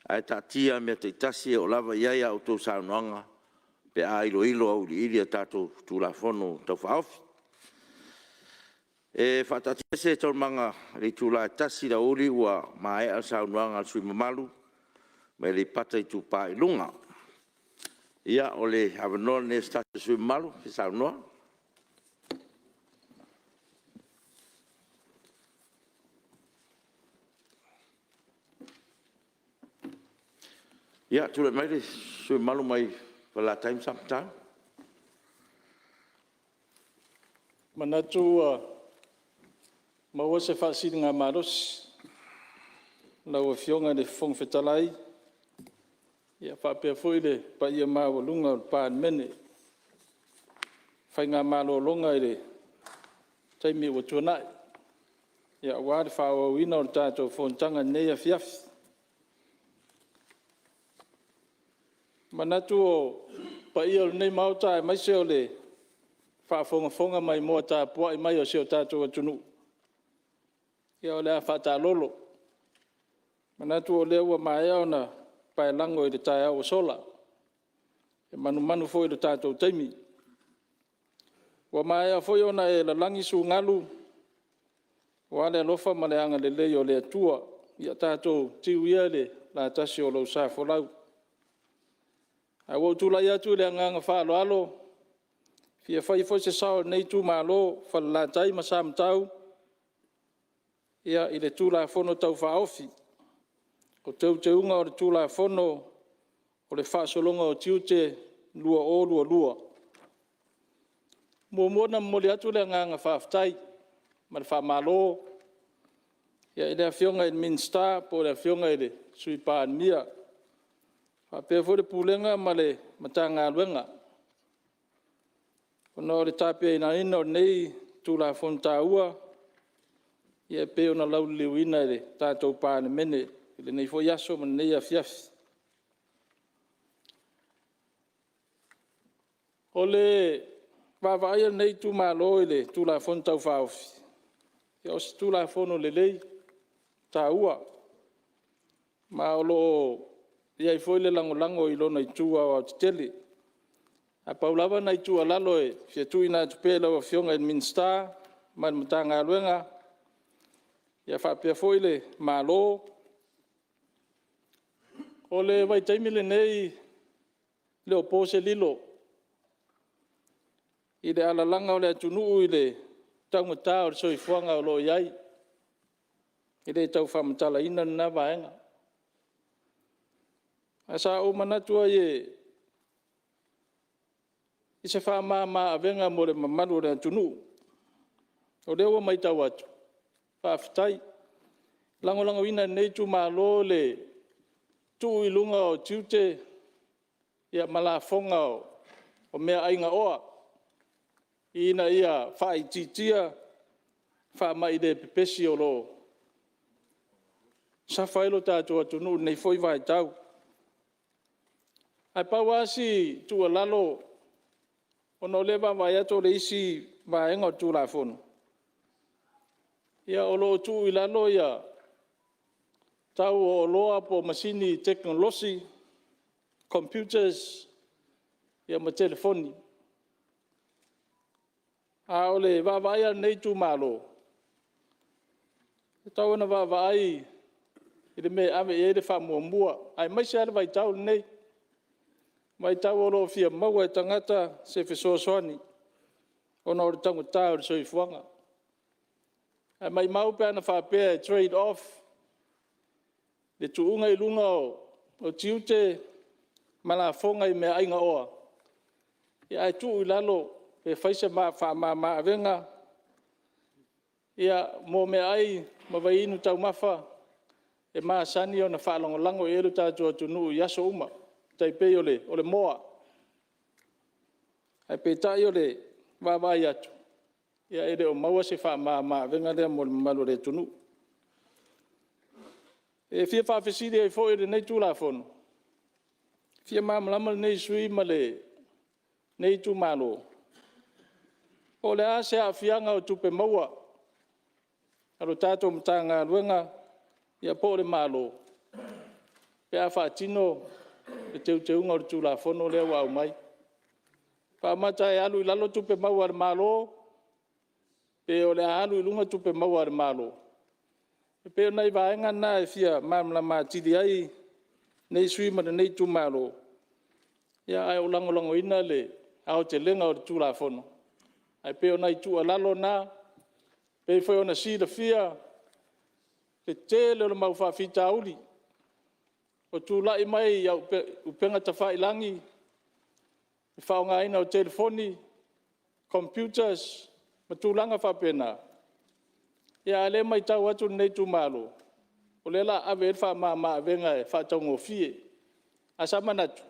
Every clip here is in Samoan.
Ae taatia mea taitasi e oo lava i ai a outou saunoaga pe a iloilo auiliili a tatou Tulafono Tau Faaofi. E faataatiaese Taualumaga i le itula e 1:00 i le aoauli ua maea le saunoaga a le sui usufono mamalu mai Aleipata Itupa i Luga. Ia, o le avanoa lenei o se tasi o sui usufono mamalu e fia saunoa. Ia, tulai mai le sui usufono mamalu mai Falelatai ma Samatau. E manatu ua maua se faasiligamalosi i lau Afioga i le Fofoga Fetalai faapea foi le paia maualuga o le Palemene i faiga malologa i le taimi ua tuanai, aua le faaauauina o le tatou fonotaga i lenei afiafi. E manatu o paia o lenei Maota aemaise o le faafogafoga maimoa tapuai mai a si o tatou atunuu, ia o le a faataalolo. E manatu o lea ua maea ona paelago i le taeao ua sola, e manumanu foi i le tatou taimi. Ua maea foi ona e lalagi sugalu aua le alofa ma le agalelei o le Atua. Ia tatou tiu ia i le latasi o lou sa folau. Ae ua ou tulai atu i le agaga faaaloalo e fia fai foi se sao o lenei itumalo o Falelatai ma Samatau i le Tulafono Tau Faaofi o Teuteuga o le Tulafono o le Faasologa o Tiute 2022. E muamua ona momoli atu le agaga faafetai ma le faamalo i le Afioga i le Minisita po o le Afioga i le Sui Palemia, faapea foi le Pulega ma le Matagaluega ona o le tapenaina o lenei Tulafono taua e pei ona lauliliuina e le tatou Palemene i lenei foi aso ma lenei afiafi. O le vaavaai a lenei itumalo i le Tulafono Tau Faaofi, o se Tulafono lelei, e taua, ma o lo o i ai foi le lagolago i lona itu aoaotetele. Ae pau lava nai tuualalo e fia tuuina atu pea i lau Afioga i le Minisita ma le Matagaluega faapea foi le Malo, o le vaitaimi lenei, e le o po se lilo i le alalaga o le atunuu i le taugata o le soifuaga o lo o i ai. E le tau faamatalaina lena vaega. Ae sa ou manatu ai i se faamama avega mo le mamalu o le atunuu. O lea ua matau atu, faafetai. E lagolagoina e lenei itumalo le tuu i luga o tiute ma lafoga o meaai gaoa, ina ia faaitiitia faamai le pepesi o lo o suffer ai lo tatou atunuu i lenei foi vaitau. Ae pau lava si tuualalo ona o lea e vaavaai atu o le isi vaega o le Tulafono, o lo o tuu i lalo ia tau o oloa po o masini tekonolosi, computers ma telefoni. A o le vaavaai a lenei itumalo, e tatau ona vaavaai i le mea e ave i ai le faamuamua, aemaise lava le vaitau lenei, o le vaitau o lo o fia maua e tagata se fesoasoani ona o le taugata o le soifuaga. Ae maumau pe ana faapea e trade off le tuuga i luga o tiute ma lafoga i meaai gaoa, ae tuu i lalo pe fai se faamama avega mo meaai ma vaiinu taumafa e masani ona faalagolago i ai lo tatou atunuu i aso uma, e tai pei o le moa. Ae peitai o le vaavaai atu, e le o maua se faamama avega lea mo le mamalu o le atunuu. E fia faafesili ai foi i lenei Tulafono, e fia malamalama lenei sui usufono ma lenei itumalo, po o le a se aafiaga o tupe maua a le tatou Matagaluega po o le Malo pe pe a faatino le teuteuga o le Tulafono lea ua aumai. Pe faamata e alu i lalo tupe maua a le Malo, pe o le a alu i luga tupe maua a le Malo? E pei o nai vaega na e fia malamalama atili ai lenei sui usufono ma lenei itumalo, ae ua lagolagoina le aotelega o le Tulafono. Ae pei o nai tuualalo na, e pei foi ona silafia le tele o le mau faafitauli ua tulai mai i upega tafailagi, le faaaogaina o telefoni, computers ma tulaga faapena. A o lea e matau atu lenei itumalo, o lea o le a ave i ai le faamama avega e faataugofie. Ae sa manatu,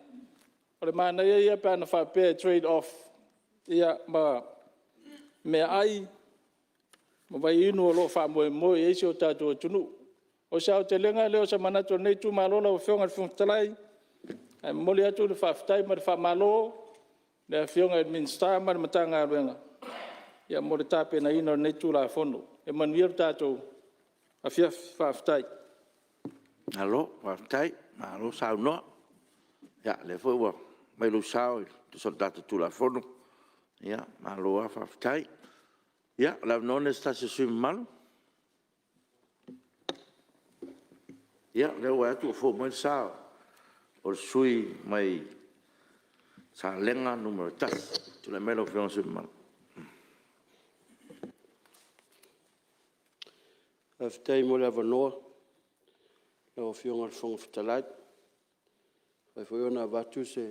o le manaia ia pe ana faapea e trade off ma meaai ma vaiinu o lo o faamoemoe i ai si o tatou atunuu. O se aotelega lea o se manatu o lenei itumalo lau Afioga i le Fofoga Fetalai, ae momoli atu le faafetai ma le faamalo i le Afioga i le Minisita ma le Matagaluega mo le tapenaina o lenei Tulafono. Ia manuia le tatou afiafi. Faafetai. Malo faafetai, malo saunoa. O lea foi ua aumai lou sao e tusa o le tatou Tulafono, malo lava faafetai. Ia o le avanoa lenei mo se tasi o sui usufono mamalu. Ia, o lea ua vaai atu ua fou mai le sa o le sui usufono mai Salega 1. Tulai mai lau Afioga i le sui usufono mamalu. Faafetai mo le avanoa lau Afioga i le Fofoga Fetalai, e mafai foi ona avatu se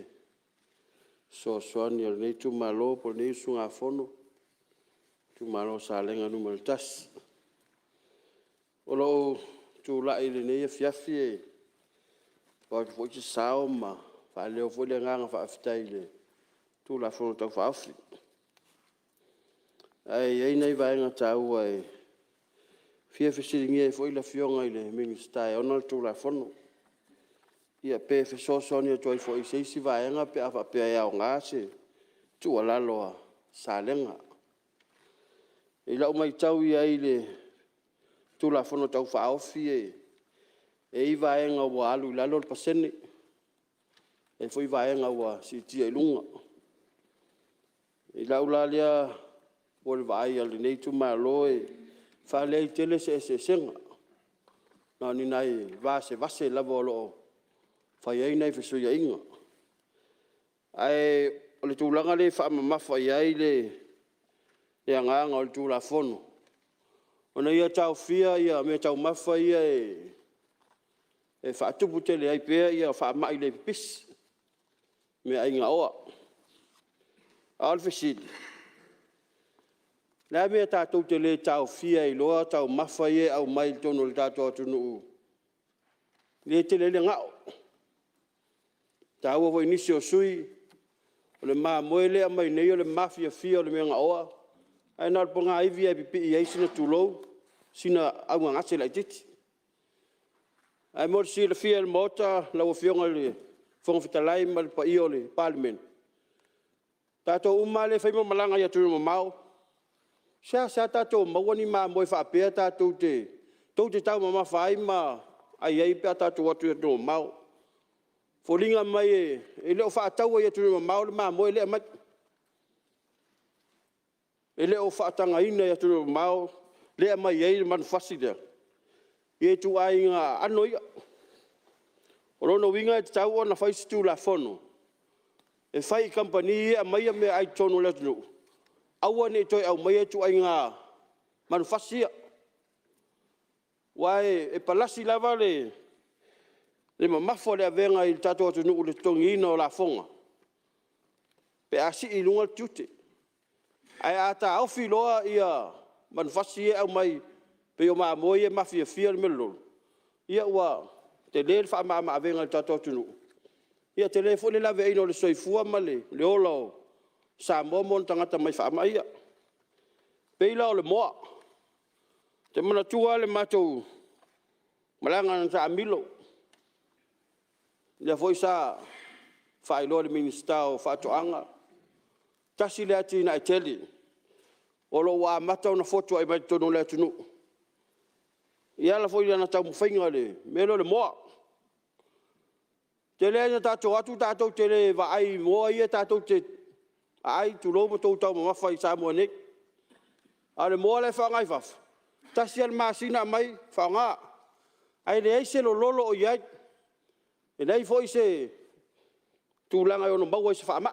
fesoasoani a lenei itumalo po o lenei usugafono, itumalo o Salega 1. O lou tulai i lenei afiafi e avatu foi se sao ma faaleo foi le agaga faafetai i le Tulafono Tau Faaofi. Ae i ai nai vaega taua e fia fesiligia ai foi le Afioga i le Minisita e ona le Tulafono, ia pe fesoasoani atu ai foi i se isi vaega pe a faapea e aoga se tuualalo a Salega. I lau matau i ai i le Tulafono Tau Faaofi e i ai vaega ua alu i lalo le pasene, e i ai foi vaega ua siitia i luga. I lau la lea po o le vaai a lenei itumalo e faaleai tele se eseesega, na o ni nai vasevase lava o lo o fai ai nai fesuiaiga. Ae o le tulaga lea e faamamafa i ai le agaga o le Tulafono, ina ia taofia meataumafa ia e faatupu tele ai pea faamai le pipisi, meaai gaoa. A o le fesili; o le a le mea e tatou te le taofia ai loa taumafa ia e aumai totonu o le tatou atunuu lea e tele ai le gao? E taua foi i nisi o sui usufono, o le mamoe lea e aumai nei o le mafiafia o le mea gaoa, ae na o le ponaivi lava e pipii ai sina tulou, sina anogase laitiiti. Ae mo le silafia e le Maota lau Afioga i le Fofoga Fetalai ma le paia o le Palemene, o tatou uma lava lea e fai ma malaga i atunuu mamao, e seasea tatou maua ni mamoe faapea tou te taumamafa ai ma ai ai pe a tatou o atu i atunuu mamao. E foliga mai e le o faataua i atunuu mamao le mamoe lea e aumai. E le o faatagaina i atunuu mamao lea e aumai ai le manufasi lea, ia ituaiga aano ia. O lona uiga e tatau ona fai se Tulafono e fai i kamupani ia e aumaia meaai i totonu o le atunuu, aua ne i toe aumaia ituaiga manufasi ia. Aua e palasi lava le mamafa o le avega i le tatou atunuu i le totogiina o lafoga pe a sii i luga le tiute. Ae a taofi loa manufasi ia e aumai pei o mamoe ia e mafiafia le mea lolo, ia ua tele le faamama-avega i le tatou atunuu, tele foi le laveaiina o le soifua ma le ola o Samoa ma ona tagata mai faamai ia. E pei la o le moa. Ou te manatua lava le matou malaga na taamilo, lea foi sa faailoa e le Minisita o Faatoaga, tasi lea atinae tele o lo o ua amata ona fotuai mai totonu o le atunuu e ala foi i ana taumafaiga i le mea lea o le moa. Tele lava ina tatou o atu tatou te le vaai i moa ia tatou te aai tulou ma outou taumamafa i Samoa nei. A o le moa la e faaaoga i fafo, e tasi lava le masina aumai faaaoga, ae leai se lololo o i ai, e leai foi se tulaga e ono maua ai i se faamai.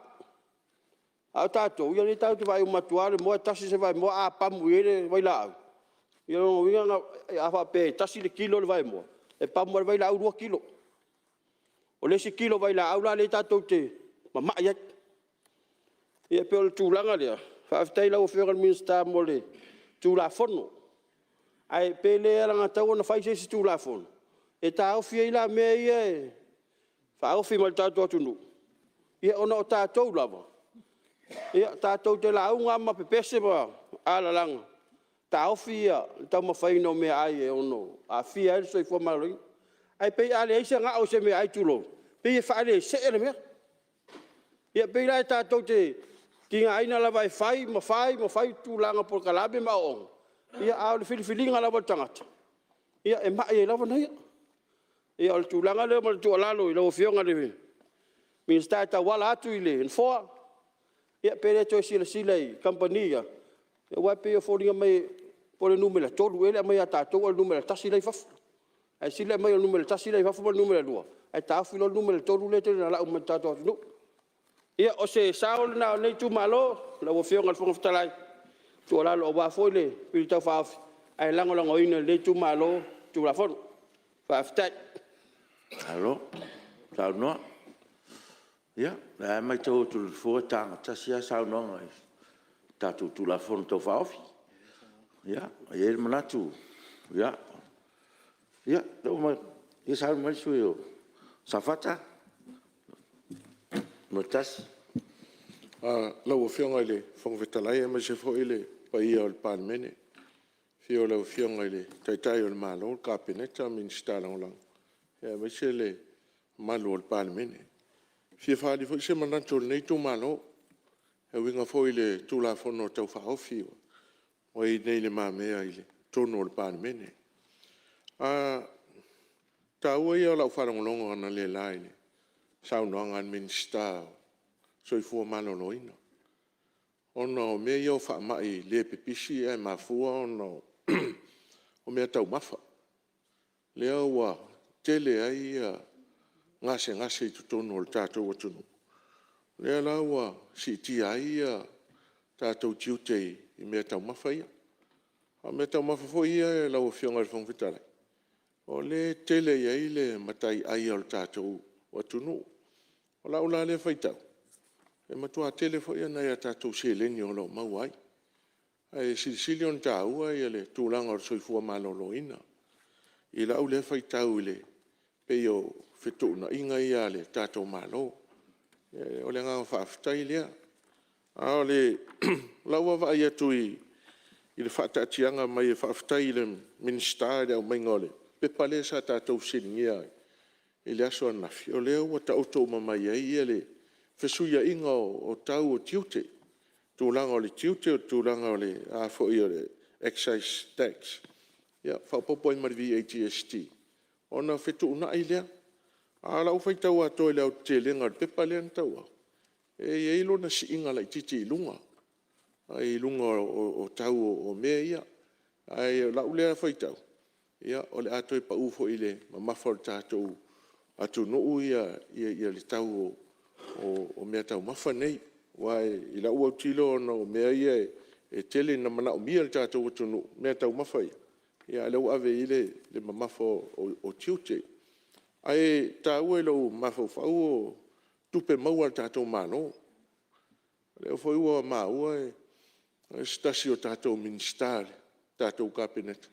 A o tatou, o lea tatou te vaai uma atu lava o le moa e tasi se vaemoa, a pamu i ai le vailaau, o lona uiga a faapea e tasi le kilo le vaemoa, e pamu lava le vailaau 2 kilo. O le isi kilo o vailaau la lea tatou te mamai ai. Ia e pei o le tulaga lea, faafetai i lau Afioga i le Minisita mo le Tulafono, ae pe le alagatatau ona fai se isi Tulafono e taofi ai la mea ia e faaofi mai i le tatou atunuu, ona o tatou lava, tatou te lauga lava ma pepese ma alalaga, taofi le taumafaina o meaai e ono aafia ai le soifua maloloina. Ae pei a leai se gao o se meaai tulou, e pei e faalesee le mea. Ia e pei la tatou te tigaina lava e fai ma fai ma fai tulaga polokalame ma aoaoga, a o le filifiliga lava a le tagata, e mai ai lava ia. Ia o le tulaga lea ma le tuualalo i lau Afioga i le Minisita e tauala atu i le Nofoa, ia pe le toe silasila i kamupani ia, aua e pei e foliga mai po o le numera 3 ea le aumai a tatou a o le numera 1 la e i fafo. Ae sili le aumai o le numera 1 la e i fafo ma le numera 2 ae taofi loa le numera 3 lea e tele ina lau mai i le tatou atunuu. Ia, o se sao lena o lenei itumalo lau Afioga i le Fofoga Fetalai, o se tuualalo aua foi le Tau Faaofi, ae lagolagoina e lenei itumalo le Tulafono. Faafetai. Malo saunoa. Ia, o lea lava e matau atu e le Nofoa e taga tasi lava saunoaga i tatou Tulafono Tau Faaofi. Ia, e i ai le manatu, ia, saunoa mai le sui usufono mo Safata 1. Lau Afioga i le Fofoga Fetalai aemaise foi le paia o le Palemene, i le afio o lau Afioga i le Taitai o le Malo, le Kapeneta ma Minisita Lagolago, aemaise le mamalu o le Palemene. E fia faaali foi se manatu o lenei itumalo e uiga foi i le Tulafono Tau Faaofi ua i inei i lumamea i totonu o le Palemene. O le taua ia o lau faalogologo analeila i le saunoaga a le Minisita o le Soifua Maloloina, ona o mea ia o faamai le pipisi ae mafua ona o meataumafa, lea ua tele ai gasegase i totonu o le tatou atunuu, lea la ua siitia ai tatou tiute i meataumafa ia. A o meataumafa foi ia lau Afioga i le Fofoga Fetalai, o lea e tele i ai le mataiai a le tatou atunuu. O lau la lea faitau, e matua tele foi nai a tatou seleni o lo o maua ai, ae silisili ona taua le tulaga o le soifua maloloina i lau lea faitau e pei o fetuunaiga ia a le tatou Malo. O le agaga faafetai lea. A o lau vaavaai atu i le faataatiaga mai e faafetai i le Minisita i le aumaiga o le pepa lea sa tatou fesiligia i le aso ananafi, o lea ua taoto uma mai ai le fesuiaiga o tau o tiute, tulaga o le tiute, o le tulaga o le excise tax, faaopoopo i ai ma le VAGST, ona fetuunai lea. A o lau faitau atoa i le aotetelega o le pepa lea na tauaaob, e i ai lona siiga laitiiti i luga, i luga o tau o mea ia. Ae o lau lea faitau, o le a toe pau foi i le mamafa o le tatou atunuu le tau o meataumafa nei. Aua i lau autilo ona o mea ia e tele ina manaomia e le tatou atunuu meataumafa ia, a o lea ua ave i ai le mamafa o tiute. Ae taua i lou mafaufau o tupe maua a le tatou Malo. O lea foi ua maua o se tasi o tatou Minisita o le tatou Kapeneta,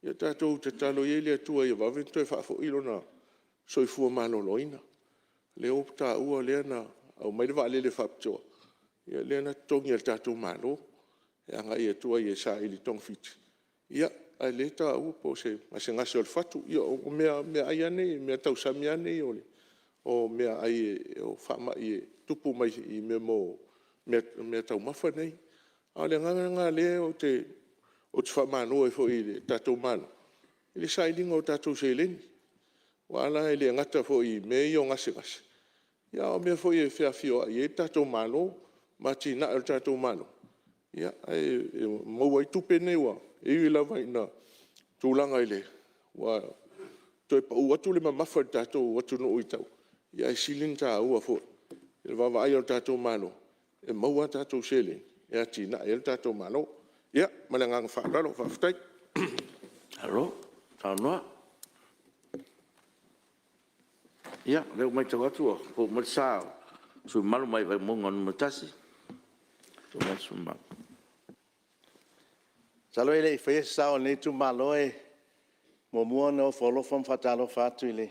ia tatou tatalo ia i le Atua ia vave ona toe faafoi lona soifua maloloina. O lea ua taua o lea na aumai le vaalele faapitoa lea na totogi e le tatou Malo e agai atu ai e saili togafiti, a o lea e taua po o se gasegase o le fatu. Ia o meaai lava nei, meatausami lava nei o meaai o faamai e tutupu mai meataumafa nei. A o le agaga lena o lea ou te faamalo ai foi i le tatou Malo i le sailiga o tatou seleni. Aua la e le gata foi i mea ia o gasegase, a o mea foi e feafioai ai le tatou Malo ma atinae o le tatou Malo, ae maua ai tupe nei, e ui lava ina tulaga ua toe pau atu le mamafa i le tatou atunuu i tau, ae sili ona taua foi i le vaavaai a le tatou Malo, e maua a tatou seleni e atiae ai le tatou Malo. Ia, ma le agaga faaaloalo faafetai. Malo saunoa. Ia, o lea ua matau atu ua fou mai le sa o le sui usufono mamalu mai Vaimauga 1. Masalo ae le i faia se sao o lenei itumalo, e muamua ona ofo alofa ma faatalofa atu i le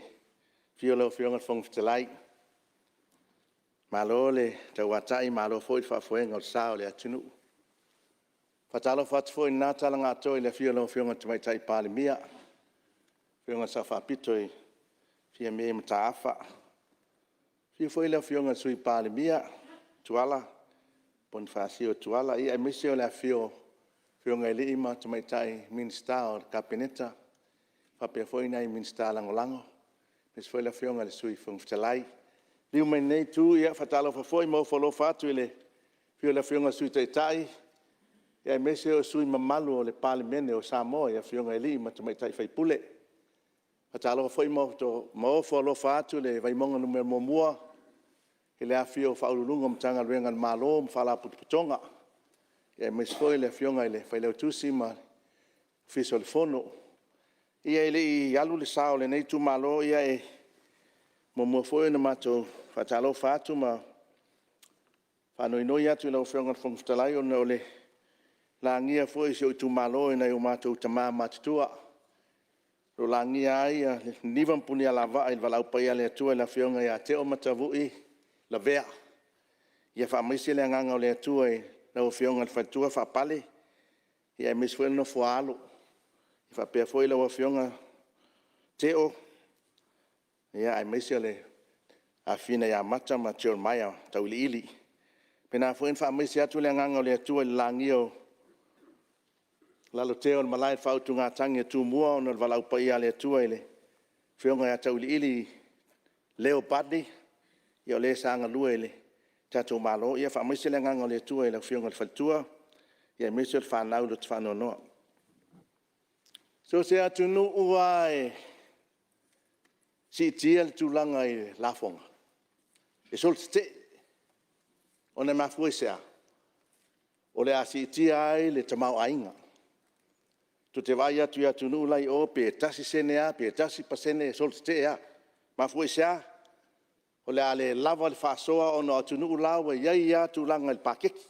afio o lau Afioga i le Fofoga Fetalai. Malo le tauatai malo foi le faafoega o le sa o le atunuu. E faatalofa atu foi i lena tala na atoa i le afio o lau Afioga i le Tamaitai Palemia, le Afioga i le Sao Faapito Fiame Mataafa. Afio foi le Afioga i le Sui Palemia Tuala Ponifasio Tuala, aemaise o le afifio o Afioga i alii ma tamaitai Minisita o le Kapeneta, faapea foi nai Minisita Lagolago, aemaise foi le Afioga i le Sui Fofoga Fetalai. Liliu mai lenei Itu, e faatalofa foi ma ofo alofa atu i le afio o le Afioga i le Sui Taitai aemaise o sui usufono mamalu o le Palemene o Samoa i Afioga i alii ma tamaitai sui usufono. E faatalofa foi ma ofo alofa atu le Vaimauga 1 i le afifio o Ofisa Sili o Pulega o Matagaluega a le Malo ma Faalapotopotoga, aemaise foi le Afioga i le Failautusi ma le Ofisa o le Fono. Ia ae le i alu le sao o lenei itumalo, e muamua foi ona matou faatalofa atu ma faanoinoi atu i lau Afioga i le Fofoga Fetalai ona o le lagia foi o si ou itumalo e nai o matou tama matutua, o lo o lagia ai Niniva ma Punialavaa i le valaau paia a le Atua i le Afioga ia Teo Matavui Lavea. Ia faamaise le agaga o le Atua i lau Afioga i le faletua Faapale, aemaise foi le nofo a alo, faapea foi lau Afioga Teo, aemaise o le afafine ia Mata ma Jeremiah Tauiliili. E faapena foi ona faamaise atu le agaga o le Atua i le lagia o Lalotea o le Malae o le Faautugatagi a Tumua ona o le valaau paia a le Atua i le Afioga ia Tauiliili Leo Bartley, o le sa galue i le tatou Malo. Ia faamaise le agaga o le Atua i lau Afioga i le faletua, aemaise o le fanau loto faanoanoa. So o se atunuu lava e siitia le tulaga i lafoga, e solotetee. Ona e mafua i se a? O le a siitia ai le tamaoaiga. Tou te vaai atu i atunuu la e i o pe 1sene lava pe 1pasene e solotetee lava. E mafua i se a? O le a le lava le faasoa ona o atunuu la ua i ai lava tulaga i le paketi.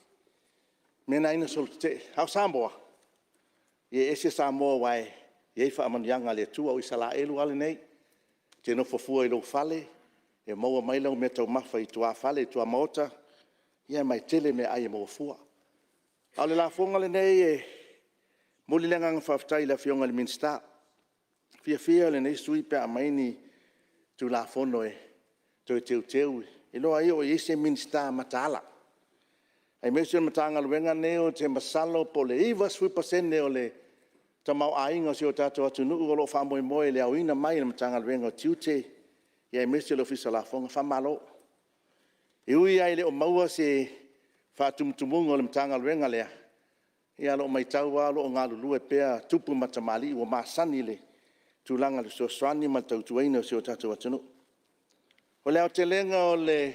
O le mea lena e ala ai ona solo tetee. A o Samoa, ia e ese Samoa aua e i ai faamanuiaga a le Atua, o Isaraelu lava lenei. E te nofo fua i lou fale e maua mai au meataumafa i tuafale i tuamaota, ma e tele meaai e maua fua. A o le lafoga lenei, e momoli le agaga faafetai i le Afioga i le Minisita. E fiafia lenei sui usufono pe a aumai ni Tulafono e toe teuteu, e iloa ai o i ai se Minisita mataala. Aemaise o le Matagaluega lenei ou te masalo po o le 90% o le tamaoaiga o si o tatou atunuu o lo o faamoemoe i le aoina mai e le Matagaluega o Tiute aemaise o le Ofisa o Lafoga. Faamalo. E ui lava e le o maua se faatumutumuga o le Matagaluega lea, ae o lo o matau lava o lo o galulue pea tupu ma tamalii ua masani i le tulaga o le fesoasoani ma le tautuaina o si o tatou atunuu. O le aotelega o le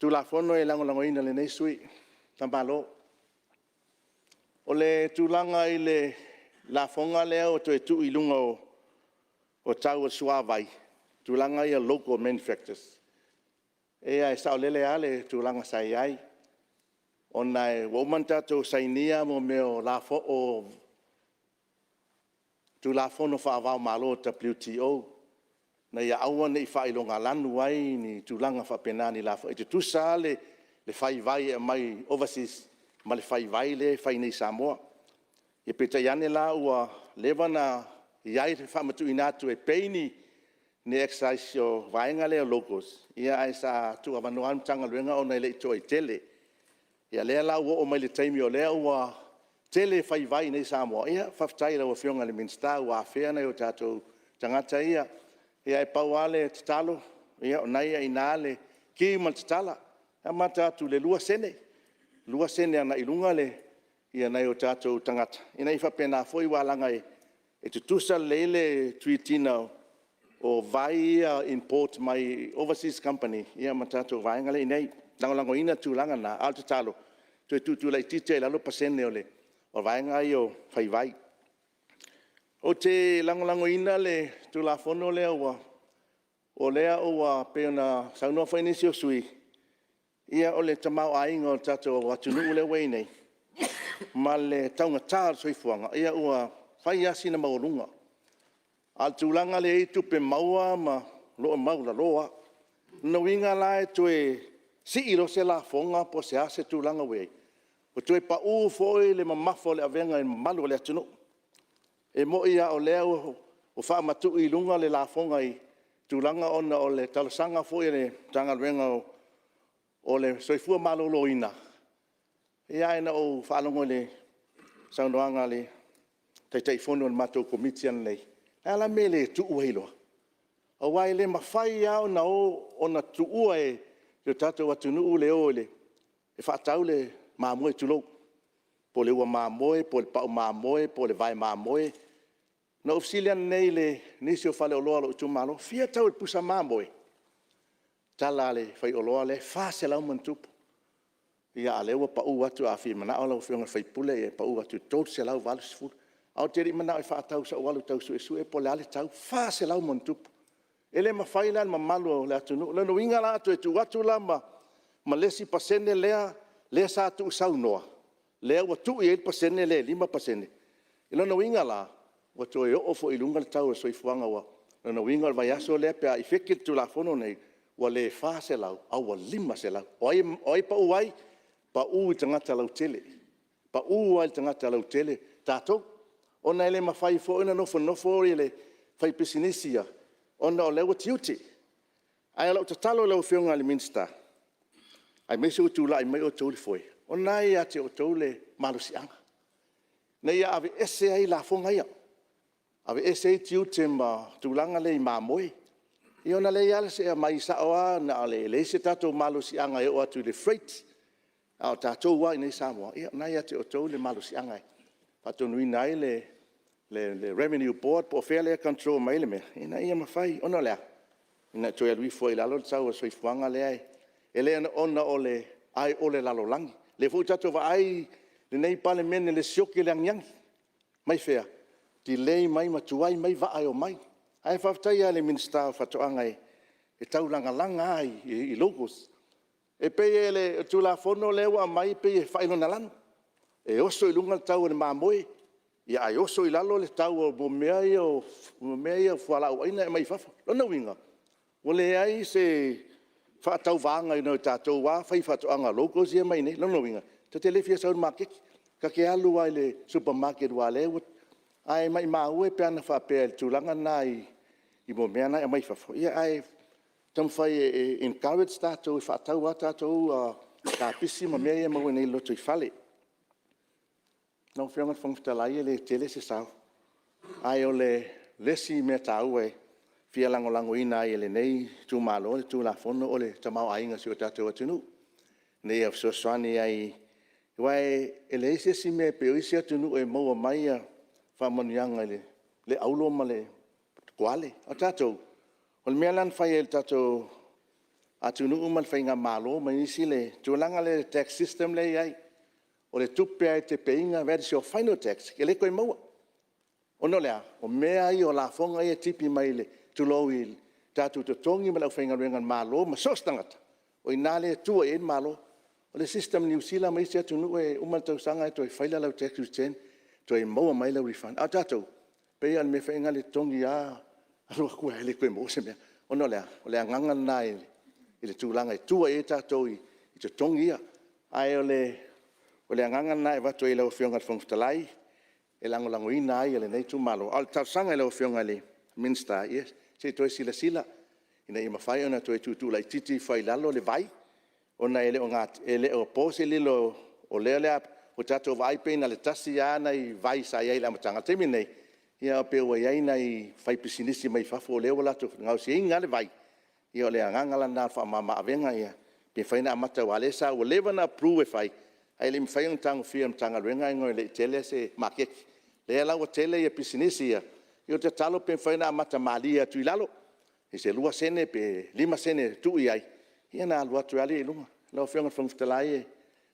Tulafono e lagolagoina e lenei sui usufono. Faamalo. O le tulaga i le lafoga lea ua toe tuu i luga o tau o le suavai, tulaga ia local manufactures, e saolele lava le tulaga sa i ai, ona ua uma ona tatou sainia mea o Tulafono faava-o-Malo o le WTO, ina ia aua ne i faailogalanu ai ni tulaga faapena i lafoga. E tutusa lava le fai vai e aumai overseas ma le fai vai lea e fai i Samoa. Ae peitai ane la ua leva ona i ai le faamatuuina atu e pay ni excise o vaega ia locals, ae sa tuuavanoa lava le Matagaluega ona e le i tuai tele. Ia lea la ua oo mai le taimi o lea ua tele fai vai i inei i Samoa, ia faafetai i lau Afioga i le Minisita ua afea nai o tatou tagata ia. Ae pau lava le tatalo, o lena e i ina le ki ma le tatala, e amata atu i le 2sene, 2sene agai i luga nai o tatou tagata, ina ia faapena foi aua leaga e tutusa lelei le treat ina o vai ia e import mai overseas company ma tatou vaega lea e i inei. E lagolagoina le tulaga lena, a o le tatalo, toe tuutuu laitiiti lava i lalo pasene o vaega ia fai vai. Ou te lagolagoina le Tulafono lea, o lea ua pei ona saunoa foi nisi o sui usufono, ia o le tamaoaiga o le tatou atunuu lea ua i ai nei ma le taugata o le soifuaga, ua fai lava sina maualuga. A o le tulaga lea e i ai tupe maua o lo o maualalo lava. O lona uiga la e toe sii loa se lafoga po o le a se tulaga ua i ai, ua toe pau foi le mamafa o le avega i le mamalu o le atunuu. E moni lava o lea ua faamatuu i luga le lafoga i tulaga ona o le talosaga foi a le Matagaluega o le Soifua Maloloina, ae na ou faalogo i le saunoaga a le Taitaifono o le matou Komiti ananei, o le a la le mea e le tuu ai loa? Aua e le mafai lava ona tuua e le tatou atunuu le o e faatau le mamoe tulou, po o le ua mamoe po o le pau mamoe po o le vae mamoe. Na ou fesili ananei i nisi o faleoloa o lou itumalo, e fia le tau o le pusa mamoe? O le tala a le faioloa lea, e $400+. A o lea ua pau atu, a fia manao lau Afioga i le sui usufono e pau atu i le $380. Ae ou te le i manao e faatau sa ou alu e tau suesue po o le a le tau, e $400+. E le mafai la e le mamalu o le atunuu. O lona uiga la a toe tuu atu la ma le isi pasene lea sa tuusaunoa, lea ua tuu i ai le pasene lea e 5pasene, o lona uiga la, ua toe oo foi i luga le tau o le soifuaga. O lona uiga o le vaiaso lea pe a effective le Tulafono lenei, ua le $400 ae ua $500. O ai e pau ai? Pau i tagata lautele, pau lava i le tagata lautele, tatou. Ona e le mafai foi ona nofonofo le faipisinisi ia, ona o lea ua tiute. Ae o lau tatalo i lau Afioga i le Minisita, aemaise ua tulai mai outou i le foe, o lena e ia te outou le malosiaga, ina ia aveese ai lafoga ia, aveese ai tiute ma tulaga ia i mamoe. Ia ona leai lava lea o se… e aumai sao lava, e leai se tatou malosiaga e oo atu i le freight, a o tatou lava i inei i Samoa, ia o lena e ia te outou le malosiaga e faatonuina ai le Revenue Board po o fea lea e control mai ai le mea, ina ia mafai. Ona o le a? Ina ia toe alu ifo ai i lalo le tau o le soifuaga lea, e le ona o le… ae o le lalolagi. O lea foi ua tatou vaai i lenei Palemene i le sioki o le aniani. Mai fea? Delay mai ma tuai mai vaa e omai. Ae faafetai lava i le Minisita o Faatoaga e taulagalaga lava i locals. E pei o le Tulafono lea ua aumai e pei e faailogalanu, e oso i luga le tau o le mamoe, ae oso i lalo le tau o mea ia o fualaau aina e aumai fafo. O lona uiga, ua leai se faatauvaga i nai o tatou lava faifaatoaga locals ia e omai i inei. O lona uiga, ta te le fia sau i le maketi, ta te alu lava i le supermarket aua o lea ua… Ae maumau e pe ana faapea i le tulaga lena i mea la e aumai fafo, ae taumafai e encourage tatou e faatau lava tatou kapisi ma mea ia e maua i inei i le lotoifale. Lau Afioga i le Fofoga Fetalai e le tele se sao, ae o le isi mea taua e fia lagolagoina ai e lenei itumalo le Tulafono o le tamaoaiga o si o tatou atunuu, ina ia fesoasoani ai, aua e leai se isi mea pei o isi atunuu e maua mai faamanuiaga i le auro ma le koale. A o tatou, o le mea la na fai e le tatou atunuu ma le faigamalo ma isi, le tulaga lea i le tax system lea e i ai, o le tupe lava e te pay ina that is your final tax, e le toe maua. Ona o le a? O mea lava ia o lafoga ia e tipi mai, tulou, i tatou totogi ma le aufaigaluega a le Malo ma so o se tagata, o i ina lea e tua i ai le Malo. O le system a Niu Sila ma isi atunuu e uma le tausaga e toe faila lau tax return toe maua mai lau refund. A o tatou, e pei lava o le mea foi lea na o le totogi lava alu atu ai lava e le toe maua se mea. Ona o le a? O le agaga lena i le tulaga e tua i ai tatou i totogi ia. Ae o le agaga lena e avatu ai i lau Afioga i le Fofoga Fetalai e lagolagoina ai e lenei itumalo. A o le talosaga i lau Afioga i le Minisita, ia se i toe silasila ina ia mafai ona toe tuutuu laitiiti ifo lava i lalo le vai, ona e le o po se lilo, o lea ua tatou vaai pei na o le tasi lava nai vai sa i ai i le amataga, a o le taimi lenei, Ae pei ua i ai nai faipisinisi mai fafo o lea ua latou gaosiaina lava le vai. Ia o le agaga la lena o le faamama-avega, pe mafai ona amata aua o lea ua leva ona approve e fai, ae le i mafai ona tagofia e le Matagaluega ona e le i tele se maketi. O lea la ua tele pisinisi ia, ia o le tatalo pe mafai ona amata malie atu i lalo i se 2sene pe 5sene e tuu i ai, ia ona alu atu lava lea i luga. Lau Afioga i le Fofoga Fetalai,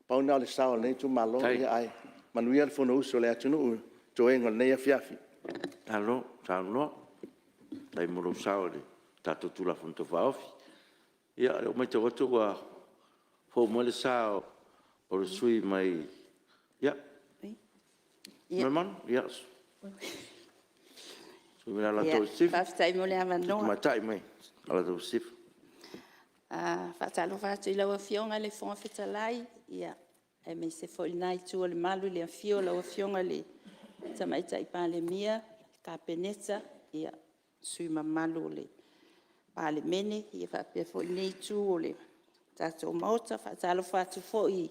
pau lena o le sao o lenei itumalo, ae manuia le Fonousu a le atunuu i toega o lenei afiafi. Malo saunoa, faafetai mo lou sao i le tatou Tulafono Tau Faaofi. Ia o lea ua matau atu ua fou mai le sa o le sui usufono mai Alataua Sisifo. Faafetai mo le Le avanoa. tamaitai mai Alataua Sisifo. E faatalofa atu i lau Afioga i le Fofoga Fetalai, aemaise foi lena Itu o le Malu i le afio o lau Afioga i le Tamaitai Palemia, le Kapeneta, sui usufono mamalu o le Palemene faapea foi lenei Itu o le tatou Maota. E faatalofa atu foi i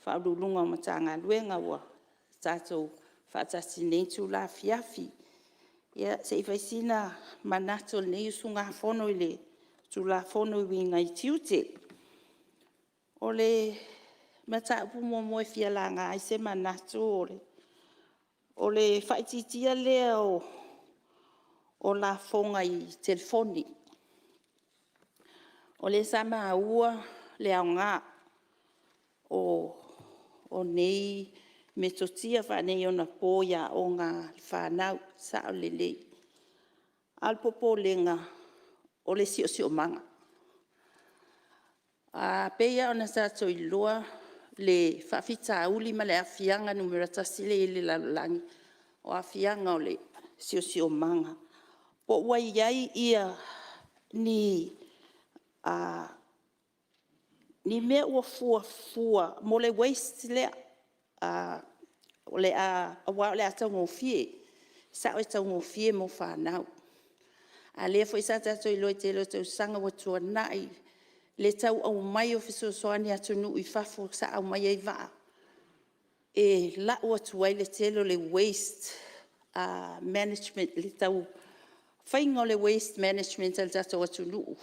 Ofisa Sili o Pulega o Matagaluega ua tatou faatasi i lenei itula afiafi. Ia, se i fai sina manatu o lenei usugafono i le Tulafono e uiga i tiute. O le mataupu muamua e fia laga ai se manatu o le faaitiitia lea o lafoga i telefoni. O lea sa maua le aoga o nei metotia faaneionapo i aoga a le fanau, e sao lelei. A o le popolega, o le siosiomaga. E pei lava ona tatou iloa le faafitauli ma le aafiaga numera tasi lea e i ai le lalolagi, o aafiaga o le siosiomaga. Po o ua i ai ni mea o fuafua mo le waste lea, aua o le a taugofie, e sao e taugofie mo fanau. A o lea foi sa tatou iloa i le tele o tausaga ua tuanai le tau aumai o fesoasoani a atunuu i fafo sa aumai ai vaa e lau atu ai le tele o le waste management, le tau faiga o le waste management a le tatou atunuu,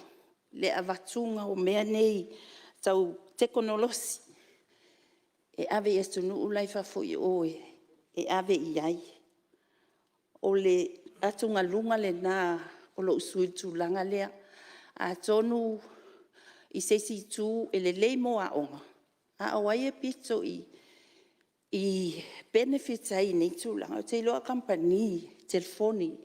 le avatuga o mea nei tau tekonolosi e ave i atunuu la i fafo i o e ave i ai. O le atugaluga lena o lou sui usufono i le tulaga lea. Atonu i se isi itu e lelei mo aoga, a o ai e pito i benefit ai i nei tulaga? Ou te iloa o kamupani telefoni,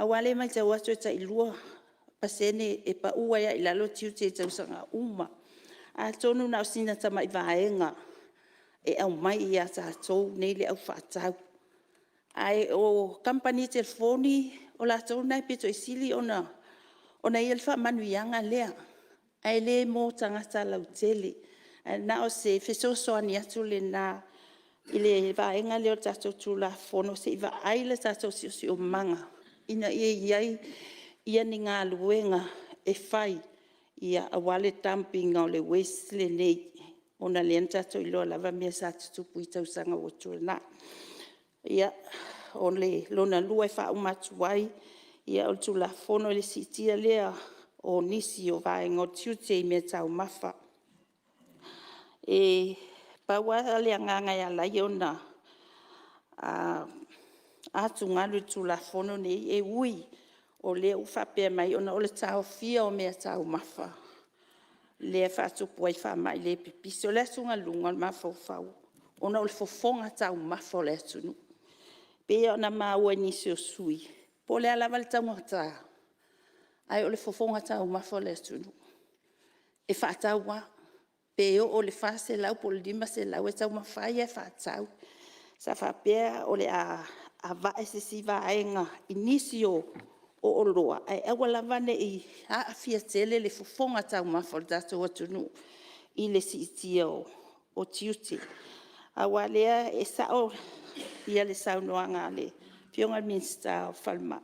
aua o lea e matau atu e tai 2% e pau ai lava i lalo tiute i tausaga uma. Atonu na o sina tamai vaega e aumai ia tatou nei le au faatau, ae o kamupani telefoni o latou na e aupito sili ona i ai le faamanuiaga lea, ae le mo tagata lautele. Ae na o se fesoasoani atu lena i le vaega lea o le tatou Tulafono, se i vaai le tatou siosiomaga ina ia i ai ni galuega e fai aua le dump ina o le waste lenei, ona o lea na tatou iloa lava mea sa tutupu i tausaga ua tuanai. Ia, o le lona lua e faauma atu ai, o le Tulafono i le siitia lea o nisi o vaega o tiute i meataumafa. E pau lava le agaga e ala ai ona atugalu i le Tulafono lenei, e ui o lea ua faapea mai ona o le taofia o meataumafa lea e faatupu ai faamai le pipisi. O le atugaluga o le mafaufau, ona o le fofoga taumafa o le atunuu. E pei ona maua i nisi o sui usufono, po o le a lava le taugata, ae o le fofoga taumafa o le atunuu, e faatau lava. Pe oo i le $400 po o le $500, e taumafai lava e faatau. Sa faapea o le a avane se isi vaega i nisi o oloa, ae aua lava ne i aafia tele le fofoga taumafa o le tatou atunuu i le siitia o tiute. Aua o lea e sao le saunoaga a le Afioga i le Minisita o le Falemai,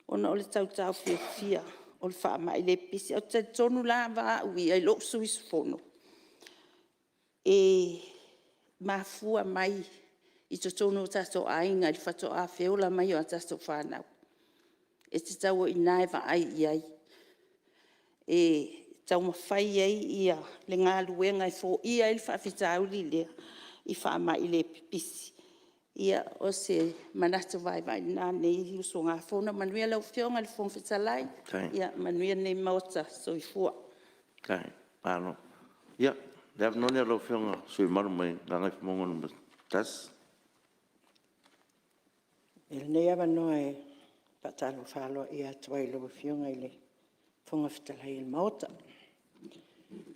ona o le tau taofiofia o le faamai le pipisi. Ou te talitonu lava au ia lou sui usufono, e mafua mai i totonu o tatou aiga i le faatoa feola mai o a tatou fanau. E tatau o i ina e vaai i ai, e taumafai ai le galuega e foia ai le faafitauli lea i faamai le pipisi. Ia, o se manatu vaivai lena o lenei usugafono. Manuia lau Afioga i le Fofoga Fetalai, manuia lenei Maota. Soifua. Faafetai, malo. Ia, o le avanoa lenei o lau Afioga i le sui usufono mamalu mai Gagaifomauga 1. Avea lenei avanoa e faatalofa aloaia atu ai i lau Afioga i le Fofoga Fetalai o le Maota. E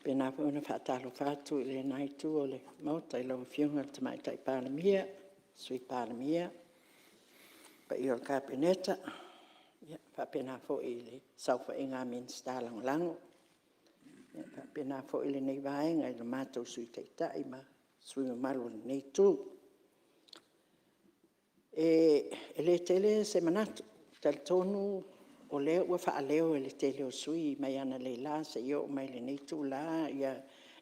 faapena foi ona faatalofa atu i lena Itu o le Maota i lau Afioga i le Tamaitai Palemia, Sui Palemia, le paia o le Kapeneta, e faapena foi i le saofaiga a Minisita Lagolago. E faapena foi lenei Vaega i le matou Sui Taitai ma sui usufono mamalu o lenei Itu. E le tele se manatu, e talitonu o lea ua faaleo e le tele o sui usufono mai analeila seia oo mai i lenei itula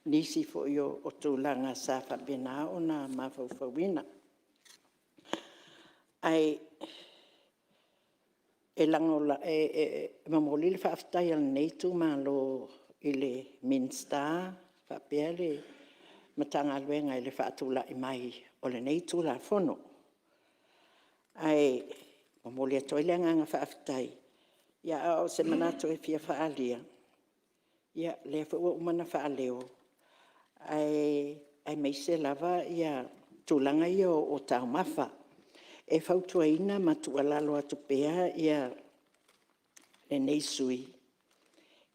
nisi foi o tulaga sa faapena ona mafaufauina. Ae momoli le faafetai a lenei itumalo i le Minisita faapea le Matagaluega i le faatulai mai o lenei Tulafono. Ae momoli atu ai le agaga faafetai, a o se manatu e fia faaalia, ia o lea foi ua uma ona faaleo, aemaise lava tulaga ia o taumafa. E fautuaina ma tuualalo atu pea lenei sui usufono,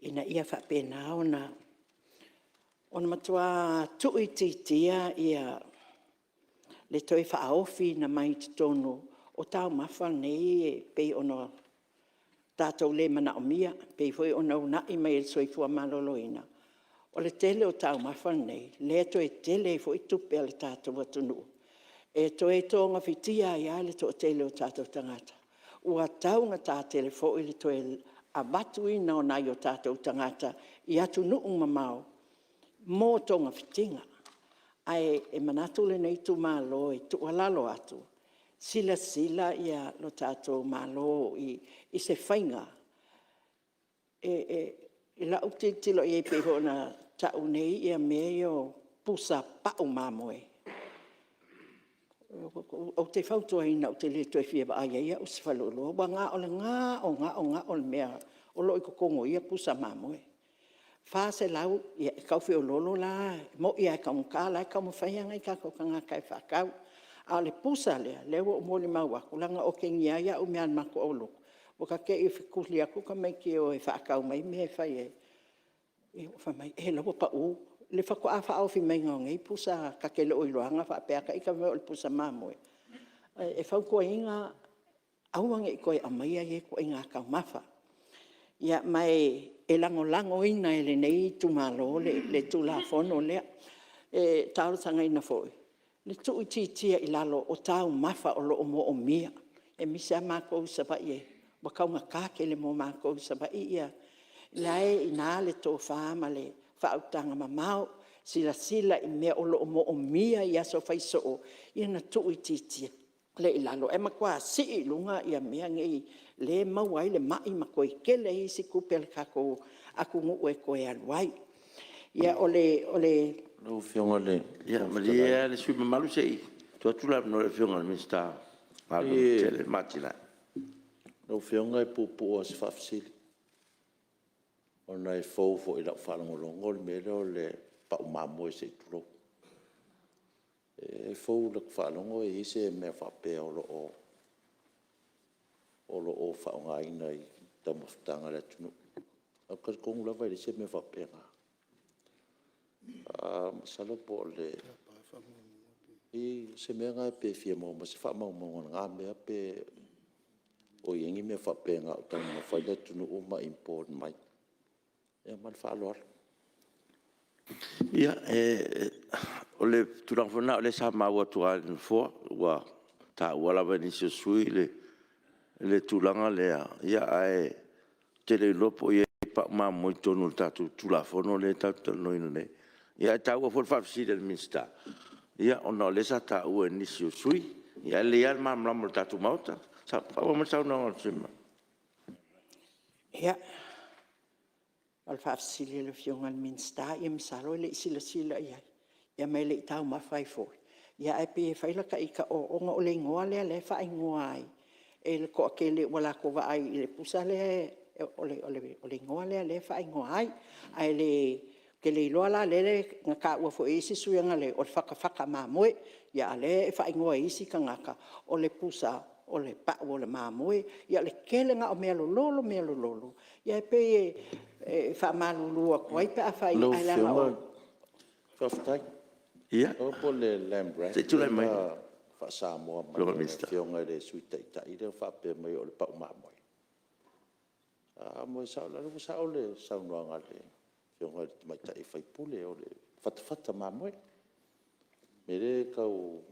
ina ia faapena ona matua tuuitiitia le toe faaofiina mai i totonu o taumafa nei e pei ona tatou le manaomia, e pei foi ona uunai mai e le Soifua Maloloina, o le tele o taumafa nei, lea e toe tele ai foi tupe a le tatou atunuu e toe togafitia ai lava le toatele o tatou tagata, ua taugata tele foi le toe avatuina o nai o tatou tagata i atunuu mamao mo togafitiga. Ae manatu lenei itumalo e tuualalo atu, silasila lo tatou Malo i se faiga. I lau tilotilo i ai pei foi ona tau nei mea ia o pusa pau mamoe, ou te fautuaina ou te le toe fia vaai ai au i se faleoloa, ua na o le gao gao gao le mea o lo o i totonu o ia pusa mamoe. E $400, ia e tau feoloolo la, e moni lava e taugata, o la e taumafai lava nai o tatou tagata e faatau. A o le pusa lea, lea ua ou molimau atu, leaga na otegia ai au i mea a le matou aulotu, ua ta te'i ua fetuli atu tamaiti e o e faatau mai mea e fai ai, fai mai, ea la e ua pau. I le faatoa faaofi maiga o nei pusa ta te le o iloaina faapea lava ita fai mai o le pusa mamoe. E fautuaina, aua ne i toe aumaia ia ituaiga taumafa. Ia ma e lagolagoina e lenei itumalo le Tulafono lea. E talosagaina foi le tuuitiitia i lalo o taumafa o lo o moomia, aemaise lava matou i Savaii ua taugata tele mo matou i Savaii. O la e i ina le tofa ma le faautaga mamao, silasila i mea o lo o moomia i aso faisoo ona tuuitiitia lea i lalo, ae matua sii i luga mea nei lea e maua ai le mai ma toe tele ai isi tupe a le tatou atunuu e toe alu ai. Ia, o le… Lau Afioga i le Fofoga Fetalai… Ia malie lava le sui usufono mamalu se i tuu atu le avanoa i le Afioga i le Minisita o Galuega Tetele ma Atinae. Lau Afioga e puupuu lava si faafesili, ona e fou foi i lau faalogologo le mea lea o le pau mamoe se i tulou. E fou i lau faalogo e i ai se mea faapea o lo o faaaogaina i taumafataga a le atunuu. Ae ou te talitonu lava e leai se mea faapena. Masalo po o le… o se mea lena pe fia maua mai se faamaumauga o lena mea pe o i ai ni mea faapena o taumamafa ai le atunuu ma import mai. Ia ma le faaaloalo. Ia, o le tulaga foi lena o lea sa maua atu lava e le Nofoa, ua taua lava e nisi o sui usufono le tulaga lea, ae ou te le iloa po o i ai pau mamoe i totonu o le tatou Tulafono lea tatou te talanoaina nei. Ae taua foi le faafesili a le Minisita, ona o lea sa taua e nisi o sui usufono. Ae lelei lava le malamalama o le tatou Maota. Faaauau mai le saunoaga a le sui usufono mamalu. Ia, o le faafesili a le Afioga i le Minisita masalo e le i silasila i ai, ia ma e le i taumafa ai foi. Ae pei e fai lata ita ona o le igoa lea o lea e faaigoa ai e le toatele ua latou vaai i le pusa lea, o le igoa lea o lea e faaigoa ai. Ae ou te le iloa la o lea na taua foi e isi sui usufono analeila, o le fatafata mamoe. A o lea e faaigoa e isi tagata o le pusa o le pau o le mamoe. Ia o le tele na o mea lololo mea lololo, ia e pei e faamalulu atu ai pe afai, ae leaga o… Lau Afioga, faafetai. Ia, Masalo po o le lamb rack se i tulai mai lea le na faa-Samoa mai Afioga i le e le Minisita. Afioga i le Sui Taitai lea faapea mai o le pau mamoe. O lea ua sao le saunoaga a le Afioga i le tamaitai sui usufono, o le fatafata mamoe. O le mea lea e tau…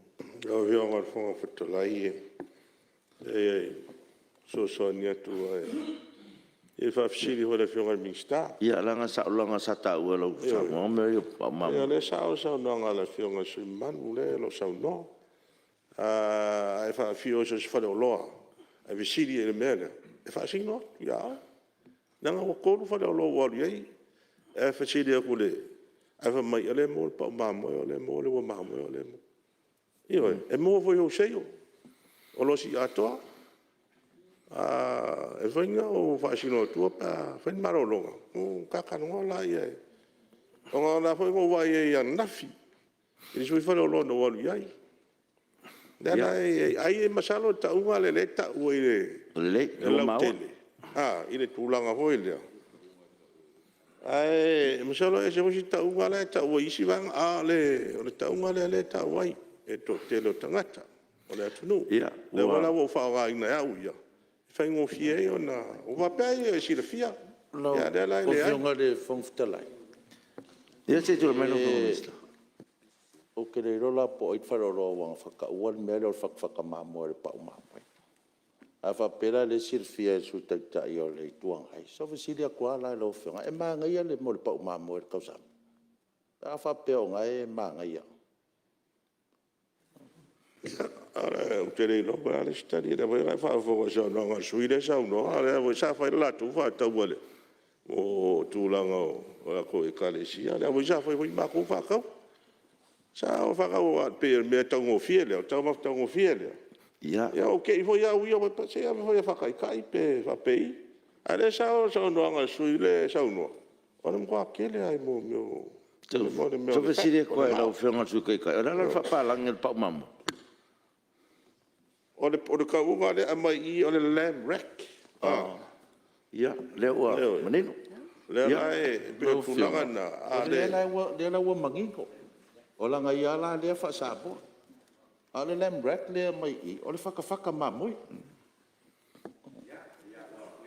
Lau Afioga i le Fofoga Fetalai, e fesoasoani atu i le faafesili foi a le Afioga i le Minisita. Ia, leaga sa taua i lau saunoaga mea ia o pau mamoe. Ioe, o lea e sao le saunoaga a le Afioga i le sui usufono mamalu lea o lo o saunoa. A e afio i so o se faleoloa ae fesili i ai i le mea lea, e faasino atu ia oe. Leaga ua 3 faleoloa ua ou alu i ai, ae fesili atu i le… ae fai mai o lea e maua le pau mamoe, o lea e maua le ua mamoe, o lea e maua. Ioe, e maua foi i wholesale, oloa siiatoa. E mafai ona ou faasino atua pe a fai le malologa ona ta talanoa lea. Aua o la foi na ou vaai ai ananafi i le isi foi faleoloa na ou alu i ai. O lea la e i ai, ai masalo o le tauga lea e tau ai e Lelei, o lea le ua maua. lautele i le tulaga foi lea, ae masalo e ese foi isi tauga la e tau ai e isi vaega, a o le tauga lea e tau ai e le toatele o tagata o le atunuu. Ia, O lea ua la ua ou faaaogaina e au ia, e faigofie ai ona… Ua ou faapea ai e silafia, a o lea la e Lau leai. Afioga i le Fofoga Fetalai, Ia se i tulai mai lau Afioga i le Minisita. ou te le iloa la po o ai le faleoloa ua faataua le mea lea o le fatafata mamoe o le pau mamoe. A faapea la o lea e silafia e le Sui Taitai o le Itu Agai, se o le fesili atu lava la i lau Afioga, e manaia le mea o le pau mamoe i le tausami? Pe a faapea o lena e manaia. Ou te le iloa po o le a le isi tali, o lea foi na ou faafofoga i le saunoaga a le sui usufono lea e saunoa, o lea foi sa fai le latou faatauga i tulaga o latou Ekalesia, o lea foi sa fai foi matou faatauga. Sa ou faatau aua pei o le mea taugofie lea, o le taumafa taugofie lea. Ia. Ia ua te i foi au ia, se ave foi e faataitai pe faapei. A o lea e sao le saunoaga a le sui usufono lea e saunoa, o le matua tele lava i mea o Se i ou le fesili fat, atu o le lava i lau mao. Afioga i le Sui Taitai, o le a la le faapalagi o le pau mamoe? O le tauga lea e aumai i i o le lamb rack. Ia, o lea ua manino. O lea la e pei o le tulaga lena, a o le… O lea la ua manino, o lana ia lava lea faa-Samoa. A o le lamb rack lea e aumai i i, o le fatafata mamoe.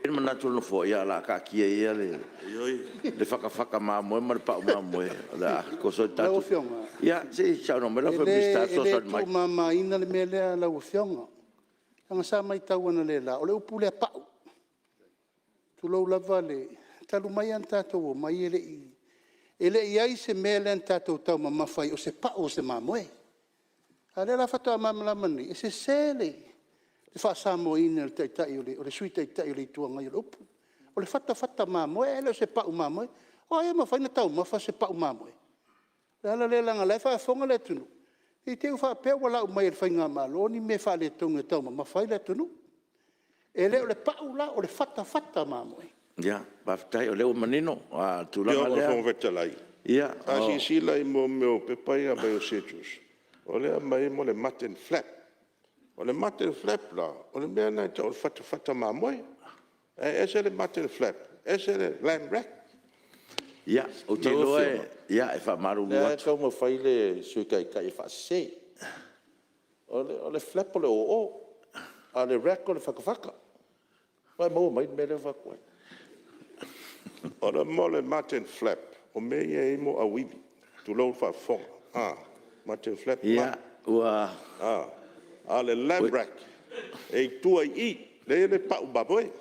E i ai le manatu o le Nofoa, ia o le a taatia ia le fatafata mamoe ma le pau mamoe o le a toso ai le Lau tatou… Afioga, Ia se i saunoa mai lau e Afioga i le Minisita e le fesoasoani mai. tuumamaina le mea lea lau Afioga, leaga sa matau analeila, o le upu lea pau, tulou lava le… talu mai lava ona tatou omai e le i i ai se mea lea na tatou taumamafa ai o se pau o se mamoe. A o lea la faatoa malamalama nei, e sese le faa-Samoaina e le Sui Taitai o le Itu Agai o le upu. O le fatafata mamoe ae le o se pau mamoe. O ai e mafai ona taumafa se pau mamoe? O le ala lea leaga o la e faafofoga le atunuu, ne i te i ua faapea ua lau mai e le faigamalo ni mea faaletonu e taumamafa ai le atunuu. E le o le pau la, o le fatafata mamoe. Faafetai o lea ua manino le tulaga Lau Afioga i le lea. Fofoga Fetalai, a silasila i mea o pepa ia e aumai o searches, o lea e aumai ai le mutton flap. O le mutton flap la, o le mea lena e tau o le fatafata mamoe. Ae ese le mutton flap ese le lamb rack. Ia, ou te Lau iloa Afioga, e o faamalulu lea e atu. taumafai le Sui Taitai e faasese. O le flap o le oo, a o le rack o le fatafata. Ua e maua mai le mea lea e fai atu ai? O le mea o le mutton flap, o mea ia e i ai auivi, tulou le faafofoga, mutton flap Ia, ua… A o le lamb rack, e i tua i i, lea e i ai le pau mamoe.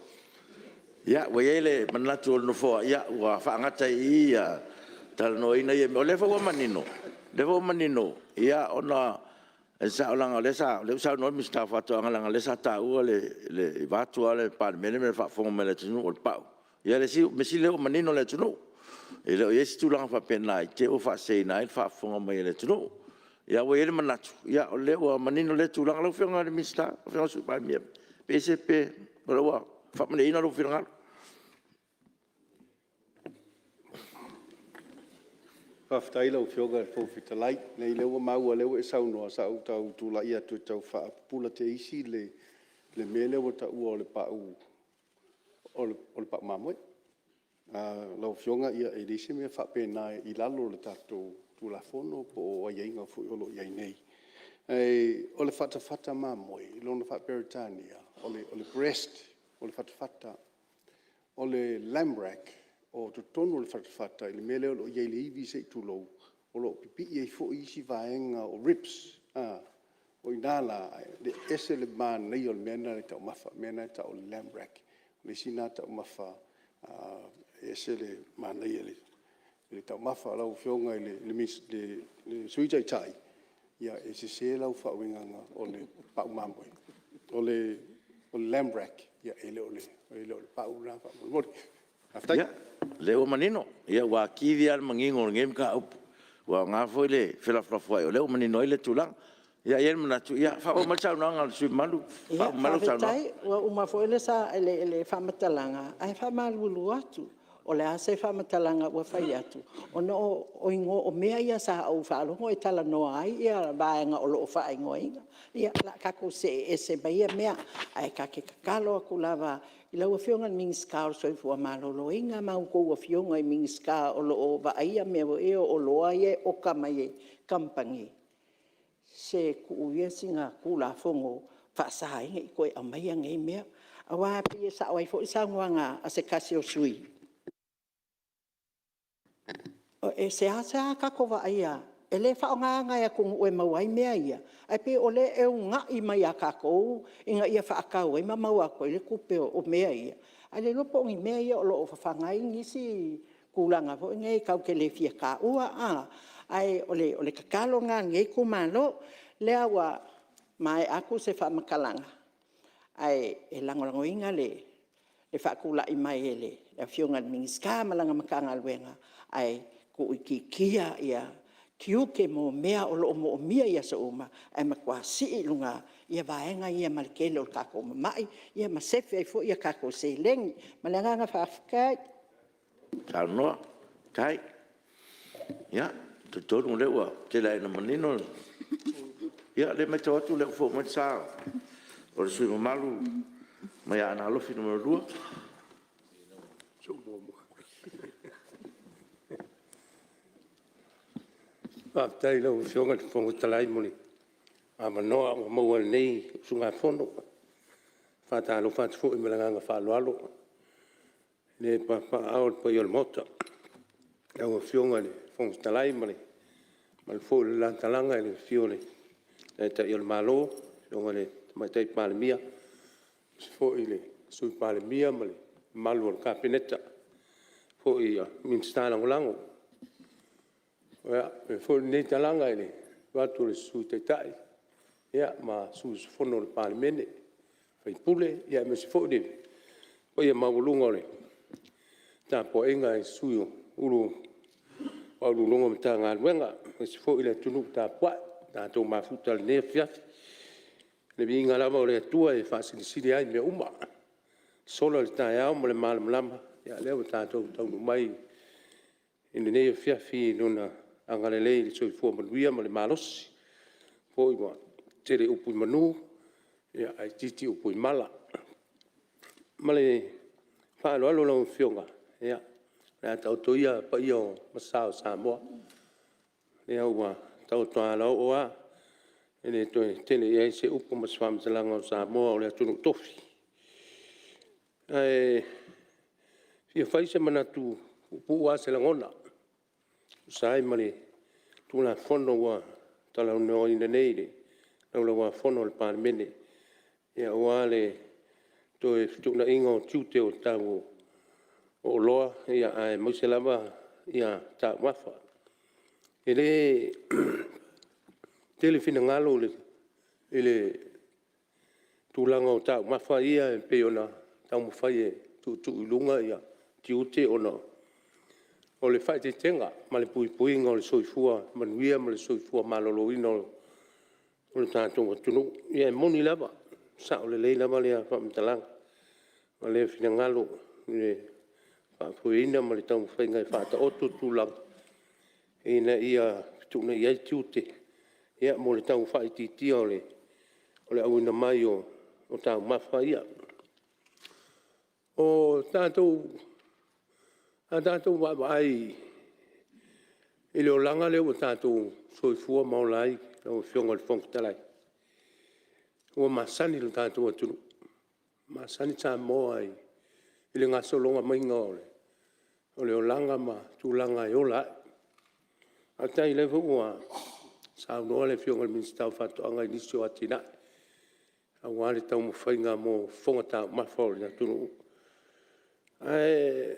Ia, ua i ai le manatu o le Nofoa, ua faagata ai i i le talanoaina o ia mea. O lea foi ua manino, lea foi ua manino, ona e sao leaga o lea ua saunoa le Minisita o Faatoaga, leaga o lea sa taua, vaeatu lava le Palemene ma le faafofoga mai a le atunuu o le pau. Ia o le mea sili o lea ua manino le atunuu, e le o i ai se tulaga faapena i te i ua faaseseina ai le faafofoga mai a le atunuu. Ae ua i ai le manatu, o lea ua manino lea tulaga. Lau Afioga i le Minisita, lau Afioga i le Sui Palemia, pe o lea ua faamalieina lou finagalo? Faafetai i lau Afioga i le Fofoga Fetalai. Leai o lea ua maua o lea ua e saunoa, sa ou tau tulai atu e tau faapupula teisi le mea lea ua taua o le pau mamoe. Lau Afioga e leai se mea faapena i lalo o le tatou Tulafono po o aiaiga foi o lo o i ai nei. O le fatafata mamoe i lona faa-Peretania o le breast o le fatafata. O le lamb rack, o totonu o le fatafata i le mea lea o lo o i ai le ivi se i tulou, o lo o pipii ai foi isi vaega o ribs. O i ina la, e ese le manaia o le mea lena i le taumafa, o le mea lena e tau o le lamb rack. O le isi lena taumafa e ese le manaia i le taumafa. Lau Afioga i le Sui Taitai, e sese lau faauigaga o le pau mamoe, o le lamb rack, e le o le pau lena faamolemole. Faafetai. Ia, o lea ua manino, ua atili lava le manino o lenei mataupu. Ua aoga foi le felafolafoai o lea ua manino ai lea tulaga. Ia e i ai le manatu, faaauau mai le saunoaga a le sui usufono mamalu, faauma mai lau saunoaga. Faafetai, ua uma foi le faamatalaga, ae faamalulu atu, o le a se faamatalaga ua fai atu, ona o mea ia sa ou faalogo e talanoa ai vaega o lo o faaigoaina. Ia o le a tatou see ese ma ia mea. Ae ta te tatalo atu lava i lau Afioga i le Minisita o le Soifua Maloloina ma a outou Afioga i Minisita o lo o vaaia mea foi ia o oloa ia e oka mai e kamupani, se tuu ia sina Tulafono e faasa ai ona toe aumaia nei mea. Aua e pei e sao ai foi le saunoaga a se tasi o sui usufono, e seasea tatou vaaia, e le faaaogaina e atunuu e maua ai mea ia, ae pei o lea e uunai mai ia tatou ina ia faatau ai ma maua atu ai le tupe o mea ia, ae le iloa po o ni mea ia o lo o fafaga ai nisi tulaga foi nei tatou te le fia taua. Ae o le tatalo lena a lenei itumalo. O lea ua maea atu se faamatalaga, ae lagolagoina le faatulai mai e le Afioga i le Minisita ma lana Matagaluega, ae tuuitiitia tiute mo mea o lo o moomia i aso uma, ae matua sii i luga vaega ia ma le tele o le tatou mamai ma sefe ai foi a tatou seleni. Ma le agaga faafetai. Saunoa. Faafetai. Ia, ou te talitonu o lea ua tele lava ina manino. Ia o lea e matau atu o lea ua fou mai le sa o le sui usufono mamalu mai Aana Alofi 2. Faafetai i lau Afioga i le Fofoga Fetalai mo le avanoa ua maua e lenei usugafono. E faatalofa atu foi ma le agaga faaaloalo i le papaaao o le paia o le Maota, i lau Afioga i le Fofoga Fetalai ma le mamalu foi o le la Talaga i le afio o le Taitai o le Malo, le Afioga i le Tamaitai Palemia, aemaise foi le Sui Palemia ma le mamalu o le Kapeneta faapea foi Minisita Lagolago. Ia, e faapea foi lenei talaga i le afio atu o le Sui Taitai ma sui usufono o le Palemene, sui usufono, aemaise foi le paia maualuga o le tapuaiga a Ofisa Sili o Pulega o Matagaluega, aemaise foi le atunuu tapuai ua tatou mafuta i lenei afiafi. O le viiga lava o le Atua e faasilisili lava i mea uma, ua sola le taeao ma le malamalama, o lea ua tatou taunuu mai i lenei afiafi i Lona agalelei i le soifua manuia ma le malosi. O lea foi ua tele upu i manu ae itiiti upu i mala. Ma le faaaloalo lau Afioga, ia, o le a taoto ia paia ma sa o Samoa, o lea ua taoto a alaoo lava, e le toe tele i ai se upu ma se faamatalaga o Samoa o le atunuu tofi. Ae fia fai se manatu, e puupuu lava se lagona e tusa ai ma le Tulafono ua talanoaina nei i le Laulau-a-Fono a le Palemene aua le toe fetuunaiga o tiute o tau o oloa, aemaise lava taumafa. E le tele finagalo i le tulaga o taumafa ia e pei ona taumafai e tuutuu i luga tiute ona o le faaeteetega ma le puipuiga o le soifua manuia ma le soifua maloloina o le tatou atunuu. Ia e moni lava, e sao lelei lava lea faamatalaga ma lea finagalo i le faafoeina ma le taumafaiga e faataoto tulaga ina ia fetuunai ai tiute mo le tau faaitiitia o le auina mai o taumafa ia. O tatou, a tatou vaavaai i le olaga lea ua tatou soifua ma ola ai lau Afioga i le Fofoga Fetalai, ua masani lo tatou atunuu, ua masani Samoa i le gasologa maiga o le olaga ma tulaga e ola ai. Faafetai o lea foi ua saunoa le Afioga i le Minisita o Faatoaga i nisi o atinae aua le taumafaiga mo fofoga taumafa o le atunuu. Ae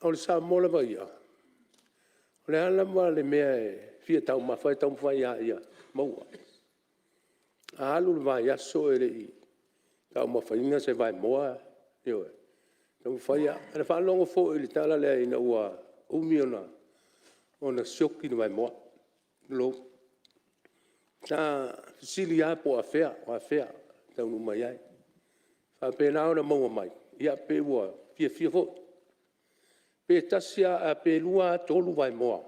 o le Samoa lava ia, o le a lava le mea e fia taumafa ai, e taumafai lava ia maua. A alu le vaiaso e le i taumafaina se vaemoa, ioe, e taumafai lava. Na faalogo foi i le tala lea ina ua umi ona sioki le vaemoa, tulou. Sa fesili lava po o afea e taunuu mai ai. Faapena ona maua mai, ia pei ua fiafia foi. Pe tasi lava, pe lua tolu vaemoa,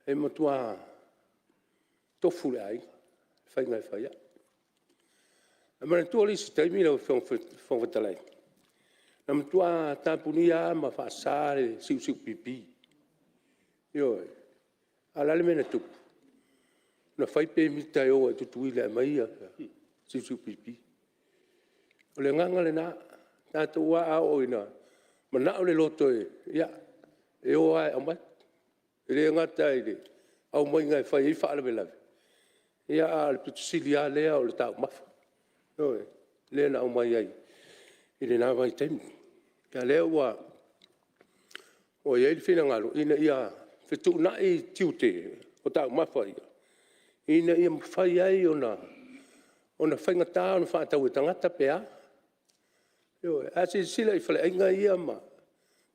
e matua tofu le aiga i le faiga e fai ai. Ae manatua le isi taimi lau Afioga i le Fofoga Fetalai, na matua tapunia lava ma faasa le siusiupipi, ioe. A o le a le mea na tupu? Na fai pemita e o ai i Tutuila e aumai siusiupipi. O le agaga lena, o tatou lava a oo ina manao le loto e, ia, e o lava e aumai. E le gata i le aumaiga e fai ai faalavelave, a o le pito sili lava lea o le taumafa, ioe, lea na aumai ai i lena vaitaimi. A o lea ua i ai le finagalo ina ia fetuunai tiute o taumafa ia, ina ia mafai ai ona faigata ona faatau e tagata pe a. Ioe. A silasila i faleaiga ia ma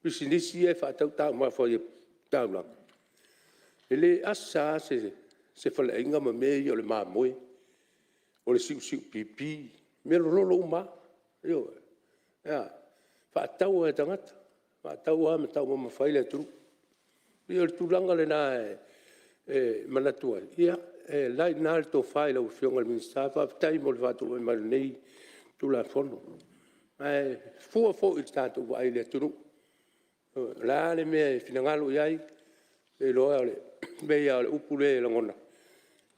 pisinisi ia e faatau taumafa i le taulaga, e le asa lava se faleaiga ma mea ia o le mamoe, o le siusiupipi, mealololo uma lava. Ioe. E a? E faatau lava e tagata, faatau lava ma taumamafa ai le atunuu. E pei o le tulaga lena e manatu ai, ia o lena e i ina le tofa i lau Afioga i le Minisita, faafetai mo le faatulai mai o lenei Tulafono. Ae fua foi i le tatou vaai i le atunuu, o le a le mea e finagalo i ai, ou te iloa e pei lava o le upu lea e lagona,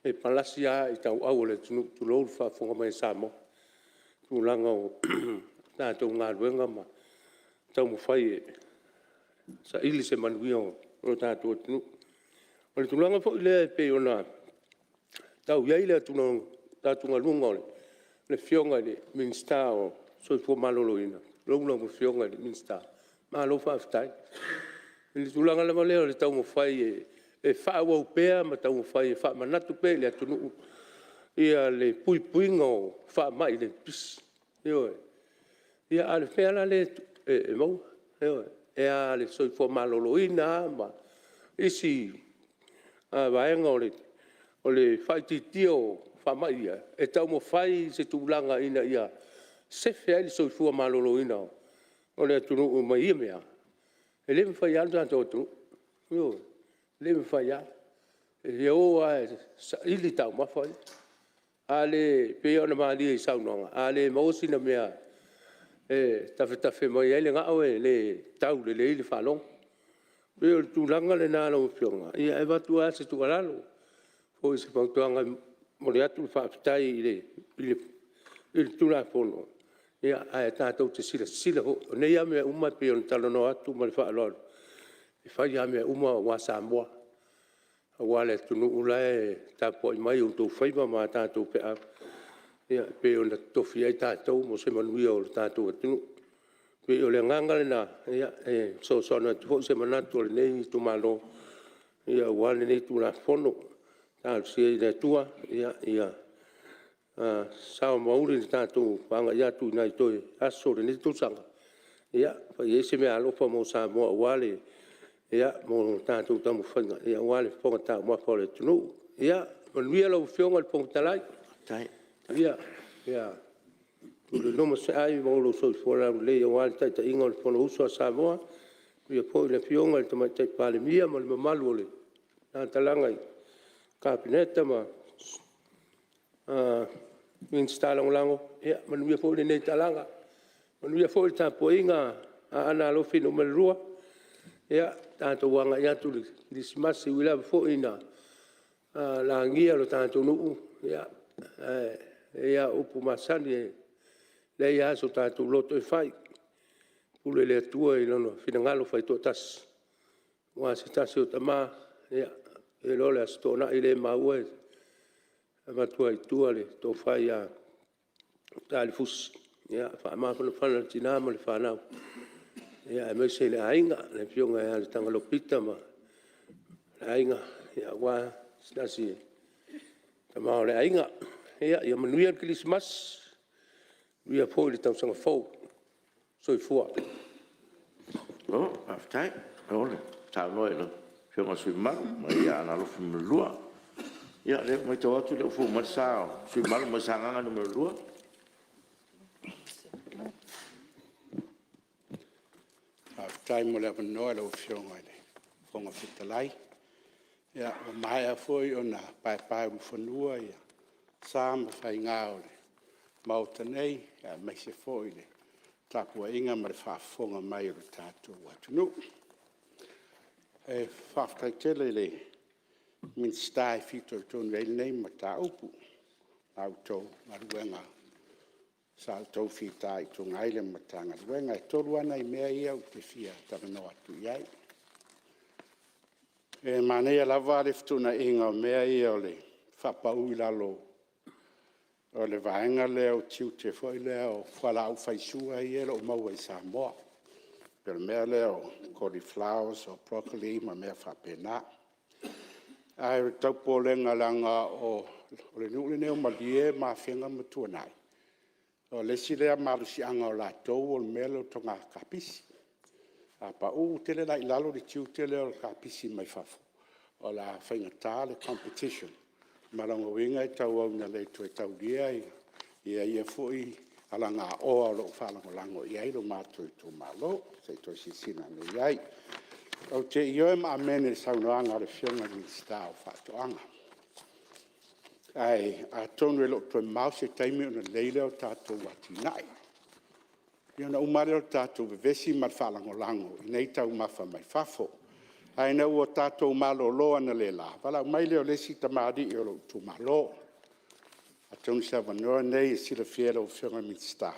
e palasi lava i tauau o le atunuu, tulou le faafofoga mai a Samoa, i tulaga o tatou galuega ma taumafai e saili se manuia o le tatou atunuu. O le tulaga foi lea e pei ona tau i ai le atugaluga o le Afioga i le Minisita o le Soifua Maloloina, tulou lau Afioga i le Minisita, malo faafetai. I le tulaga lava lea o le taumafai e faaauau pea ma taumafai e faamanatu pea i le atunuu le puipuiga o faamai le pipisi. Ioe. A o le mea la lea e maua, e a le soifua maloloina lava ma isi vaega o le faaitiitia o faamai ia, e taumafai i se tulaga ina ia sefe ai le soifua maloloina o le atunuu mai ia mea, e le mafai lava lo tatou atunuu, ioe, e le mafai lava. E o lava e saili taumafa ia. A le pei ona malie i saunoaga, a le maua sina mea e tafetafe mai ai le gao e le tau lelei le faalogo. E pei o le tulaga lena lau Afioga, e avatu lava se tuualalo, po o se fautuaga e momoli atu le faafetai i le Tulafono, ae tatou te silasila foi. O nei lava mea uma e pei ona talanoa atu ma le faaaloalo, e fai lava mea uma aua Samoa, aua le atunuu la e tapuai mai i o outou faiva ma a tatou feau e pei ona totofi ai tatou mo se manuia o le tatou atunuu. E pei o le agaga lena e fesoasoani atu foi se manatu o lenei itumalo aua lenei Tulafono. Talosia i le Atua ia sao ma uli le tatou agai atu i nai toe aso o lenei tausaga, ia fai ai se meaalofa mo Samoa aua tatou taumafaiga aua le fofoga taumafa o le atunuu. Ia manuia lau Afioga i le Fofoga Fetalai, manuia tuleloma se ai maua lou soifua laulelei aua le taitaiga o le Fonousu a Samoa, manuia foi le Afioga i le Tamaitai Palemia ma le mamalu o lena Talaga i le Kapeneta ma Minisita Lagolago. Ia manuia foi lenei talaga, manuia foi le tapuaiga a Aana Alofi Nu.2, ia tatou agai atu i le Kerisimasi. E ui lava foi ina lagia lo tatou nuu, ae i ai lava upu masani, e leai lava so tatou loto e fai, e pule le Atua i Lona finagalo faitoatasi, aua o se tasi o tama, ou te iloa o le Aso Toonai lea ua maua e avatu ai i tua le tofa ia Taelefusi, ia faamafanafana i le tina ma le fanau, aemaise le aiga, le afioga ia Letagaloa Pita ma le aiga, aua se tasi o tama o le aiga. Ia manuia le Kerisimasi, manuia foi le tausaga fou. Soifua. Malo faafetai, malo saunoa i lau Afioga i le sui usufono mamalu mai Aana Alofi 2. Ia o lea ua matau atu o lea ua fou mai le sa o le sui usufono mamalu mai Sagaga 2. Faafetai mo le avanoa i lau Afioga i le Fofoga Fetalai. Ia, ua maea foi ona paepaeulufanua sa ma faiga o le Maota nei, aemaise foi le tapuaiga ma le faafofoga mai a lo tatou atunuu. E faafetai tele i le Minisita e fitoitonu i ai lenei mataupu i la outou galuega sa outou fitaituga ai i le Matagaluega. E 3 lava nai mea ia ou te fia talanoa atu i ai. E manaia lava le fetuunaiga o mea ia o le faapau i lalo o le vaega lea o tiute foi lea o fualaau faisua ia e le o maua i Samoa, pei o le mea lea o cauliflower, o broccoli ma mea faapena. Ae o le tau popolega leaga o le nuu lenei o Malie ma Afega ma Tuanai, o le isi lea malosiaga o latou o le mea lea o le toga kapisi. A pau tele la i lalo le tiute lea o le kapisi mai fafo, o le a faigata le competition, ma o lona uiga e tauau ina le toe taulia ia foi alagaoa o lo o faalagolago i ai lo matou itumalo. Se i toe silasila ane i ai. Ou te ioe ma amene i le saunoaga a le Afioga i le Minisita o Faatoaga. Ae atonu e le o toe mamao se taimi ona lelei lea o tatou atinae, ia ona uma lava lea o le tatou vevesi ma le faalagolago i nei taumafa mai fafo. Ae ina ua tatou malolo analeila, valaau mai lea o le isi tamalii o lou itumalo, atonu o se avanoa lenei e silafia e lau Afioga i le Minisita,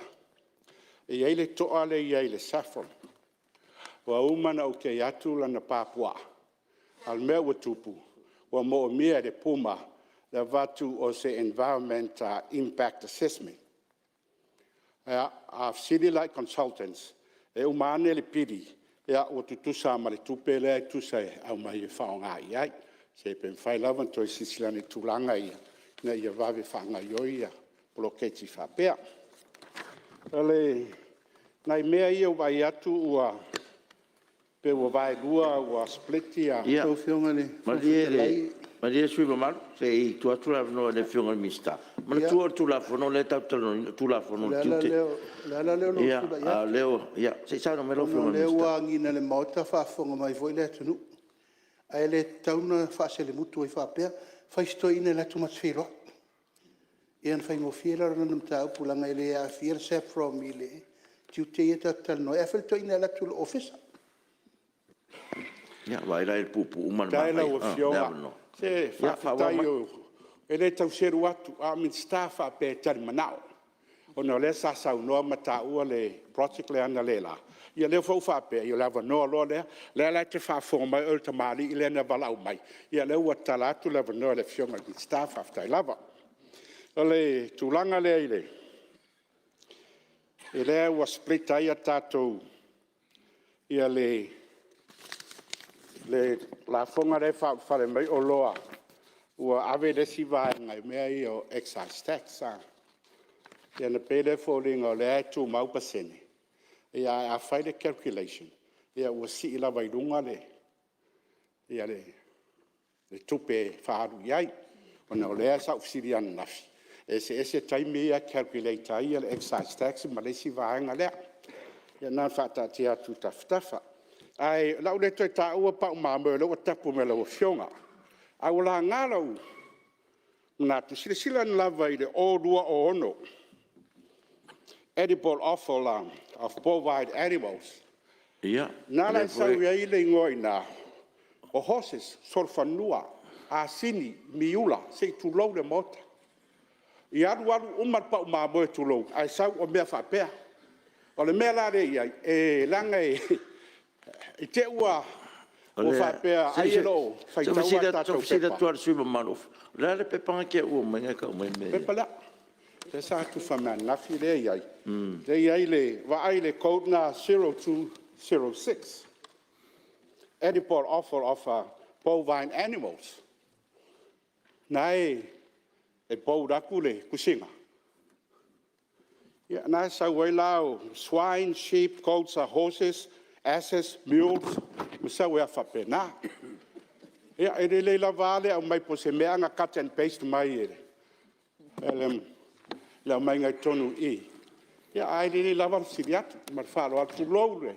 e i ai le toa lea e i ai a le SAFPROM, ua uma ona okei atu lana pa puaa, a o le mea ua tupu, ua moomia e le PUMA le avatu o se environment impact assessment. A fesili la i consultants, e uma ane le pili ua tutusa lava ma le tupe lea e tusa e aumai e faaaoga i ai. Se pe mafai lava ona toe silasila ane i tulaga ia ina ia vave faagaoioi poloketi faapea. O nai mea ia ua vaai atu pei ua vaelua ua split Ia, Lau Afioga i le Fofoga Fetalai… Malie le sui usufono mamalu, se i tuu atu le avanoa i le Afioga i le Minisita. Manatua o le Tulafono lea tatou te talanoaina o le Tulafono o Tiute. O le ala lea o lou tulai Se i saunoa mai atu, ona o lea ua agiga i le Maota a o faafofoga mai foi le atunuu. Ae le tatau ona faaselemutu ai faapea, fai i si toeaina e alu atu ma te feiloai, ia ona faigofie lea o lana mataupu leaga e le aafia le SAFPROM i le tiute lea tatou te talanoa ai. Ae fai i le toeaina e alu atu i lou ofisa. Ia, vaai la i ai i le puupuu ma le Faafetai i lau manaia o le Afioga. avanoa. Se faafetai e le tau selu atu, a o Minisita faapea e talimanao, ona o lea sa saunoa ma taua le project lea analeila, ia lea foi ua faapea, ia o le avanoa loa lea. O lea la e te faafofoga mai oe le tamalii lea na valaau mai, ia o lea ua tatala atu le avanoa i le Afioga i le Minisita, faafetai lava. O le tulaga lea i lea ua split ai le le lafoga lea e faaulufale mai ai oloa, ua ave le isi vaega i mea ia o excise tax. Ia ona pei lea e foliga o lea e tumau pasene, ae a fai le calculation, ua sii lava i luga le tupe e faaalu i ai. Ona o lea sa ou fesili ananafi, e eseese taimi ia e calculate ai le excise tax ma le isi vaega lea. Ia na ona faataatia atu i tafatafa. Ae o le a ou le toe taua pau mamoe o lea ua tapu mai e lau Afioga. Ae ua laga lou manatu, silasila ane lava i le 0206 edible offal of bovine animals. Ia. Na ala ona sau ai le igoa i ina, o horses, solofanua, asini, miula, se i tulou le Maota. I alu alu uma le pau mamoe tulou, ae sau o mea faapea. O le mea la lea e i ai, e leaga i te i ua faapea ai e le o faitauina a tatou Se i ou fesili pepa. atu lava i le sui usufono mamalu, o le a le pepa lena e te aumaia na e tau mai ai mea ia? O le pepa lea, lea sa tufa mai ananafi lea e i ai. Lea e i ai, vaai i le code lena 0206, edible offal of bovine animals. O lena e bold atu le tusiga, o lena e sau ai la o swine, sheep, goats, horses, asses, mules, ma sau ai lava faapena. Ia, e lelei lava le aumai po o se mea na cut and paste mai e le aumaiga i totonu i i, ae lelei lava le fesili atu. Ma le faaaloalo, tulou le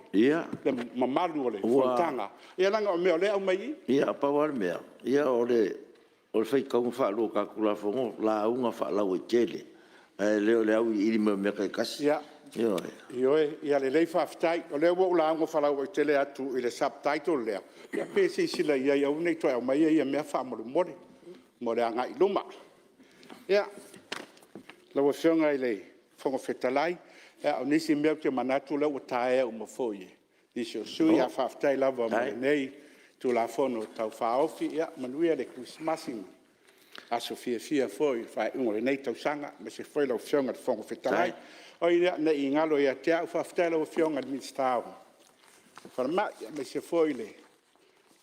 mamalu o le fonotaga, ia leaga o mea o lea e aumai i i. Ia, pau lava le mea, o le faitauga faalua o tatou Tulafono o lauga faalauaitele, ae le o le auiliili mai o mea taitasi. Ioe. Ioe, ia lelei faafetai. O lea ua ou lauga faalauaitele atu i le subtitle lea, ia pe silasila i ai e aua ne i toe aumaia ia mea faamolemole mo le agai i luma. Ia, lau Afioga i le Fofoga Fetalai, o nisi mea ou te manatu o lea ua taea uma foi e nisi o sui usufono, ae faafetai lava mo lenei Tulafono Tau Faaofi. Ia manuia le Kerisimasi ma aso fiafia foi i le faaiuga o lenei tausaga, aemaise foi lau Afioga i le Fofoga Fetalai. Oi ia, ne i galo ia te au, faafetai i lau Afioga i le Minisita o le Falemai, aemaise foi le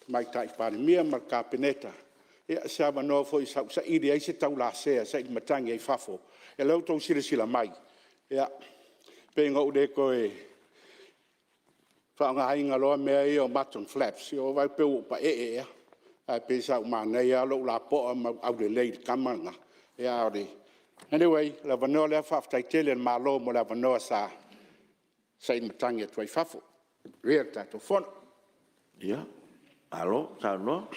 Tamaitai Palemia ma le Kapeneta, i se avanoa foi sa ou saili ai se taulasea, saili matagi ai i fafo. Ia o lea ua outou silasila mai, e pei na ou le toe faaaogaina loa mea ia o mutton flaps, ua ou vaai e pei ua ou paee ea. Ae pei sa ou manaia lava lou lapoa ma ou aulelei i le tama lena. Anyway, o le avanoa lea, faafetai tele i le Malo mo le avanoa sa saili matagi atu ai i fafo. Manuia le tatou Fono. Ia, malo saunoa.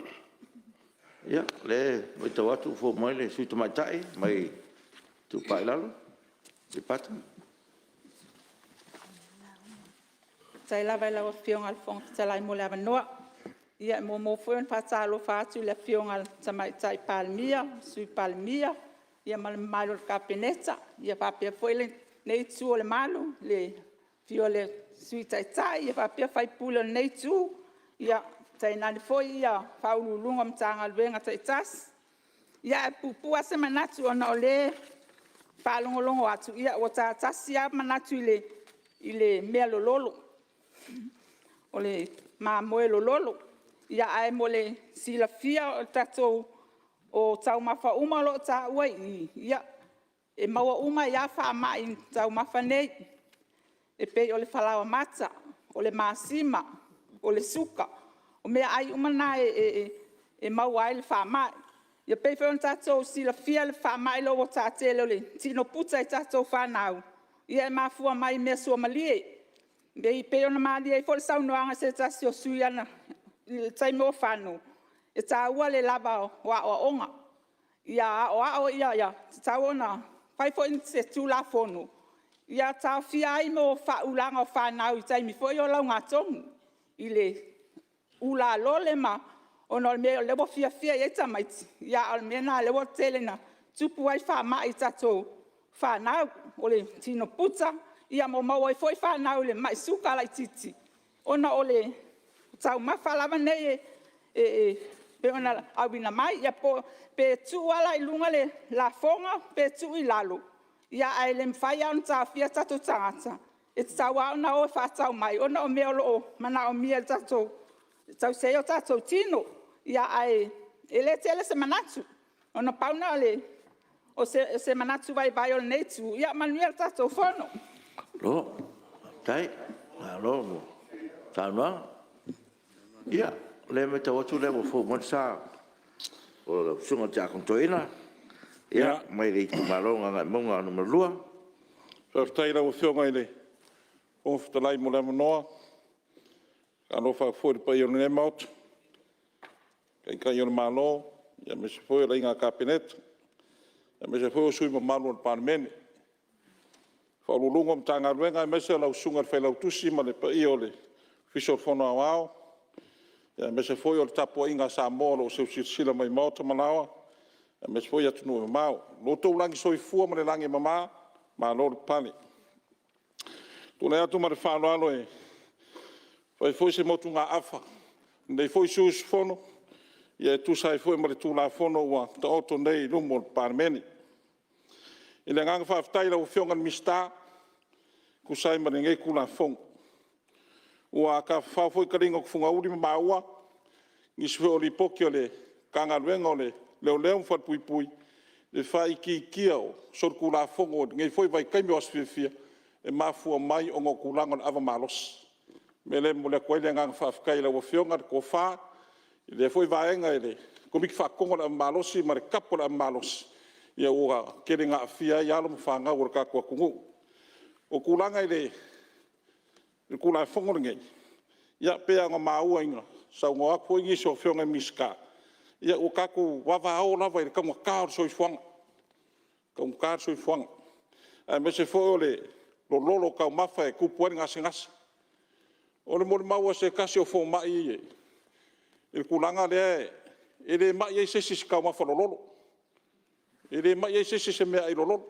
Ia, o lea e matau atu ua fou mai le sui usufono tamaitai mai le Itupa i Lalo, Aleipata. Faafetai lava i lau Afioga i le Fofoga Fetalai mo le avanoa. Ia e muamua foi ona faatalofa atu i le Afioga i le Tamaitai Palemia, Sui Palemia ma le mamalu o le Kapeneta, faapea foi lenei itu o le malu i le afio o le Sui Taitai faapea sui usufono o lenei itu, tainane foi Ofisa Sili o Pulega o Matagaluega taitasi. Ia, ae puupuu lava se manatu ona o lea e faalogologo atu ua ta tasi lava manatu i le mealololo, o le mamoe lololo. Ae mo le silafia o taumafa uma o lo o taua i i, e maua uma ai lava faamai i taumafa nei, e pei o le falaoamata, o le masima, o le suka. O meaai uma na e maua ai le faamai. E pei foi ona tatou silafia le faamai lea ua taatele o le tino puta i tatou fanau, ia e mafua mai i mea suamalie. E pei ona malie ai foi le saunoaga a se tasi o sui usufono i le taimi ua fano, e taua le lava o aoaoga. Ia aoao, e tatau ona fai foi se Tulafono ia taofia ai le faaulaina o fanau i taimi foi ia o laugatogi i le ula lole ona o le mea lea ua fiafia i ai tamaiti, a o le mea lena lea ua tele ina tupu ai faamai i tatou fanau, o le tino puta, ma maua ai foi fanau i le mai suka laitiiti ona o taumafa lava nei e pei ona auina mai. Ia pe tuu lava la i luga le lafoga pe tuu i lalo, ae le mafai lava ona taofia o tatou tagata, e tatau lava ona o e faatau mai ona o mea o lo o manaomia e tausi ai o tatou tino. Ae le tele se manatu, ona pau lena o se manatu vaivai o lenei itu. Ia manuia le tatou Fono. Malo faafetai, malo mo saunoaga. Ia, o lea e matau atu o lea ua fou mai le sa o lau Susuga i le Tiakono Toeaina mai le itumalo o Gagaemauga 2. Faafetai i lau Afioga i le Fofoga Fetalai mo le avanoa. E faatalofa atu foi i le paia o lenei Maota, Taitai o le Malo aemaise foi o le Aiga Kapeneta, aemaise foi o sui usufono mamalu o le Palemene, Ofisa Sili o Pulega o Matagaluega aemaise lau Susuga i le Failautusi ma le paia o le Ofisa o le Fono Aoao, aemaise foi o le tapuaiga a Samoa o lo o seu silasila mai i maota ma laoa aemaise foi atunuu e mamao. Lo outou lagi soifua ma le lagi e mama, malo le pale. E tulai atu ma le faaaloalo e fai foi se motugaafa a lenei foi sui usufono e tusa ai foi ma le Tulafono ua taoto nei i luma o le Palemene. I le agaga faafetai i lau Afioga i le Minisita e tusa ai ma lenei Tulafono. Ua tafafao foi taliga o tufugauli ma maua nisi foi o Lipoti a le Matagaluega o Leoleo ma Falepuipui i le faaitiitia o solitulafono i lenei foi vaitaimi o aso fiafia e mafua mai ona o tulaga o le ava malosi. O le mea lea e momoli atu ai le agaga faafetai i lau Afioga le tofa i lea foi vaega i le Komiti Faatonu o le ava malosi ma le tapu o le ava malosi ua tele ina aafia ai alo ma fanau a le tatou atunuu. O tulaga i le Tulafono lenei, e pei lava ona maua ina saunoa atu foi nisi o Afioga i Minisita, ua tatou vavao lava i le taugata o le soifuaga, taugata le soifuaga, aemaise foi o le lololo o taumafa e tupu ai le gasegase. O le molimau a se tasi o fomai i le tulaga lea, e le mai ai se isi i se taumafa lololo, e le mai ai se isi i se meaai lololo,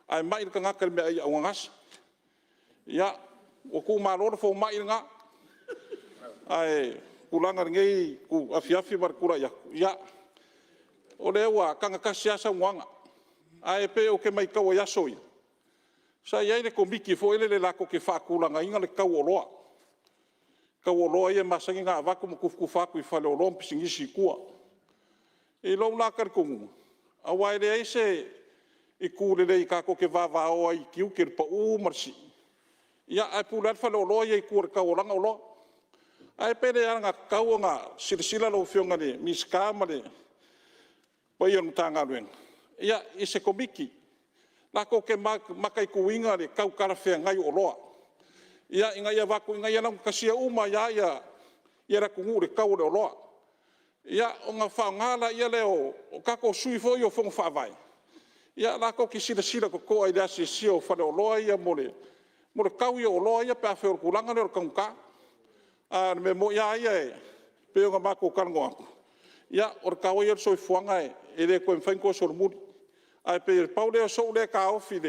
ae mai le tagata i le meaai anogase. Ia, ua tuumalo le fomai lena. Ae o le tulaga i lenei afiafi ma le tulai atu, ia, o lea ua tagatasi lava saunoaga. Ae pei ou te maitaua i aso ia, sa i ai le Komiti foi lele latou te faatulagaina le tau o oloa, tau o oloa ia e masani ona avatu ma tufatufa atu i faleoloa ma pisinisi i tua. I lou la talitonuga, aua e leai se itu lelei tatou te vavao ai i tiute i le pau ma le sii, ae pule lava le faleoloa ia i tua i le tau o lana oloa. Ae pe le alagatatau ona silasila lau Afioga i le Minisita ma le paia o le Matagaluega i se Komiti latou te mataituina le tau talafeagai o oloa, ina ia avatu ina ia laugatasia uma ai lava le atunuu i le tau o le oloa. Ia, ona faaaoga lea o tatou sui foi ia o Fono Faavae latou te silasila totoa i le asiasia o faleoloa ia mo le tau o oloa ia pe afai o le tulaga lea o le taugata. A o le mea moni lava ia e pei ona matou talanoa atu, ia o le tau ia o le soifuaga e le toe mafai ona toe solomuli. Ae pei na pau lea o sou taofi i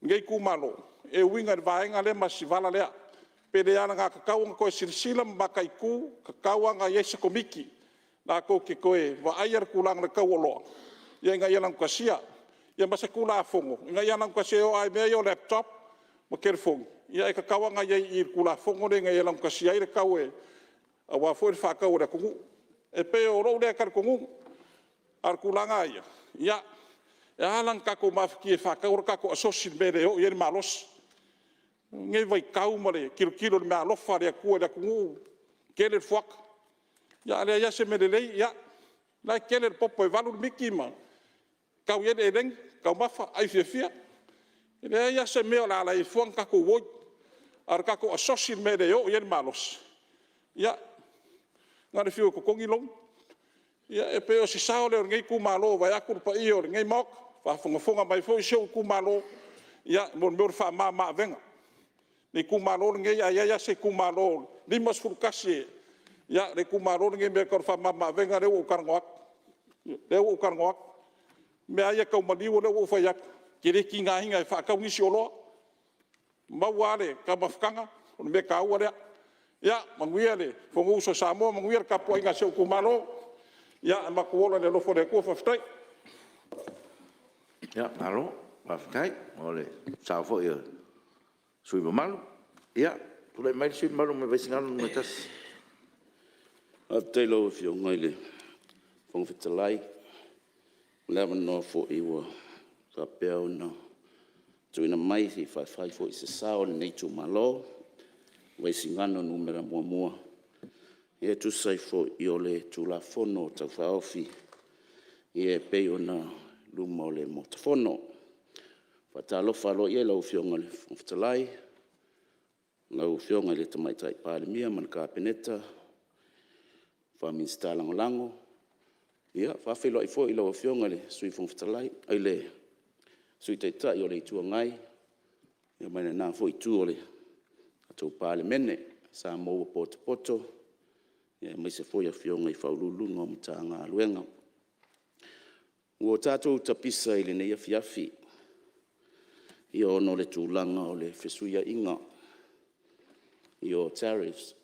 lenei itumalo e uiga i le vaega lea ma si vala lea. Pe le alagatatau ona toe silasila ma mataitu, tatau lava ona i ai se Komiti latou te toe vaaia le tulaga o le tau o oloa ina ia laugatasia, ia ma se Tulafono ina ia laugatasia. E oo lava i mea ia o laptop ma telefoni, ia e tatau lava ona i ai i i i le Tulafono lea ina ia laugatasia ai le tau aua foi le faatau a le atunuu. E pei o lou lea talitonuga. A o le tulaga lava ia, e ala la ona tatou mafatia e faatau a tatou asosi i le mea e le oo i ai le malosi. I lenei vaitau ma le tilotilo i le meaalofa a le Atua i le atunuu, tele le fuata, a leai lava se mea lelei, ia, o la e tele le popo e 8 le miti ma tau i ai le elegi, taumafa, ai fiafia. E leai lava se mea o le a ala ai fua ona tatou oi, a o le tatou asosi i le mea e le oo i ai le malosi, ia, na o le fiu e totogi loan. Ia e pei o se sao lea o lenei itumalo vaeatu le paia o lenei Maota, faafogafoga mai foi si ou itumalo, ia mo le mea o le faamama-avega. Le itumalo lenei, a i ai lava se itumalo e 51, ia o le itumalo lenei i mea tau le faamama-avega lea ua ou talanoa atu, lea ua ou talanoa atu. O mea lava ia tau maliu o lea ua ou fai atu, ou te le tigaina e faatau nisi oloa, maua lava le taumafataga, o le mea taua lea. Ia manuia le Fonousu a Samoa, manuia le tapuaiga a si ou itumalo, ae matou ola i le alofa o le Atua. Faafetai. Malo faafetai mo le sao foi o le sui usufono mamalu. Ia, tulai mai le sui usufono mamalu mai Vaisigano 1. Faafetai i lau Afioga i le Fofoga Fetalai mo le avanoa foi ua faapea ona tuuina mai se i fai foi se sao o lenei itumalo o Vaisigano Nu.1 e tusa ai foi o le Tulafono Tau Faaofi e pei ona i luma o le Maota Fono. E faatalofa aloaia i lau Afioga i le Fofoga Fetalai, lau Afioga i le Tamaitai Palemia ma le Kapeneta, Minisita Lagolago. E faafeiloai foi i lau Afioga i le Sui Taitai o le Itu Agai ma lena foi Itu o le tatou Palemene. Samoa ua potopoto aemaise foi afioga i Ofisa Sili o Pulega o Matagaluega. Ua tatou tapisa i lenei afiafi ona o le tulaga o le fesuiaiga o tariffs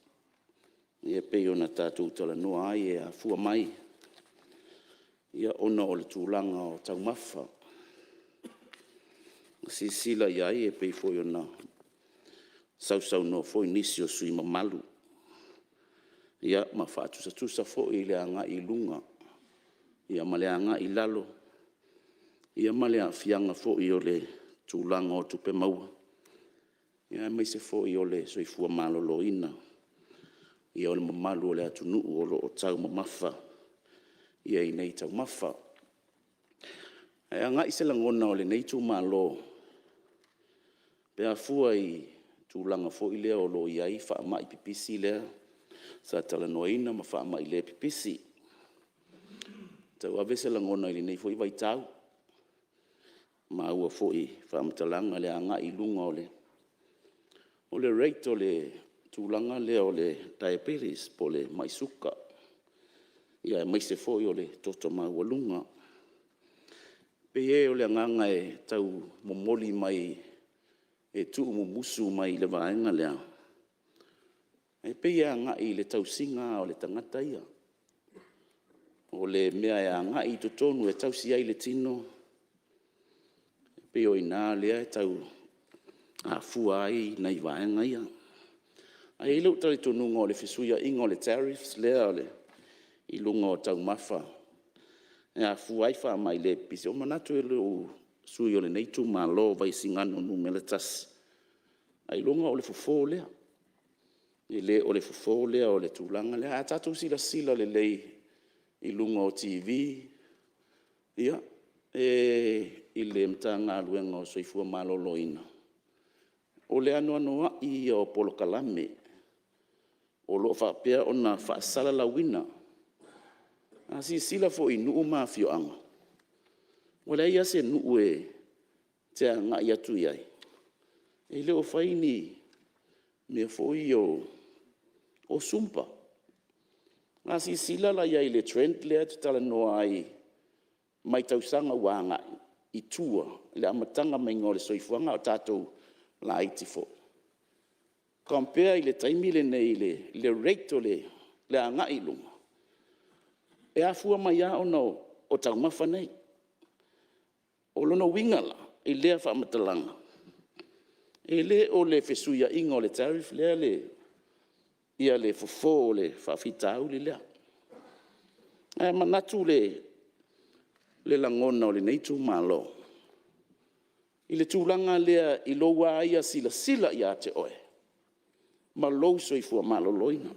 e pei ona tatou talanoa ai e afua mai ona o le tulaga o taumafa. Silasila i ai e pei foi ona sausaunoa foi nisi o sui usufono mamalu ma faatusatusa foi le agai i luga ma le agai i lalo ma le aafiaga foi o le tulaga o tupe maua, aemaise foi o le soifua maloloina o le mamalu o le atunuu o lo o taumamafa i nei taumafa. Ae agai se lagona o lenei itumalo e afua i tulaga foi lea o lo o i ai faamai pipisi lea sa talanoaina ma faamai le pipisi. E tau ave se lagona i lenei foi vaitau, maua foi i faamatalaga le agai i luga o le rate o le tulaga lea o le diabetes po o le mai suka, aemaise foi o le toto maualuga. E pei o le agaga e tau momoli mai e tuumumusu mai i le vaega lea, e pei e agai i le tausiga o le tagata ia. O le mea e agai i totonu e tausi ai le tino, e pei o i ina lea e tau afua ai nai vaega ia. Ae i ai lou talitonuga o le fesuiaiga o le tariffs lea i luga o taumafa e afua ai faamai le pipisi. Ua ou manatu lou sui usufono o lenei itumalo o Vaisigano 1, ailoga o le fofo lea. E le o le fofo lea o le tulaga lea. A tatou silasila lelei i luga o TV i le Matagaluega o le Soifua Maloloina, o le anoanoai ia o polokalame o lo o faapea ona faasalalauina. A silasila foi i nuu ma afioaga, ua leai lava se nuu e te agai atu i ai e le o fai ni mea foi ia o zumba. A silasila la i ai i le trend lea e te talanoa ai mai tausaga ua agai i tua i le amataga mai o le soifuaga a o tatou laiti foi, compare i le taimi lenei i le rate o le agai i luga, e afua mai lava ona o taumafa nei. O lona uiga la i lea faamatalaga, e le o le fesuiaiga o le tariffs lea le fofo o le faafitauli lea. Ae manatu le lagona o lenei itumalo i le tulaga lea i lou lava ia silasila ia te oe ma lou soifua maloloina.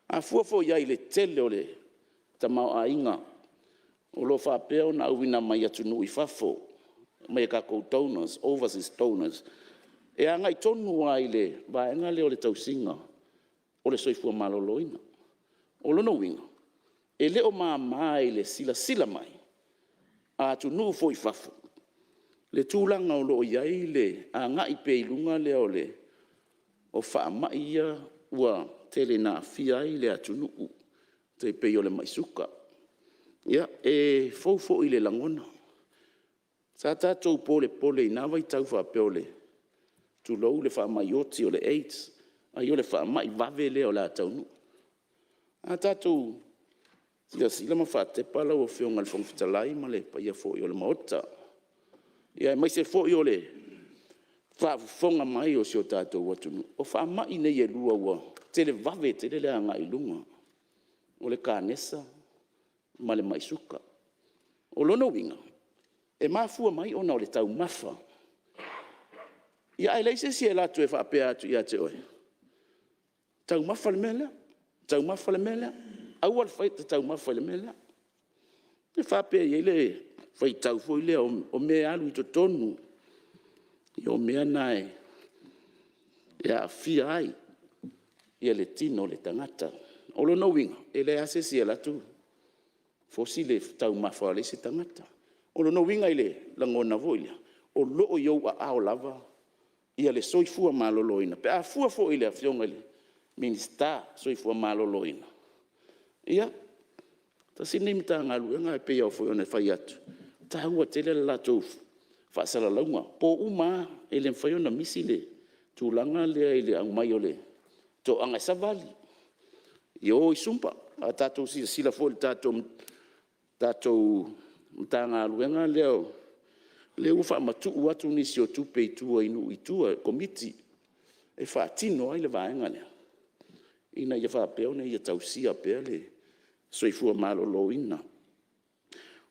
A fua foi i ai i le tele o le tamaoaiga o lo o faapea ona auina mai atunuu i fafo mai a tatou donors, overseas donors, e agai tonu lava i le vaega lea o le tausiga o le soifua maloloina. O lona uiga, e le o mama i le silasila mai a atunuu foi i fafo le tulaga o lo o i ai le agai pea i luga lea o faamai ia ua tele ina aafia ai le atunuu tai pei o le mai suka. E fou foi i le lagona, sa tatou polepole i na vaitau faapea o le, tulou, le faamai oti o le AIDS, ai o le faamai vave lea o le a taunuu. A tatou silasila ma faatepa lau Afioga i le Fofoga Fetalai ma le paia foi o le Maota, aemaise foi o le faafofoga mai o si o tatou atunuu, o faamai nei e lua ua televave tele le agai i luga, o le kanesa ma le mai suka. O lona uiga, e mafua mai ona o taumafa. Ia ae leai se isi e alu atu e faapea atu ia te oe, taumafa le mea lea, taumafa le mea lea, aua le taumafa i le mea lea. E faapea e i ai le faitau foi lea o mea e alu i totonu, o mea na e aafia ai le tino o le tagata. O lona uiga, e leai lava se isi e alu atu fosi le taumafa a le isi tagata. O lona uiga i le lagona foi lea, o lo o i ou aao lava le soifua maloloina, pe a fua foi i le Afioga i le Minisita o le Soifua Maloloina, ia, tasi lenei Matagaluega e pei foi ona fai atu, e taua tele le latou faasalalauga. O po uma lava, e le mafai ona misi le tulaga lea i le aumai o le toaga e savali, ia o i zumba. A tatou silasila foi i le tatou Matagaluega lea ua faamatuu atu nisi o tupe i tua i nuu i tua i komiti e faatino ai le vaega lea, ina ia faapea ona ia tausia pea le soifua maloloina.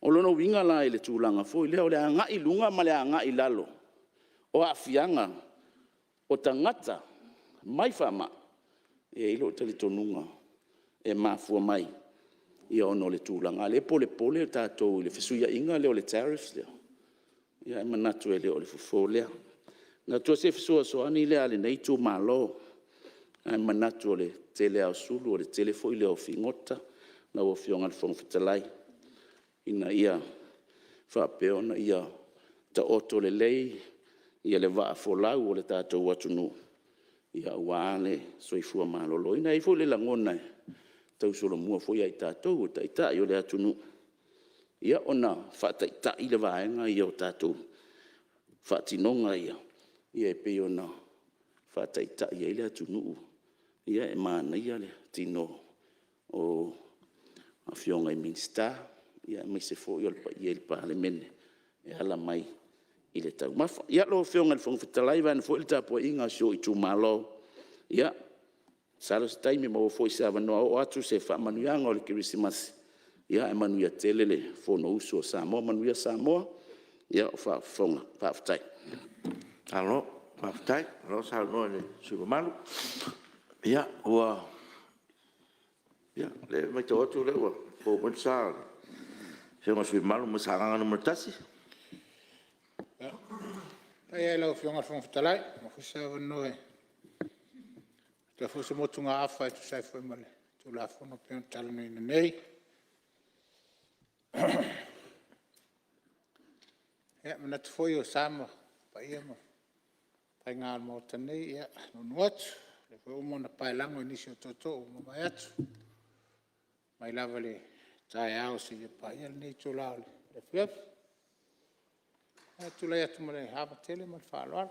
O lona uiga la i le tulaga foi lea o le agai i luga ma le agai i lalo o aafiaga o tagata mai faamai, e i ai lou talitonuga e mafua mai ona o le tulaga lea e polepole tatou i le fesuiaiga lea o le tariffs lea, ae manatu e le o le fofo lea. E manatu o se fesoasoani lea a lenei itumalo, ae manatu o le tele lava o sulu o le tele foi lea o figota lau Afioga i le Fofoga Fetalai, ina ia faapea ona ia taoto lelei le vaafolau o le tatou atunuu aua le soifua maloloina. E i ai foi le lagona e tausolomua foi ia i tatou o Taitai o le atunuu ona faataitai le vaega ia o tatou faatinoga ia e pei ona faataitai ai le atunuu. E manaia le tino o Afioga i Minisita aemaise foi o le paia o le Palemene e ala mai i le taumafa. Ia, lau Afioga i le Fofoga Fetalai, vaeane foi le tapuaiga a si ou itumalo, ia masalo o se taimi maua foi se avanoa e oo atu se faamanuiaga o le Kerisimasi, ae manuia tele le Fonousu a Samoa. Manuia Samoa o faafofoga. Faafetai. Malo faafetai, malo saunoa i le sui usufono mamalu. Ia, o lea e matau atu o lea ua fou mai le sa o le Afioga i le sui usufono mamalu mai Sagaga 1. Faafetai lava i lau Afioga i le Fofoga Fetalai ua maua foi se avanoa e avatu ai foi se motugaafa e tusa ai foi ma le Tulafono e pei ona talanoaina nei. Ia, e manatu foi o sa ma paia ma faiga o le Maota nei, e nuunuu atu, o lea foi ua uma ona paelago e nisi o tootoo ua mavae atu, mai lava i le taeao seia paia lenei itula o le afiafi. Ae tulai atu ma le ava tele ma le faaaloalo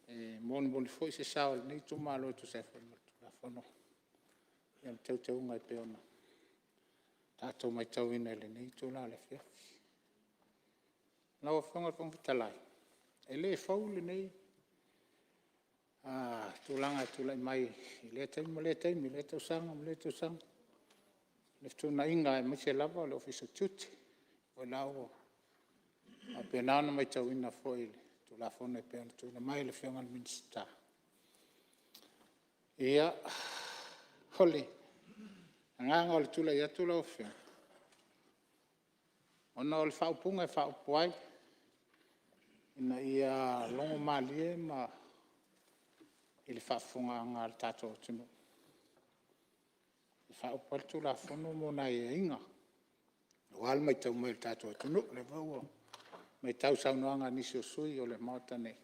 e molimoli foi se sao o lenei itumalo e tusa ai foi ma le Tulafono ma Teuteuga e pei ona tatou matauina i lenei itula o le afiafi. Lau Afioga i le Fofoga Fetalai, e le fou lenei tulaga e tulai mai i lea taimi ma lea taimi, lea tausaga ma lea tausaga, le fetuunaiga aemaise lava o le Ofisa o Tiute. O lena ua faapena ona matauina foi i le Tulafono e pei ona tuuina mai e le Afioga i le Minisita. Ia, o le agaga o le tulai atu lau Afioga, ona o le faaupuga e faaupu ai ina ia logomalie i le faafofogaaga a le tatou atunuu, e faaupu ai le Tulafono ma ona aiaiga aua le matau mai a le tatou atunuu. O lea foi ua matau i saunoaga a nisi o sui usufono o le Maota nei,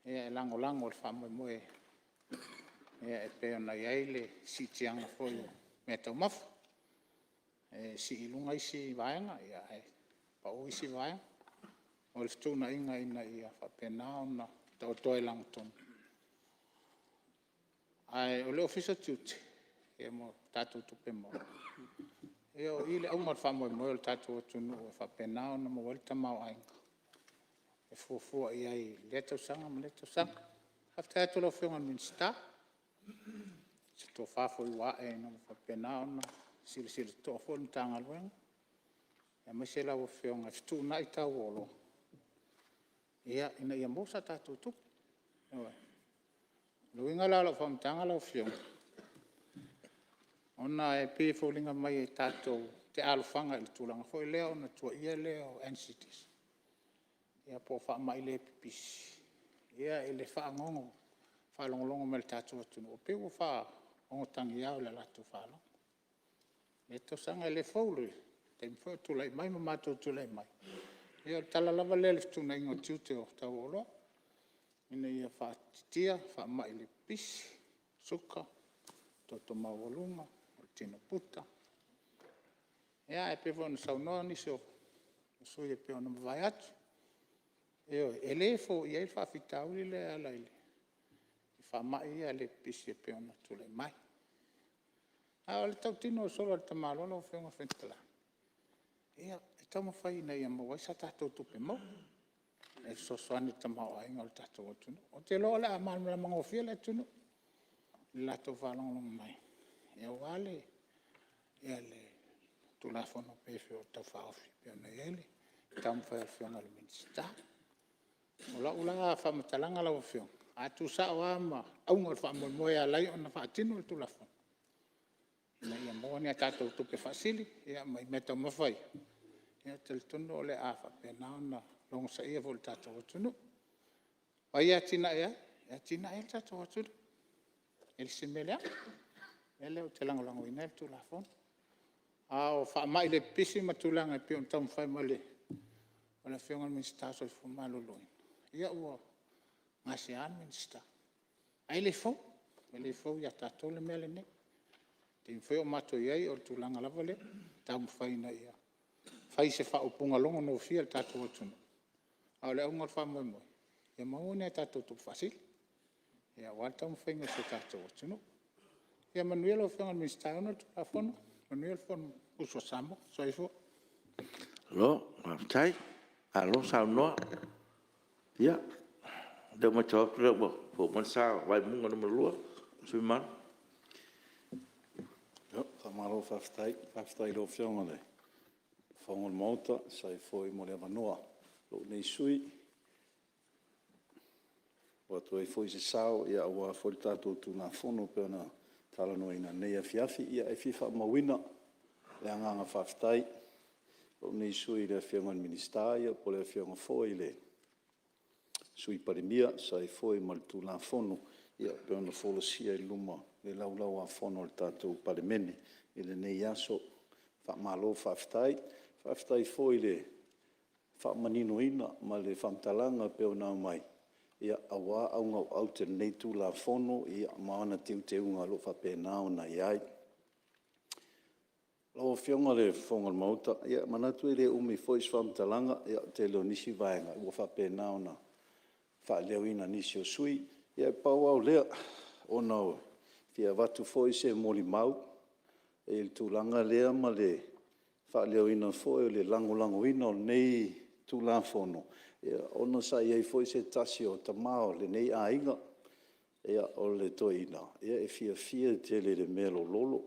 e lagolago i le faamoemoe e pei ona i ai le siitiaga foi o meataumafa, e sii i luga isi vaega ae pau isi vaega. O le fetuunaiga ina ia faapena ona taoto ai i lagatonu. Ae o le Ofisa o Tiute ma tatou tupe maua, o i le auga o le faamoemoe o le tatou atunuu e faapena ona maua ai le tamaoaiga e fuafua i ai i lea tausaga ma lea tausaga. Faafetai atu i lau Afioga i le Minisita. se tofa foi ua ae ina ua faapena ona silasila totoa foi le Matagaluega aemaise lau Afioga e fetuunai tau o oloa ina ia maua se tatou tupe. O le uiga la o lau faamatalaga lau Afioga, ona e pei e foliga mai tatou te alofaga i le tulaga foi lea ona tuuaia lea o NCDs po o faamai le pipisi i le faalogologo mai o le tatou atunuu, pei ua faafagogotagia i le latou faalogo i lea tausaga. E le fou i le taimi foi o tulai mai ma matou tulai mai, ia o le tala lava lea i le fetuunaiga o tiute o tau o oloa ina ia faaitiitia faamai le pipisi, suka, toto maualuga, tino puta. Ae pei foi ona saunoa nisi o sui usufono e pei ona mavae atu, ioe, e le foia ai le faafitauli lea e ala i faamai ia le pipisi e pei ona tulai mai. A o le tautino solo a le tamaloa lau Afioga i le Fofoga Fetalai, ia e taumafai ina ia maua ai se tatou tupe maua e fesoasoani i le tamaoaiga o le tatou atunuu. Ou te iloa o le a malamalama gofie le atunuu i le latou faalogologo mai aua le Tulafono e pei ona Tau Faaofi e pei ona i ai le taumafai a le Afioga i le Minisita. O lau la faamatalaga lau Afioga, a tuusao lava ma auga o le faamoemoe e ala ai ona faatino le Tulafono, ina ia maua ni a tatou tupe faasili mai meataumafa ia, ou te talitonu o le a faapena ona logosaia foi e le tatou atunuu. O ai e atinae ai? E atinae ai le tatou atunuu, e le o se mea leaga. O le mea lea ou te lagolagoina ai le Tulafono. A o faamai le pipisi ma tulaga e pei ona taumafai mai le Afioga i le Minisita o le Soifua Maloloina, ia ua gasea le Minisita. Ae le fou, e le fou ia tatou le mea lenei. O le taimi foi o matou i ai o le tulaga lava lea, e taumafai ina ia fai se faaupuga logogofie i le tatou atunuu, a o le auga o le faamoemoe, ia maua ni a tatou tupe faasili aua le taumafaiga o si o tatou atunuu. Ia manuia lau Afioga i le Minisita e ona le Tulafono, manuia le Fonousu a Samoa. Soifua. Malo faafetai, malo saunoa. Ia, o lea ua matau atu o lea ua fou mai le sa o Vaimauga 2, le sui usufono mamalu. Faamalo faafetai. Faafetai i lau Afioga i le Fofoga o le Maota e tusa ai foi mo le avanoa o lou nei sui usufono e avatu ai foi se sao aua foi le tatou Tulafono pei ona talanoaina i lenei afiafi. Ia, e fia faamauina le agaga faafetai o lou nei sui usufono i le Afioga i le Minisita po o le Afioga foi i le Sui Palemia e tusa ai foi ma le Tulafono e pei ona folasia i luma o le Laulau-a-Fono a le tatou Palemene i lenei aso. Faamalo faafetai. Faafetai foi i le faamaninoina ma le faamatalaga e pei ona aumai aua auga o aute i lenei Tulafono ma ana teuteuga o lo o faapena ona i ai. Lau Afioga i le Fofoga o le Maota, e manatu e le umi foi se faamatalaga, o le tele o nisi vaega ua faapena ona faaleoina e nisi o sui usufono. Ia pau lava o lea, ona e fia avatu foi se molimau i le tulaga lea ma le faaleoina foi o le lagolagoina o lenei Tulafono, ona sa i ai foi se tasi o tama o lenei aiga, o le toeaina, e fiafia tele i le mealololo.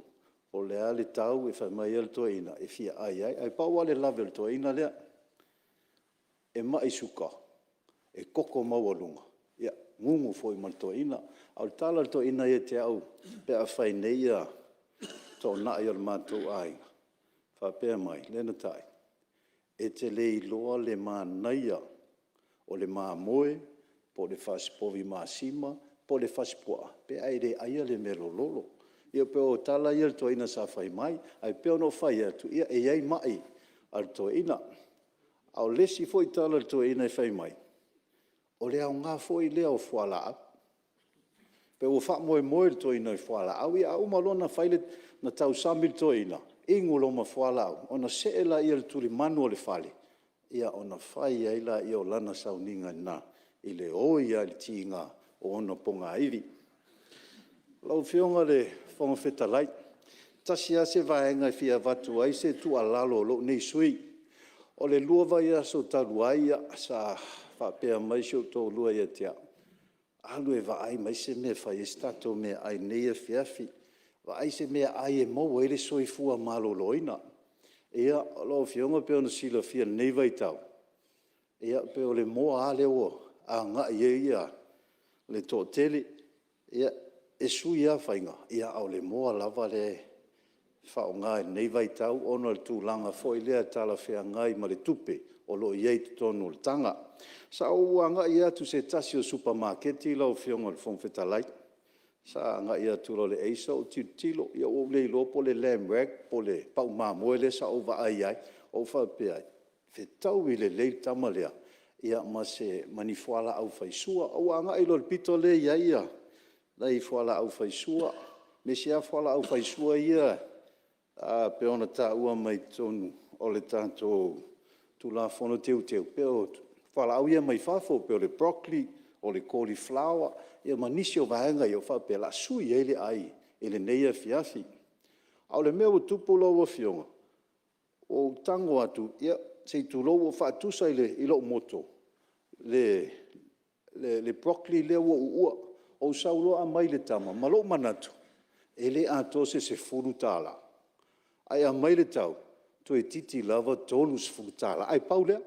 Po o le a le tau, fai mai lava le toeaina, e fia ai ai. Ae pau lava le lave o le toeaina lea, e mai suka, e toto maualuga, ia gugu foi ma le toeaina. A o le tala a le toeaina ia te au pe a fai nei toonai a lo matou aiga, faapea mai, Lenatai, e te le iloa le manaia o le mamoe po o le fasipovi masima po o le fasipuaa pe a e le aia le mealololo. Ia pei o tala ia a le toeaina sa fai mai. Ae pei ona ou fai atu, e i ai mai a le toeaina. A o le isi foi tala a le toeaina e fai mai, o le aoga foi lea o fualaau. Pei ua faamoemoe le toeaina i fualaau. Ia a uma loa ona tausami le toeaina, inu loa ma fualaau, ona see lea i le tulimanu o le fale, ona fai ai lea o lana sauniga lena i le oi lava i le tiga o ona ponaivi. Lau Afioga i le Fofoga Fetalai, tasi lava se vaega e fia avatu ai se tuualalo a lou nei sui usufono. O le lua vaiaso talu ai sa faapea mai si ou toalua ia te au, alu e vaai mai se mea e fai ai se tatou meaai i lenei afiafi. Vaai se meaai e maua ai le soifua maloloina. Ia, lau Afioga pei ona silafia i lenei vaitau, e pei o le moa lava lea ua agai i ai le toatele. Ia, e sui lava faiga, a o le moa lava lea e faaaoga i lenei vaitau ona o le tulaga foi lea talafeagai ma le tupe o lo o i ai i totonu o le taga. Sa ou agai atu i se tasi o supamakeki lau Afioga i le Fofoga Fetalai, sa agai atu loa i le aisa ou tilotilo, ia ua ou le iloa po o le lamb rack po o le pau mamoe lea sa ou vaai ai, ou faapea, fetaui lelei le tama lea ma ni fualaau faisua. Ou agai loa i le pito lea e i ai nai fualaau faisua, aemaise lava fualaau faisua ia e pei ona taua mai totonu o le tatou Tulafono Teuteu, pei o fualaau ia mai fafo pei o le broccoli, o le cauliflower, ia ma nisi o vaega ia faapea o le a sui ai le ai i lenei afiafi. A o le mea ua tupu lau Afioga, ua ou tago atu, ia se i tulou, ua ou faatusa i lou moto le broccoli lea ua ou uua. Ou sau loa aumai i le tama ma lou manatu, e le atoa se $10, ae aumai le tau, toeitiiti lava $30, ae pau lea.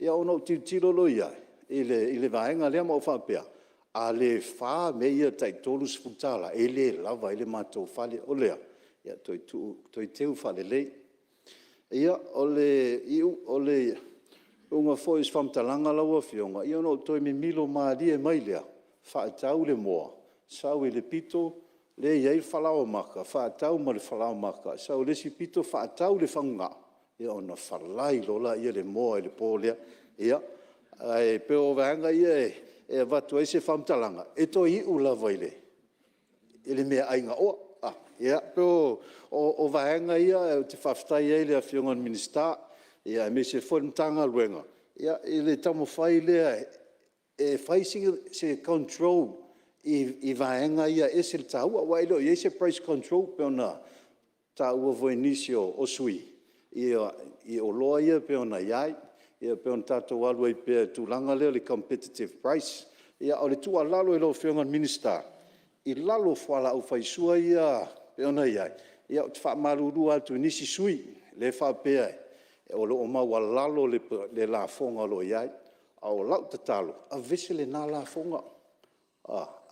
Ia ona ou tilotilo loa i ai i le vaega lea ma ou faapea, a le 4 mea ia tai $30, e le lava ai le matou fale. O le a? Ia toe tuu, toe teu faalelei. Ia, o le iuga foi o se faamatalaga lau Afioga, ia ona ou toe mimilo malie mai lea, faatau le moa, sau i le pito lea e i ai le falaoamata, faatau ma le falaoamata, sau i le isi pito faatau le fagugao, ia ona falai loa lea o le moa i le po lea. Ia, ae pei o vaega ia e avatu ai se faamatalaga, e toe iu lava i le meaai gaoa. Ia, pei o vaega ia ou te faafetai ai i le Afioga i le Minisita aemaise foi le Matagaluega i le taumafai lea e fai se control i vaega ia e ese le taua, aua e le o i ai se price control pei ona taua foi e nisi o sui usufono i oloa ia pei ona i ai, pei ona tatou alu ai pea i le tulaga lea o le competitive price. A o le tuualalo i lau Afioga i le Minisita, i lalo o fualaau faisua ia pei ona i ai, ia ou te faamalulu atu i nisi sui usufono lea e faapea o lo o maualalo le lafoga o lo o i ai. A o lau tatalo, aveese lena lafoga,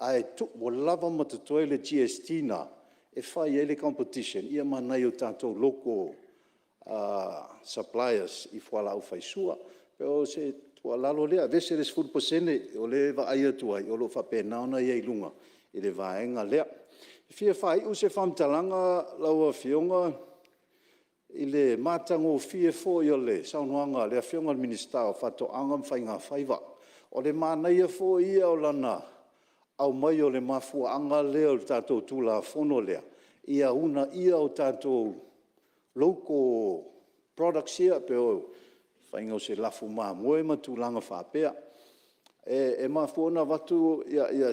ae tuu ua lava ma totoe le GST lena e fai ai le competition ma nai o tatou local suppliers i fualaau faisua. O se tuualalo lea, aveese le 10% o lea e vaai atu ai, o lo o faapena ona i ai i luga i le vaega lea. E fia faaiu se faamatalaga lau Afioga i le matagofie foi o le saunoaga a le Afioga i le Minisita o Faatoaga ma Faigafaiva. O le manaia foi ia o lana aumaia o le mafuaaga lea o le tatou Tulafono lea, ia uunaia o tatou local products ia pei o le faiga o se lafu mamoe ma tulaga faapea. E mafua ona avatu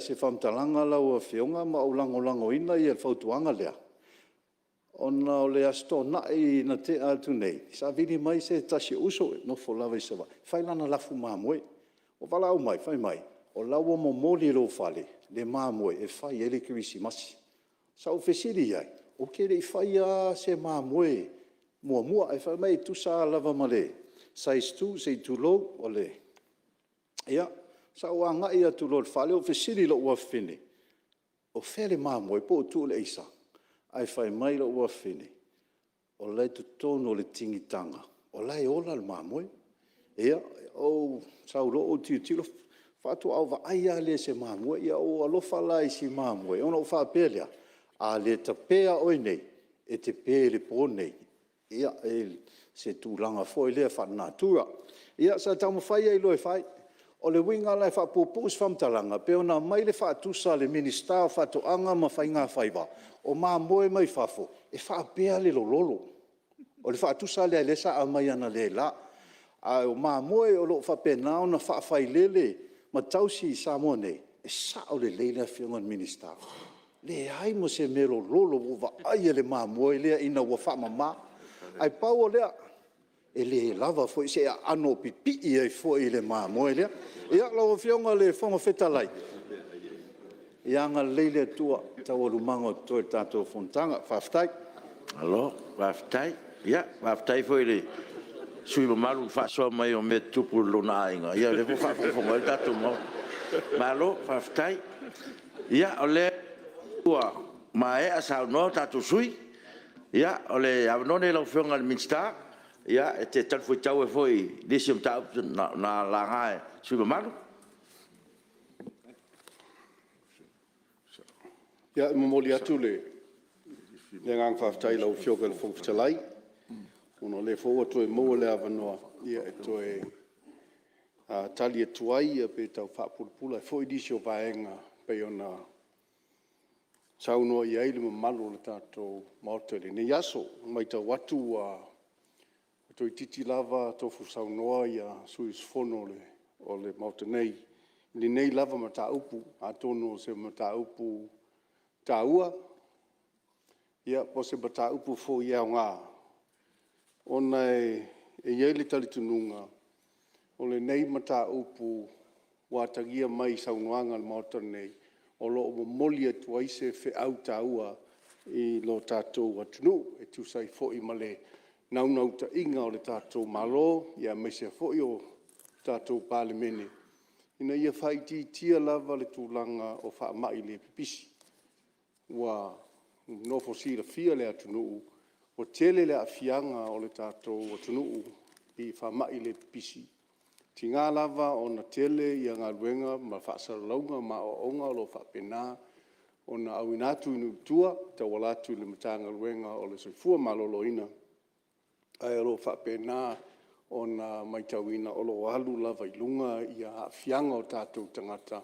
se faamatalaga lau Afioga ma ou lagolagoina le fautuaga lea, ona o le Aso Toonai na tea atu nei, sa vili mai se tasi o uso e nofo lava i Savaii e fai lana lafu mamoe. Ua valaau mai fai mai, o la e ua momoli i lou fale le mamoe e fai ai le kerisimasi. Sa ou fesili i ai, ou te le i faia lava se mamoe muamua, ae fai mai e tusa lava ma le size 2 se i tulou. Ia, sa ou agai atu loa i le fale ou fesili i lou afafine, o fea le mamoe po o tuu i le aisa? Ae fai mai lou afafine, o la e i totonu o le atigitaga, o la e ola le mamoe. Ia, ou sau loa ou tilotilo faatoa ou vaai lava lea i se mamoe. Ia ua ou alofa la i si mamoe, ona ou faapea lea, a le tape lava oe nei, e te pe i le po lenei i se tulaga foi lea faalenatura. Ia sa taumafai ai loa e fai. O le uiga la e faapuupuu se faamatalaga, pei ona aumai le faatusa a le Minisita o Faatoaga ma Faigafaiva, o mamoe mai fafo, e faapea le lololo. O le faatusa lea sa aumai analeila, a o mamoe o lo o faapena ona faafailele ma tausi i Samoa nei, e sao lelei le Afioga i le Minisita, e leai ma se mea lololo ua ou vaaia i le mamoe lea ina ua faamama. Ae pau o lea, e le lava foi se aano o pipii ai foi i le mamoe lea. Ia, lau Afioga i le Fofoga Fetalai, Ia agalelei le Atua i taualumaga o totoe o le tatou fonotaga. Faafetai. Malo faafetai. Ia faafetai foi i le sui usufono mamalu i le faasoa mai o mea tutupu i lona aiga, ia o lea foi ua faafogafoga mai le tatou Maota. Malo faafetai. Ia o lea ua maea saunoa tatou sui usufono, ia o le avanoa lenei i lau Afioga i le Minisita e te talifuaitau ai foi i nisi o mataupu na laga e sui usufono mamalu. Ia, e momoli atu le agaga faafetai i lau Afioga i le Fofoga Fetalai, ona o lea foi ua toe maua le avanoa e toe tali atu ai pe tau faapulapula ai foi nisi o vaega pei ona saunoa i ai le mamalu o le tatou Maota i lenei aso. E matau atu ua toeitiiti lava tofu saunoa sui usufono o le Maota nei i lenei lava mataupu. Atonu o se mataupu taua, po o se mataupu foi e aoga ona e i ai le talitonuga, o lenei mataupu ua atagia mai i saunoaga a le Maota lenei, o lo o momoli atu ai se feau taua i lo tatou atunuu e tusa ai foi ma le naunautaiga o le tatou Malo, aemaise foi o le tatou Palemene, ina ia faaitiitia lava le tulaga o faamai le pipisi. Ua nofo silafia le atunuu ua tele le aafiaga o le tatou atunuu i faamai le pipisi. E tiga lava ona tele galuega ma faasalalauga ma aoaoga o lo o faapena ona auina atu i nuu i tua e tauala atu i le Matagaluega o le Soifua Maloloina, ae o lo o faapena ona matauina o lo o alu lava i luga aafiaga o tatou tagata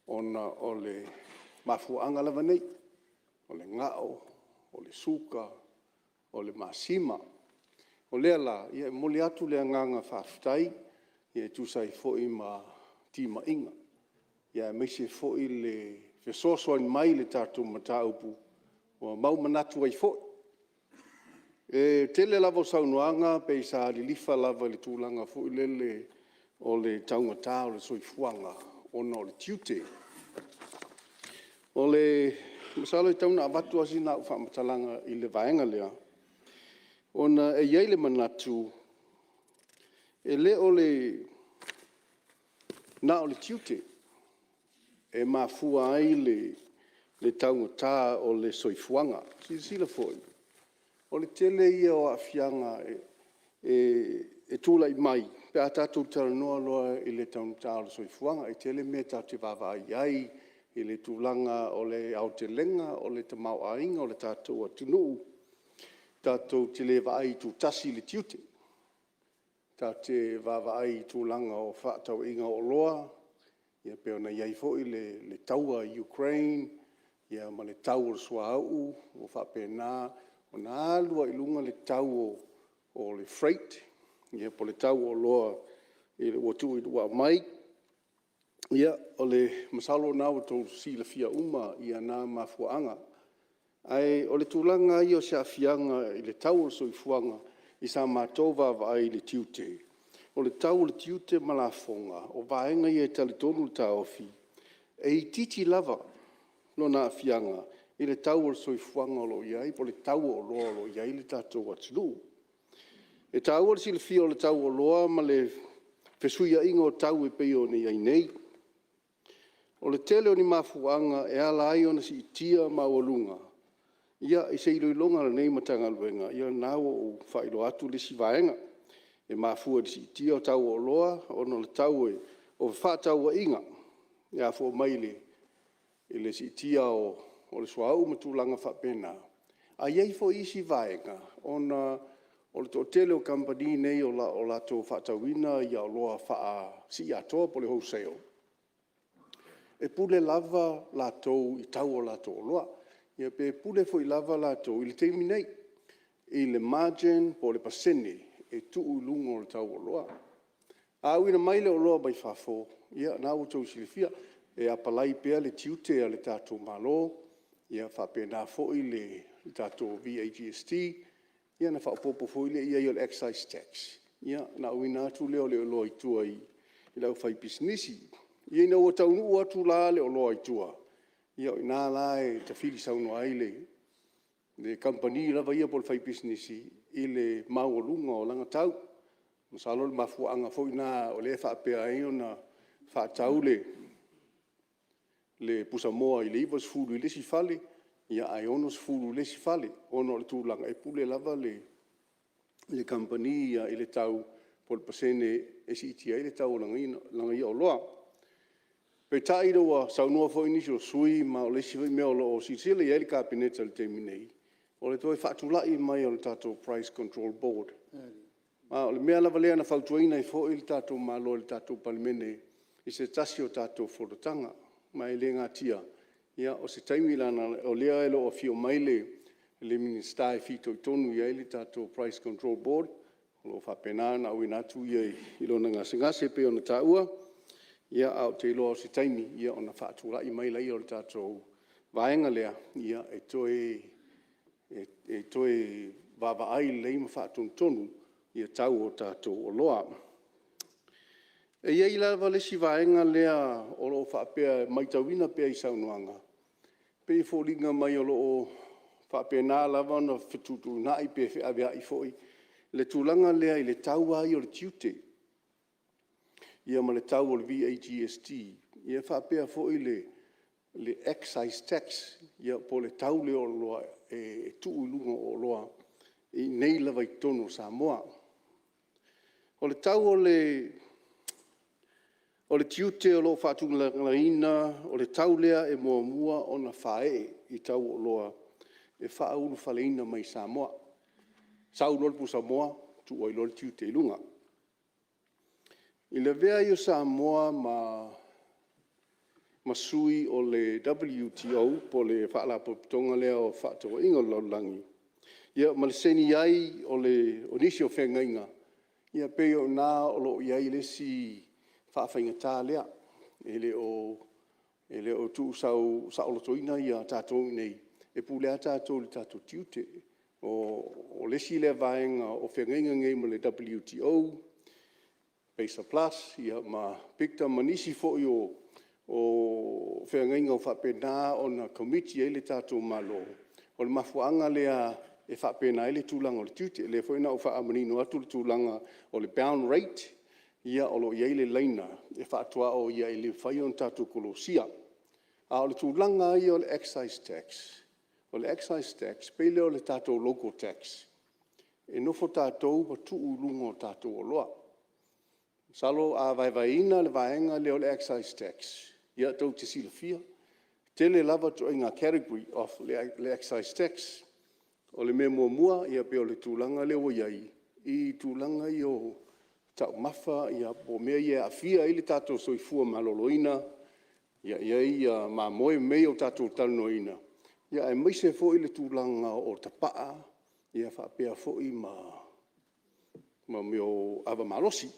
ona o le mafuaaga lava nei, o le gao, o le suka, o le masima. O lea la, e momoli atu le agaga faafetai e tusa ai foi ma timaiga, aemaise foi le fesoasoani mai i le tatou mataupu ua mau manatu ai foi. E tele lava o saunoaga pei sa lilifa lava i le tulaga foi lele o le taugata o le soifuaga ona o le tiute. Masalo e tatau ona avatu lava sina au faamatalaga i le vaega lea, ona e i ai le manatu, e le na o le tiute e mafua ai le taugata o le soifuaga. Silasila foi, o le tele ia o aafiaga e tulai mai pe a tatou talanoa loa i le taugata o le soifuaga. E tele mea tatou te vaavaai i ai i le tulaga o le aotelega o le tamaoaiga o le tatou atunuu, tatou te le vaai itutasi i le tiute, tatou te vaavaai i tulaga o fefaatauaiga o oloa, e pei ona i ai foi le taua i Ukraine ma le tau o le suauu ua faapena ona alu ai i luga le tau o le freight po o le tau o oloa ua aumai. Ia, masalo o lena ua outou silafia uma na mafuaaga. Ae o le tulaga lava ia o se aafiaga i le tau o le soifuaga i sa matou vaavaai i le tiute, o le tau o le tiute ma lafoga, o vaega ia e talitonu le taofi, e itiiti lava lona aafiaga i le tau o le soifuaga o lo o i ai po o le tau o oloa o lo o i ai le tatou atunuu. E taua le silafia o le tau o oloa ma le fesuiaiga o tau e pei ona i ai nei. O le tele o ni mafuaaga e ala ai ona siitia maualuga i se iloiloga a lenei Matagaluega, ia o lena ua ou faailoa atu le isi vaega, e mafua i le siitia o tau o oloa ona o le tau o fefaatauaiga e afua mai i le siitia o le suauu ma tulaga faapena. Ae i ai foi isi vaega ona o le toatele o kamupani nei o latou faatauina oloa faasiiatoa po o le wholesale, e pule lava latou i tau o latou oloa. Ia pe pule foi lava latou i le taimi nei i le margin po o le pasene e tuu i luga o le tau o oloa. A auina mai le oloa mai fafo, ia o lena ua outou silafia, e apalai pea le tiute a le tatou Malo, ia faapena foi le tatou VAGST, ia ona faaopoopo foi lea i ai o le excise tax, ona auina atu lea o le oloa i tua i le aufaipisinisi. Ina ua taunuu atu la le oloa i tua, Ia o i ina la e tafili saunoa ai le kamupani lava ia po o le faipisinisi i le maualuga o lana tau. Masalo o le mafuaaga foi lena o lea e faapea ai ona faatau le pusamoa i le $90 i le isi fale, ae $60 i le isi fale, ona o le tulaga e pule lava le kamupani ia i le tau po o le pasene e siitia ai le tau o lana ia oloa. Peitai ina ua saunoa foi nisi o sui usufono ma o le isi foi mea o lo o silasila i ai le Kapeneta i le taimi nei, o le toe faatulai mai o le tatou Price Control Board. Ma o le mea lava lea na fautuaina ai foi le tatou Malo e le tatou Palemene i se tasi o tatou Fonotaga. Ma e le natia, o se taimi, leaga o lea e le o afio mai le Minisita e fitoitonu i ai le tatou Price Control Board, o lo o faapena ona auina atu ia i lona gasegase e pei ona taua. Ae ou te iloa o se taimi ona faatulai mai lea o le tatou vaega lea e toe vaavaai lelei ma faatonutonu ia tau o tatou oloa. E i ai lava le isi vaega lea o lo o faapea e matauina pea i saunoaga, e pei e foliga mai o lo o faapena lava ona fetuutuunai pe feaveai foi le tulaga lea i le tau lava ia o le tiute ma le tau o le VAGST, ia faapea foi le excise tax, po o le tau lea o oloa e tuu i luga o oloa i inei lava i totonu o Samoa. O le tau o le tiute o lo o faatulagaina o le tau lea e muamua ona faaee i tau o oloa e faaulufaleina mai Samoa. Sau loa le pusamoa tuu ai loa le tiute i luga. I le avea ai o Samoa ma sui o le WTO po o le Faalapotopotoga lea o Fefaatauaiga a le Lalolagi, ia ma le saini ai o nisi o feagaiga, ia pei o i ina o lo o i ai le isi faafaigata lea, e le o tuusaolotoina tatou i inei, e pule lava tatou i tatou tiute. O le isi lea vaega o feagaiga nei ma le WTO, PACER Plus ma PICTA ma nisi foi o feagaiga ua faapena ona commit i ai le tatou Malo. O le mafuaaga lea e faapena ai le tulaga o le tiute. O lea foi na ou faamanino atu le tulaga o le bound rate, o lo o i ai le laina e faatuaoia ai e le mafai ona tatou kolosia. A o le tulaga lava ia o le excise tax, o le excise tax e pei lea o le tatou local tax, e nofo tatou ma tuu i luga o tatou oloa. Masalo a vaevaeina le vaega lea o le excise tax, ia tou te silafia, e tele lava ituaiga category of le excise tax. O le mea muamua e pei o le tulaga lea ua i ai i tulaga ia o taumafa po o mea ia e aafia ai le tatou soifua maloloina, e i ai mamoe ma mea ia ua tatou talanoaina, aemaise foi le tulaga o tapaa faapea foi ma mea o ava malosi.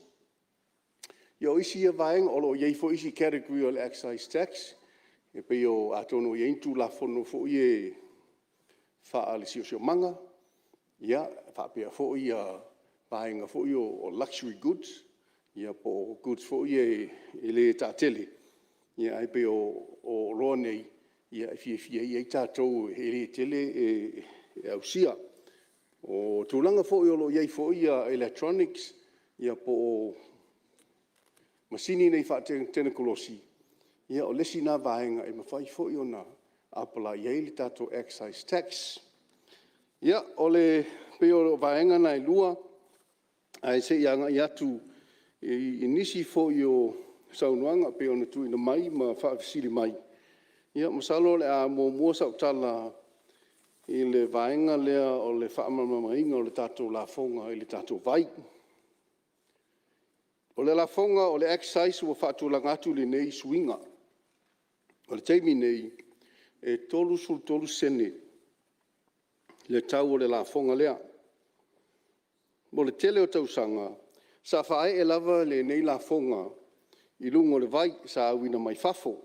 Ia o isi ia vaega, o lo o i ai foi isi category o le excise tax, e pei o… atonu o i ai ni Tulafono foi ia faale-siosiomaga, faapea foi vaega foi ia o luxury goods, po o goods foi ia e le taatele, ae pei o oloa nei e fiafia i ai tatou e le tele e ausia. O tulaga foi o lo o i ai foi electronics po o masini nei faatekonolosi, ia o le isi lena vaega e mafai foi ona apply i ai le tatou excise tax. Ia, e pei o vaega na e lua, ae se i agai atu i nisi foi o saunoaga pei ona tuuina mai ma faafesili mai. Ia masalo o le a muamua sau tala i le vaega lea o le faamalamalamaina o le tatou lafoga i le tatou vai. O le lafoga o le excise ua faatulaga atu lenei suiga. O le taimi lenei, e 33sene le tau o le lafoga lea. Mo le tele o tausaga, sa faaee lava lenei lafoga i luga o le vai sa auina mai fafo,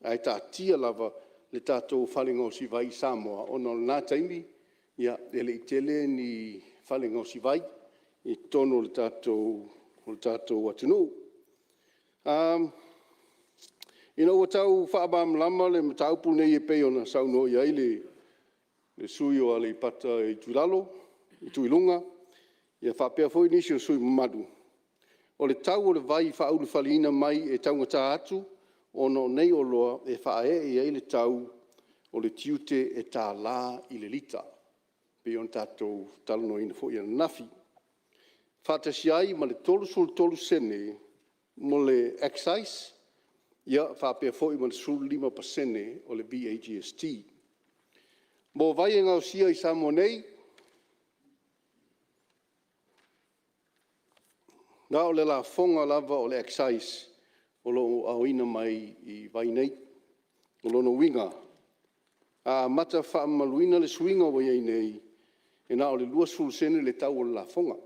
ae taatia lava le tatou fale gaosi vai i Samoa, ona o lena taimi e le i tele ni fale gaosi vai i totonu o le tatou atunuu. Ina ua tau faamalamalama le mataupu lenei e pei ona saunoa i ai le sui usufono o Aleipata Itupa i Luga, ia faapea foi nisi o sui usufono mamalu, o le tau o le vai faaulufaleina mai e taugata atu ona o nei oloa e faaee i ai le tau o le tiute e $1 i le lita, e pei ona tatou talanoaina foi ananafi, faatasi ai ma le 33sene mo le excise faapea foi ma le 15% o le VAGST. Mo vai e gaosia i Samoa nei, na o le lafoga lava o le excise o lo o aoina mai i vai nei. O lona uiga, a amata faamamaluina le suiga ua i ai nei, e na o le 20sene le tau o le lafoga.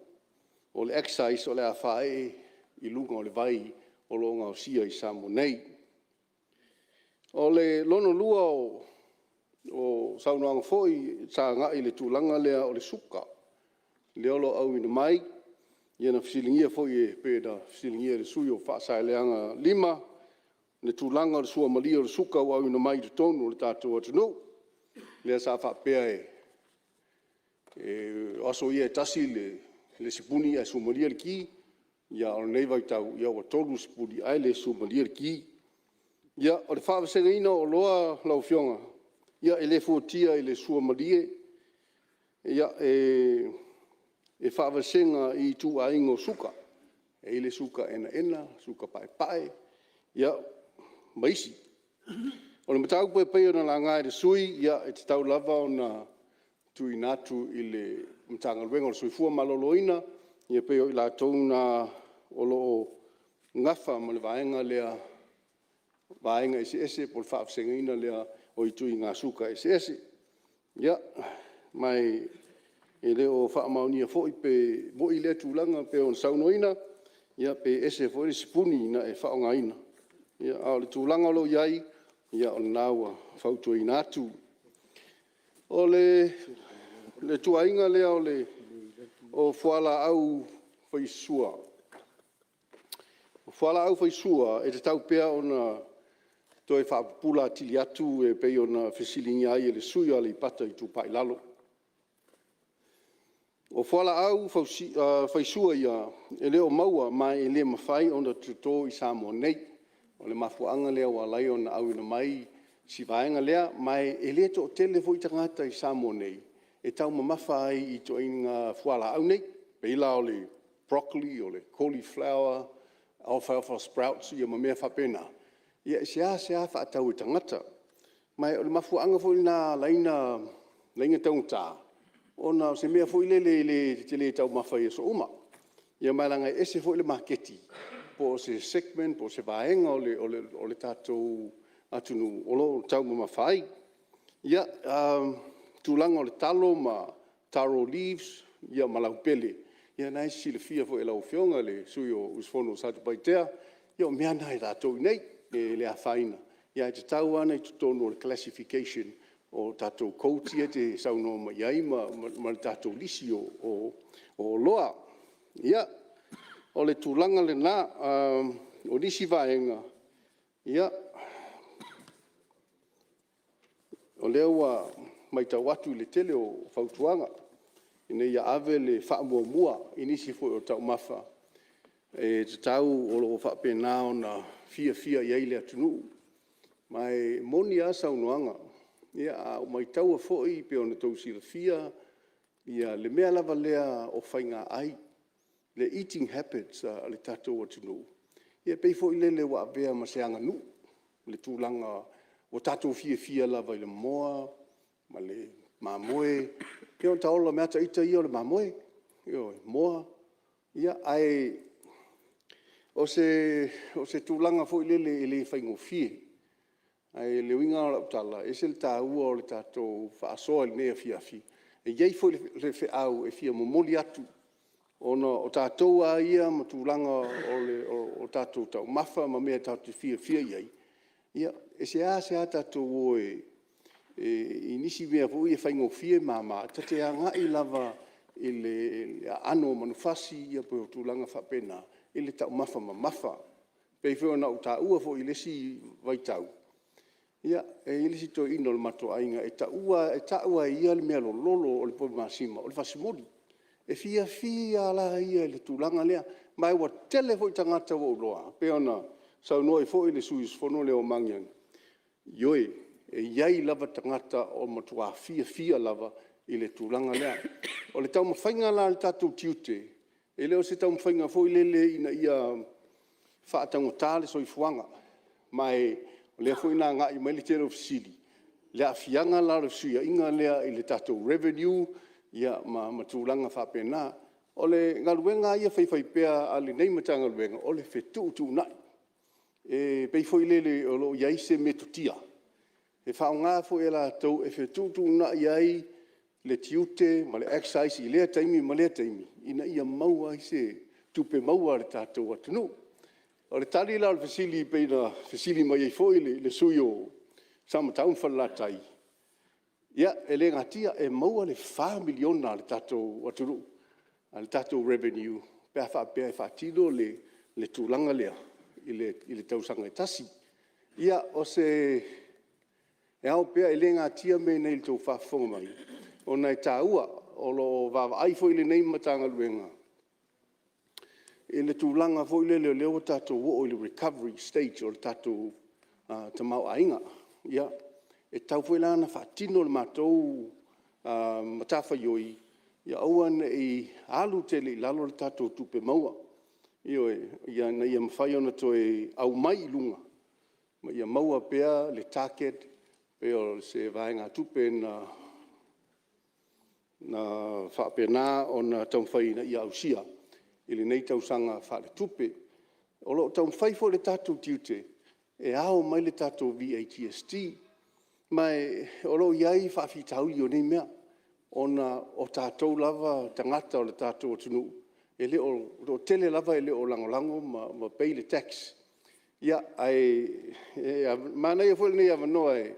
O le excise o le a faaee i luga o le vai o lo o gaosia i Samoa nei. O lona lua o saunoaga foi sa agai i le tulaga lea o le suka, lea o lo o auina mai, ia na fesiligia foi e pei ona fesiligia e le sui usufono o Faasaleleaga 5 le tulaga o le suamalie o le suka ua auina mai totonu o le tatou atunuu, lea sa faapea o aso ia e tasi le sipuni ae suamalie le ti, a o lenei vaitau ua 3 sipuni ae le suamalie le ti. Ia, o le faavasegaina o oloa lau Afioga, e le fuatia i le suamalie, e faavasega i ituaiga o suka. E i ai le suka enaena, suka paepae ma isi. O le mataupu e pei ona laga e le sui usufono, e tatau lava ona tuuina atu i le Matagaluega o le Soifua Maloloina, e pei o i latou na o lo o nafa ma le vaega lea o vaega eseese po o le faavasegaina lea o ituaiga suka eseese. Ia, ma e le o faamaonia foi pe moni lea tulaga pei ona saunoaina, ia pe ese foi le sipuni na e faaaogaina, a o le tulaga o lo o i ai, o lena ua fautuaina atu. O le tuuaiga lea o fualaau faisua. O fualaau faisua, e tatau pea ona toe faapupula atili atu e pei ona fesiligia ai e le sui usufono o Aleipata Itupa i Lalo. O fualaau faisua ia, e le o maua ma e le mafai ona toto i Samoa nei. O le mafuaaga lea ua ala ai ona auina mai si vaega lea, ma e le toatele foi tagata i Samoa nei e taumamafa ai i ituaiga fualaau nei, e pei la o le broccoli, o le cauliflower, off sprouts ma mea faapena, ia e seasea faatau e tagata. Ma o le mafuaaga foi lena e ala ai ona taugata, ona o se mea foi lele e te le taumafa ai i aso uma. Ia ma e leaga e ese foi le maketi po o se segment po o se vaega o le tatou atunuu o lo o taumamafa ai. Ia, tulaga o le talo ma taro leaves ma laupele, ia o lena e silafia foi e lau Afioga i le sui usufono mo Satupaitea, ia o mea na a tatou i inei, e le afaina, ae tatau lava ona i totonu o le classification o tatou codes ia e te saunoa mai ai ma le tatou lisi o oloa. Ia, o le tulaga lena. O nisi vaega, ia, o lea ua matau atu i le tele o fautuaga ina ia ave le faamuamua i nisi foi o taumafa e tatau o lo o faapena ona fiafia i ai le atunuu. Ma e moni lava saunoaga. A ou mataua foi pei ona outou silafia le mea lava lea o faigaai, le eating habits a le tatou atunuu, ia pei foi lele ua avea ma se aganuu le tulaga ua tatou fiafia lava i le moa ma le mamoe. Ia ua ta ola mai lava ita ia o le mamoe, ioe, moa. Ae o se tulaga foi lele e le faigofie. Ae o le uiga lena o lau tala, e ese le taua o le tatou faasoa i lenei afiafi. E i ai foi le feau e fia momoli atu, ona o tatou lava ia ma tulaga o tatou taumafa ma mea tatou te fiafia i ai, ia, e seasea tatou o i nisi mea foi ia faigofie ma mama, ta te agai lava i le aano o manufasi po o tulaga faapena i le taumafa mamafa. pei foi ona ou taua foi i le isi vaitau, e i ai le isi toeaina o le matou aiga e tau lava e ia le mealololo o le poi masima o le fasimoli. E fiafia lava la ia i le tulaga lea, ma ua tele foi tagata ua ou iloa, e pei ona saunoa ai foi le sui usufono lea o Magiagi, ioe, e i ai lava tagata e matua fiafia lava i le tulaga lea. O le taumafaiga la a le tatou tiute, e le o se taumafaiga foi lele ina ia faataugata le soifuaga, ma o lea foi na agai mai le tele o fesili i le aafiaga la o le fesuiaiga lea i le tatou revenue ma tulaga faapena. O le galuega lava ia faifaipea a lenei Matagaluega, o le fetuutuunai. E pei foi lele o lo o i ai se metotia e faaaoga foi e latou e fetuutuunai ai le tiute ma le excise i lea taimi ma lea taimi, ina ia maua ai se tupe maua a le tatou atunuu. O le tali la o le fesili pei ona fesili mai ai foi le sui usufono mo Samatau ma Falelatai, ia, e le natia, e maua le $4 miliona a le tatou atunuu, le tatou revenue pe a faapea e faatino le tulaga lea i le tausaga e tasi. Ia, e ao pea, e le natia mea nei i le tou faafofoga mai, ona e taua. O lo o vaavaai foi lenei Matagaluega i le tulaga foi lele o lea ua tatou oo i le recovery stage o le tatou tamaoaiga. Ia, e tatau foi la ona faatino le matou matafaioi, ia aua ne i alu tele i lalo le tatou tupe maua, ioe, ina ia mafai ona toe aumai i luga ma ia maua pea le target pei o se vaegatupe na faapena ona taumafai ina ia ausia i lenei tausaga faaletupe. O lo o taumafai foi le tatou tiute e ao mai le tatou VAGST, ma o lo o i ai faafitauli o nei mea, ona o tatou lava tagata o le tatou atunuu, e toatele lava e le o lagolago ma pay le tax. Ae manaia foi lenei avanoa e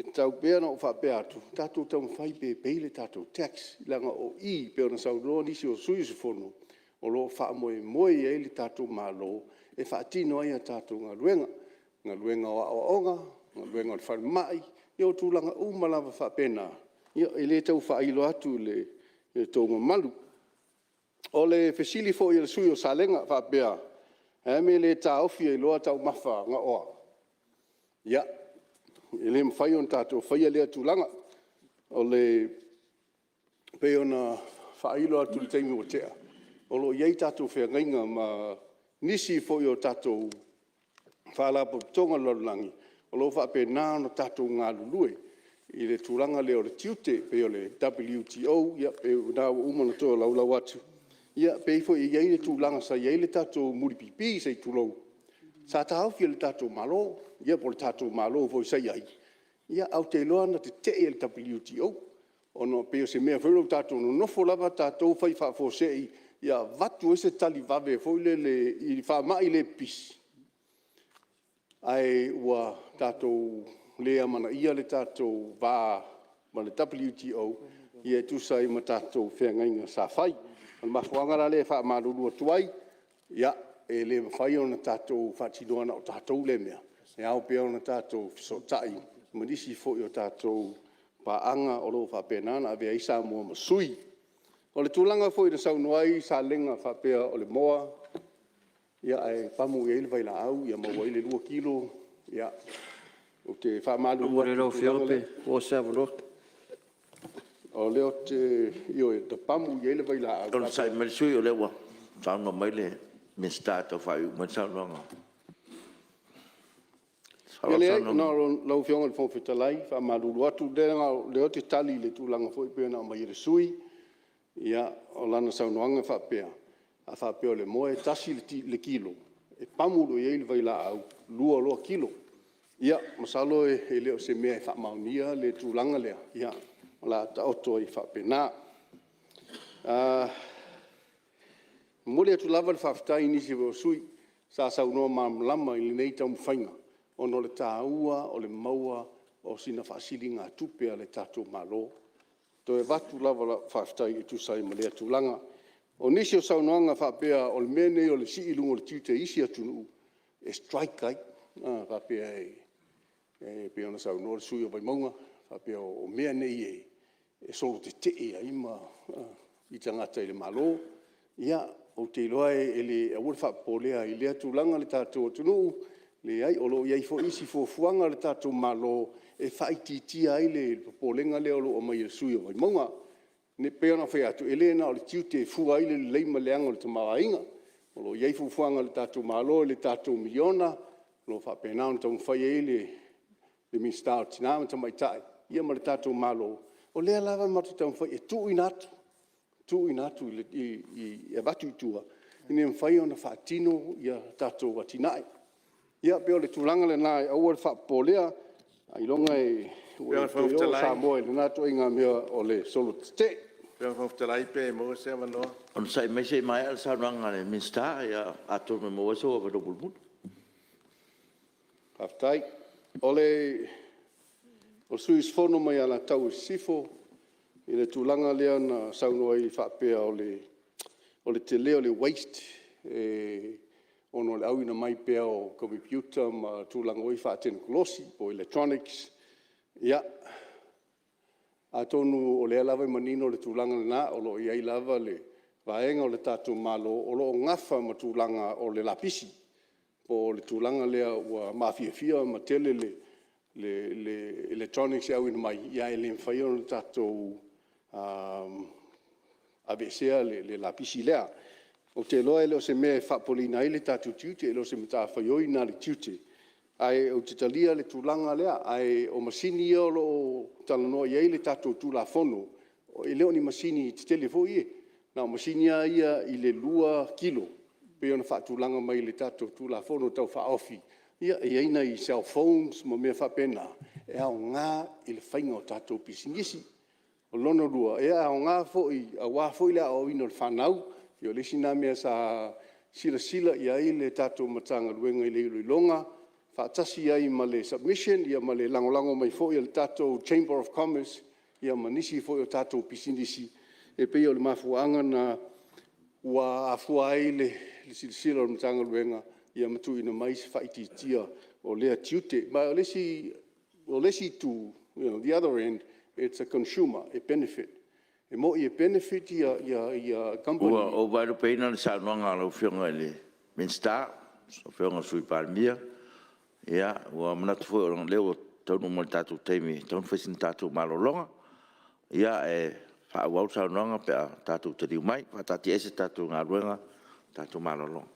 tatau pea ona ou faapea atu, tatou taumafai pea e pay le tatou tax, leaga o i pei ona saunoa nisi o sui usufono, o lo o faamoemoe i ai le tatou Malo e faatino ai a tatou galuega, galuega o aoaoga, galuega o le falemai, ia o tulaga uma lava faapena, e le tau faailo atu i lo outou mamalu. O le fesili foi a le sui usufono mo Salega e faapea, o le a le mea e le taofi ai loa taumafa gaoa? Ia, e le mafai ona tatou faia lea tulaga. E pei ona faailo atu i le taimi ua tea, o lo o i ai tatou feagaiga ma nisi foi o tatou faalapotopotoga o le lalolagi o lo o faapena ona tatou galulue i le tulaga lea o le tiute, pei o le WTO, pei o lena ua uma ona tolaulau atu. E pei foi e i ai le tulaga sa i ai le tatou mulipipi, se i tulou, sa taofi e le tatou Malo, ia po o le tatou Malo foi sa i ai, ae ou te iloa na tetee e le WTO, ona pei o se mea foi lele ua tatou nonofo lava tatou fai faafuasei ia avatu ai se tali vave foi lele i faamai le pipisi, ae ua tatou le amanaia le tatou va ma le WTO e tusa ai ma tatou feagaiga sa fai. O le mafuaaga la lea e faamalulu atu ai, ia, e le mafai ona tatou faatinoa na o tatou lea mea, e ao pea ona tatou fesootai ma nisi foi o tatou paaga o lo o faapena ona avea ai Samoa ma sui. O le tulaga foi na saunoa ai Salega e faapea o le moa ae pamu i ai le vailaau ia maua ai le 2 kilo, ia, ou te faamalulu atu i le tulaga lea. Malie lau Afioga pe maua se avanoa. O lea ou te… ioe, na pamu i ai le vailaau… Onosai mai le sui usufono o lea ua saunoa mai le Minisita e tau faaiuiu mai le saunoaga. Ia leai, lau Afioga i le Fofoga Fetalai, e faamalulu atu, o lea ou te tali i le tulaga foi pei ona aumai e le sui usufono. Ia, o lana saunoaga e faapea, a faapea o le moa e tasi le kilo, e pamu loa i ai le vailaau, 2 loa kilo. Ia, masalo e le o se mea e faamaonia le tulaga lea, ia o le a taoto ai faapena. E momoli atu lava le faafetai i nisi foi o sui usufono sa saunoa malamalama i lenei taumafaiga ona o le taua o le maua o sina faasiligatupe a le tatou Malo. E toe avatu lava lau faafetai e tusa ai ma lea tulaga. O nisi o saunoaga faapea o le mea lenei o le sii i luga o le tiute i isi atunuu, e strike ai, faapea e pei ona saunoa le sui usufono o Vaimauga, faapea o mea nei e solo tetee ai tagata i le Malo. Ia ou te iloa aua le faapopoleina i lea tulaga le tatou atunuu, leai o lo o i ai foi isi fuafuaga a le tatou Malo e faaitiitia ai le popolega lea o lo o aumai e le sui usufono o Vaimauga. E pei ona ou fai atu, e le na o le tiute e fua ai le lelei ma le leaga o le tamaoaiga. O lo o i ai fuafuaga a le tatou Malo i le tatou miliona, o lo o faapena ona taumafai ai le Minisita o Tina ma Tamaitai ia ma le tatou Malo, o lea lava e matou te taumafai e tuuina atu, tuuina atu e avatu i tua, ina ia mafai ona faatino tatou atinae. Ia pei o le tulaga lena aua le faapopoleina, ailoga e oo Samoa i lena ituaiga mea o le solo tetee. Lau Afioga i le Fofoga Fetalai pe maua se avanoa? Onosai mai se i maea le saunoaga a le Minisita atonu e maua ai sou avanoa mulimuli. Faafetai. O le sui usufono mai Alataua Sisifo i le tulaga lea na saunoa ai faapea o le tele o le waste ona o le auina mai pea o komepiuta ma tulaga foi ia faatekonolosi po o electronics. Ia, atonu o lea lava e manino le tulaga lena, o lo o i ai lava le vaega o le tatou Malo o lo o nafa ma tulaga o le lapisi, po o le tulaga lea ua mafiafia ma tele le electronics e auina mai, ae le mafai ona tatou aveesea le lapisi lea. Ou te iloa e le o se mea e faapopoleina ai le tatou tiute, e le o se matafaioi lena a le tiute, ae ou te talia le tulaga lea. Ae o masini ia o lo o talanoa i ai le tatou Tulafono, e le o ni masini tetele foi ia, na o masini lava ia i le 2 kilo pei ona faatulaga mai i le tatou Tulafono Tau Faaofi. Ia e i ai nai cellphones ma mea faapena, e aoga i le faiga o tatou pisinisi. O lona lua, e aoga foi aua foi le aoaoina o le fanau. Ia o le isi lena mea sa silasila i ai le tatou Matagaluega i le iloiloga faatasi ai ma le submission ma le lagolago mai foi a le tatou Chamber of Commerce ma nisi foi o tatou pisinisi. E pei o le mafuaaga lena ua afua ai le silasila o le Matagaluega ma tuuina mai se faaitiitia o lea tiute. Ma o le isi itu, the other end, it's a consumer, e benefit. E moni e benefit kamupani. Ua ou vaelupeina le saunoaga a lau Afioga i le Minisita, lau Afioga i le Sui Palemia. Ua manatu foi o lea ua taunuu mai i le tatou taimi e tatau ona fai sina tatou malologa. Ae faaauau le saunoaga pe a tatou taliu mai. E faataatiaese le tatou galuega mo le tatou malologa.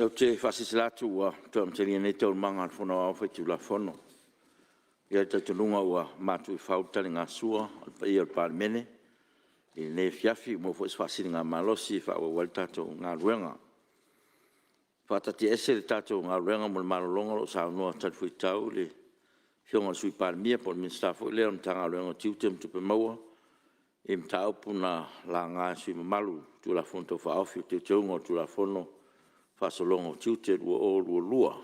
Ou te faasilasila atu ua toe amatalia nei Taualumaga a le Fono Aoao Faitulafono. E i ai le talitonuga ua matu i fau le taligasua a le paia o le Palemene i lenei afiafi, ua maua foi se faasiligamalosi e faaauau ai le tatou galuega. E faataatiaese le tatou galuega mo le malologa o lo o saunoa talifuaitau le Afioga i le Sui Palemia po o le Minisita foi lea o le Matagaluega o Tiute ma Tupe Maua i mataupu na laga e sui usufono mamalu i le Tulafono Tau Faaofi o Teuteuga o le Tulafono o Faasologa o Tiute 2022.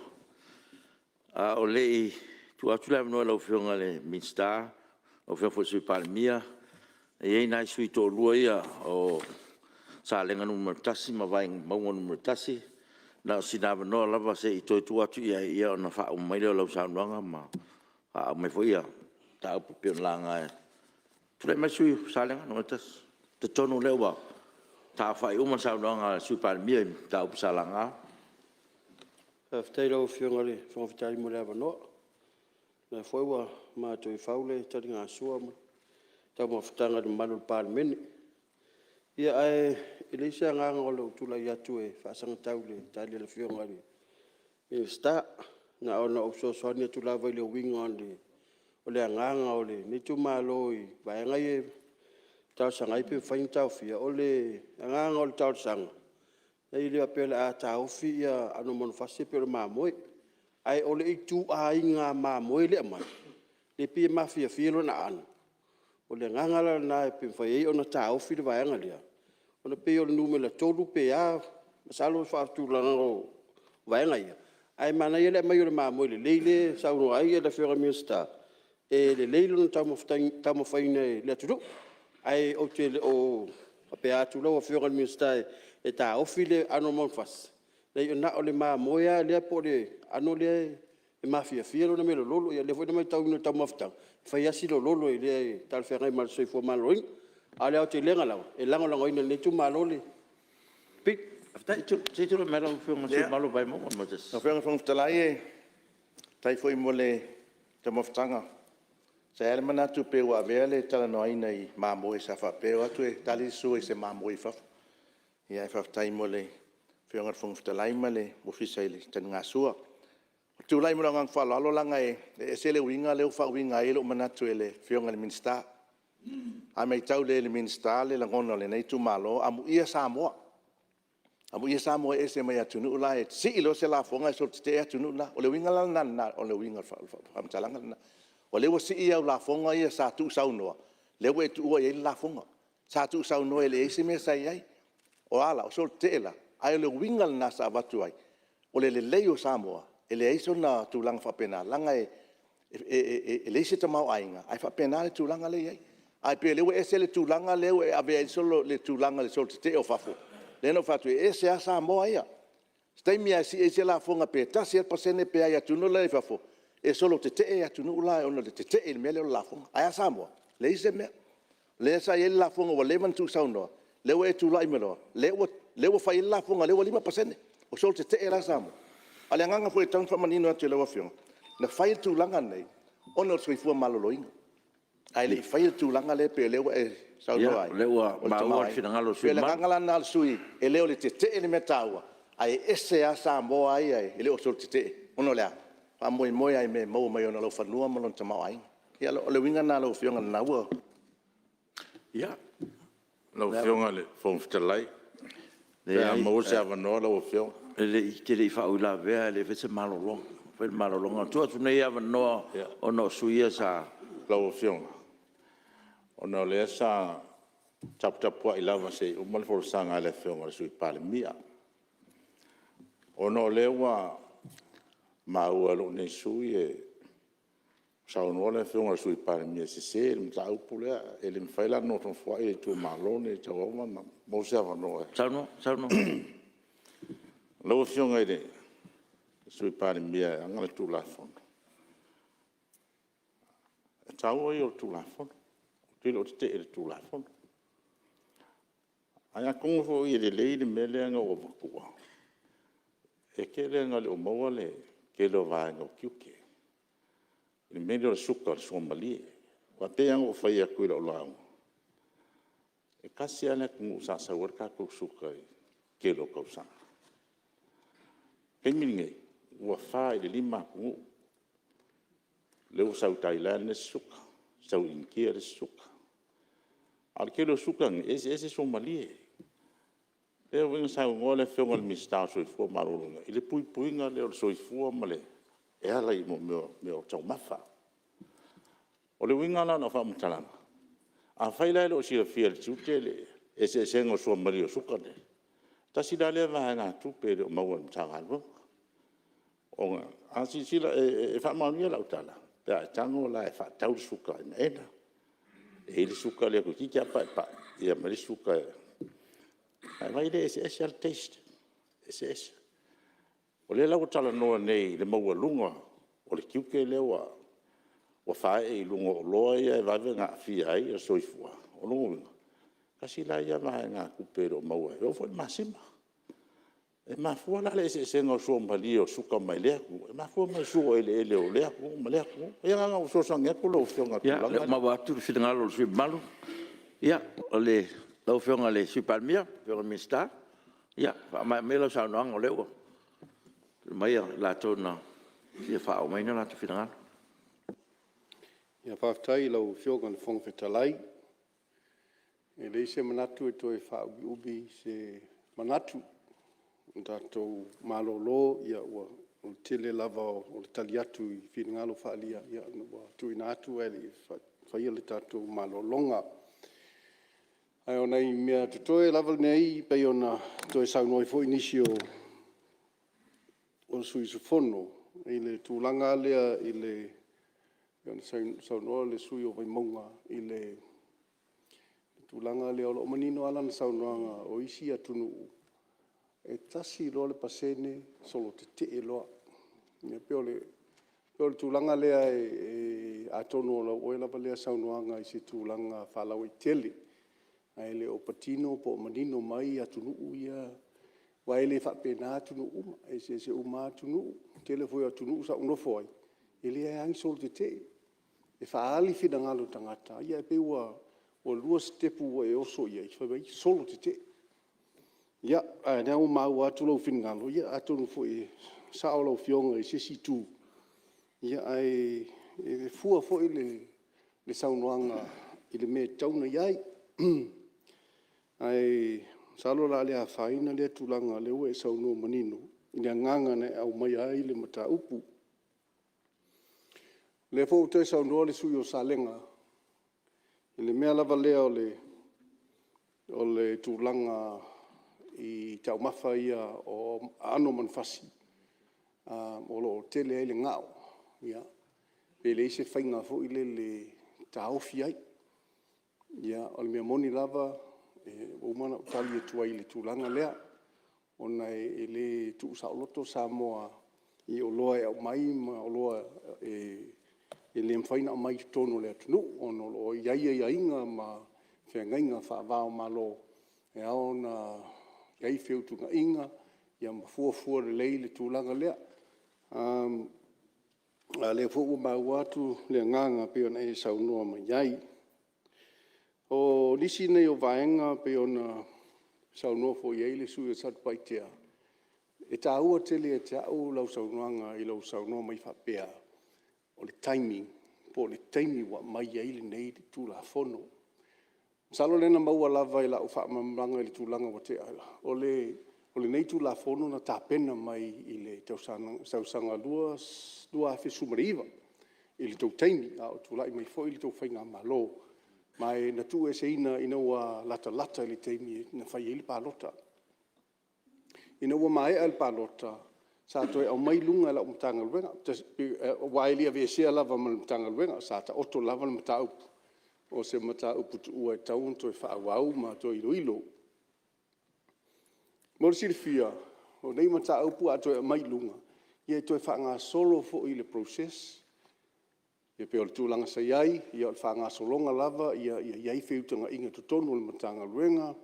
A o le i tuu atu le avanoa i lau Afioga i le Minisita, lau Afioga foi i le Sui Palemia, e i ai nai sui usufono e toalua ia o Salega 1 ma Vaimauga 1, na o sina avanoa lava se i toe tuu atu i ai ona faauma mai lea o lau saunoaga ma faauma ai foi mataupu e pei ona laga. Tulai mai le sui usufono mo Salega 1. Ou te talitonu o lea ua taaofai uma le saunoaga a le Sui Palemia i mataupu sa laga. Faafetai i lau Afioga i le Fofoga Fetalai mo le avanoa. O lea foi ua matu i fau le taligasua ma le taumafataga i le mamalu o le Palemene. Ia ae leai se agaga o lou tulai atu e faasagatau i le tali a le Afioga i le Minisita. Na ona ou fesoasoani atu lava i le uiga o le agaga o lenei itumalo i vaega ia e talosaga ai pe mafai ona taofia. O le agaga o le talosaga, e le faapea o le a taofi aano o manufasi ia pei o le mamoe. Ae o le ituaiga mamoe lea e aumai, lea e pei e mafiafia lona aano. O le agaga la lena pe mafai ai ona taofi le vaega lea, ona e pei o le numera 3 pe a, masalo o le faatulagaga o vaega ia, ae manaia le aumai o le mamoe lelei lea e saunoa ai le Afioga i le Minisita, e lelei lona taumafaina e le atunuu. Ae ou te le o faapea atu lau Afioga i le Minisita e taofi le aano o manufasi, leai na o le mamoe lava lea po o le aano lea e mafiafia lona mea lololo. Ia o lea foi na matauina i le taumafataga, e fai lava si lololo e le talafeagai ma le soifua maloloina. A o le aotelega lava, e lagolagoina e lenei itumalo le Fofoga Fetalai, faafetai foi mo le taumafataga. Sa i ai lava le manatu pei ua avea le talanoaina i mamoe sa faapea e o atu e tali le sua i se mamoe i fafo. Ae faafetai mo le Afioga i le Fofoga Fetalai ma le Ofisa i le taligasua. Ou te tulai ma le agaga faaaloalo leaga e ese le uiga lea ua faauiga ai lou manatu e le Afioga i le Minisita. A matau lelei e le Minisita le lagona o lenei itumalo, amuia Samoa, amuia Samoa e ese mai atunuu la e sii loa se lafoga e solo tetee atunuu la. O le uiga la lena o le faamatalaga lena. O lea ua sii au lafoga ia sa tuusaunoa, lea ua e tuua i ai le lafoga. Sa tuusaunoa e leai se mea sa i ai. O a la? O solo tetee la? Ae o le uiga lena sa avatu ai, o le lelei o Samoa, e leai sona tulaga faapena, leaga e leai se tamaoaiga, ae faapena le tulaga lea e i ai. Ae pei o lea ua ese le tulaga lea ua e ave ai le tulaga i le solo tetee o fafo, lea na ou fai atu ai, e ese lava Samoa ia. O se taimi lava e sii ai se lafoga pe 1% pe a i atunuu la i fafo, e solo tetee atunuu la ona o le tetee i le mea lea o le lafoga. Ae a Samoa? Leai se mea. O lea sa i ai le lafoga ua leva ona tuusaunoa, lea ua e tulai mai loa, lea ua fai ai le lafoga lea ua 5%. Ua solo tetee la Samoa? A o le agaga foi e tatau ona faamanino atu i lau Afioga, na fai le tulaga lenei ona o le soifua maloloina, ae le i faia le tulaga lea pei o lea ua e saunoa ai. Ia, o lea ua maua le finagalo o le sui usufono E pei o le agaga la lena o le sui usufono, e le o le tetee le mea taua, ae ese lava Samoa ia e le o solo tetee, ona o le a? E faamoemoe lava i mea e maua mai ona laufanua ma lona tamaoaiga. Ia o le uiga lena lau Afioga lena ua… Ia. Lau Afioga i le Fofoga Fetalai, pe a maua se avanoa lau Afioga. E te le i faauilavea e le i faia se malologa. E fai le malologa. E tuu atu nei avanoa ona o sui usufono ia sa… Lau Afioga, ona o lea sa taputapuai lava se i uma le folasaga a le Afioga i le Sui Palemia. Ona o lea ua maua e lou nei sui usufono ua saunoa le Afioga i le Sui Palemia e sese le mataupu lea. E le mafai la ona nofonofoi le itumalo lenei e tatau lava ona maua se avanoa. Saunoa. Lau Afioga i le Sui Palemia e ana le Tulafono, o le taua ia o le Tulafono, ou te le o tetee i le Tulafono. Ae atonu foi e lelei le mea lea na ou avatua, e tele ina le o maua le tele o vaega o tiute, i le mea lea o le suka o le suamalie. Aua e pei lava ona ou fai atu i lau lauga, e tasi lava le atunuu sa sau ai le tatou suka i le tele o tausaga. taimi lenei, ua 4 i le 5 atunuu, lea ua sau i Thailand le isi suka, sau i Initia le isi suka. A o le tele o suka nei, e eseese suamalie. E pei foi ona saunoa le Afioga i le Minisita o le Soifua Maloloina i le puipuiga lea o le soifua e ala i mea o taumafa. O le uiga la o lau faamatalaga, afai la e le o silafia e le Tiute le eseesega o le suamalie o suka nei, tasi la lea vaegatupe e le o maua e le Matagaluega. A silasila, e faamaonia lau tala, pe a e tago la e faatau le suka enaena, e i ai le suka lea toeitiiti lava paepae ma le isi suka, ona e vaai lea e eseese lava le taste, e eseese. O lea la ua talanoa nei i le maualuga o le tiute lea ua faaee i luga o oloa ia e vave ona aafia ai le soifua. O lona uiga, tasi la lea vaegatupe e le o maua, e oo foi i le masima. E mafua la le eseesega o le suamalie o suka mai lea atunuu, e mafua mai i le sua o eleele o lea atunuu ma lea atunuu. Ia na ona ou fesoasoani atu lau Afioga i le tulaga lea. Ia, o lea ua maua atu le finagalo o le sui usufono mamalu. Ia, lau Afioga i le Sui Palemia, lau Afioga i le Minisita, ia faamaea maia lau saunoaga o lea ua oo mai i latou na fia faaoo mai o latou finagalo. Faafetai i lau Afioga i le Fofoga Fetalai. E leai se manatu e toe faaumiumi se manatu. Ua tatou malolo, ua tele lava o le tali atu i finagalo faaalia ua tuuina atu ae le i faia le tatou malologa. Ae o nai mea totoe lava nei e pei ona toe saunoa ai foi nisi o sui usufono i le tulaga lea e pei ona saunoa le sui usufono o Vaimauga i le tulaga lea, o lo o manino lava lana saunoaga, o isi atunuu, e tasi loa le pasene solo tetee loa. E pei o le tulaga lea atonu o lau oe lava lea saunoaga i se tulaga faalauaitele, ae le o patino po o manino mai atunuu ia, aua e le faapena atunuu uma, e eseese uma lava atunuu. O le tele foi o atunuu sa ou nofo ai, e leai lava ni solo tetee. E faaali finagalo o tagata, ae pei ua 2 sitepu ua e oso i ai fai mai solo tetee. Ia, a o lea ua maua atu lou finagalo, ia atonu foi e sao lau Afioga i se isi itu, ae fua foi le saunoaga i le mea e tatau ona i ai. Ae masalo o le a le afaina lea tulaga o lea ua e saunoa manino i le agaga na e aumaia ai le mataupu. O lea foi ua toe saunoa le sui usufono o Salega i le mea lava lea o le tulaga i taumafa ia o aano o manufasi o lo o tele ai le gao, ia, pe leai se faiga foi lele e taofi ai. Ia, o le mea moni lava, ua uma ona ou tali atu ai i le tulaga lea, ona e le tuusaoloto Samoa i oloa e aumai ma oloa e le mafai ona aumai i totonu o le atunuu ona o lo o i ai aiaiga ma feagaiga faava-o-Malo e ao ona i ai feutanaiga ma fuafua lelei le tulaga lea. A o lea foi ua maua atu le agaga pei ona e saunoa mai ai. O nisi nei o vaega pei ona saunoa foi i ai le sui usufono mo Satupaitea, e taua tele ia te au lau saunoaga i lou saunoa mai faapea, o le timing, po o le taimi ua aumai ai lenei Tulafono. Masalo o lea na maua lava i lau faamalamalamaga i le tulaga ua tea, o lenei Tulafono na tapena mai i le tausaga 2019 i le tou taimi a o tulai mai foi le tou faigamalo, ma na tuueseina ina ua latalata i le taimi na fai ai le palota. Ina ua maea le palota, sa toe aumai i luga e lau Matagaluega, aua e le i aveesea lava ma le Matagaluega, sa taoto lava le mataupu, o se mataupu tuua e tatau ona toe faaauau ma toe iloilo. Mo le silafia, o nei mataupu a toe aumai i luga, e toe faagasolo foi le process, e pei o le tulaga sa i ai, o le faagasologa lava ia i ai feutagaiga i totonu o le Matagaluega,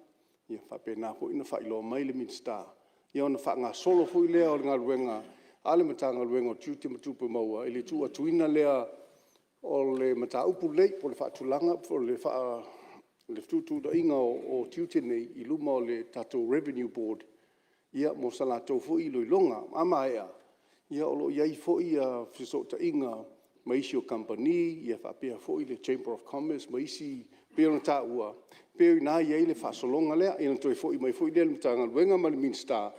ia faapena foi ona faailoa mai le Minisita, ia ona faagasolo foi lea o le galuega a le Matagaluega o Tiute ma Tupe Maua i le tuuatuina lea o le mataupu lenei po o le faatulaga po o le fetuutuunaiga o tiute nei i luma o le tatou Revenue Board. mo se latou foi iloiloga. A maea, o lo o i ai foi fesootaiga ma isi o kamupani faapea foi le Chamber of Commerce ma isi e pei ona taua, e pei o i ina e i ai le faasologa lea, ia ona toe foi mai foi lea i le Matagaluega ma le Minisita,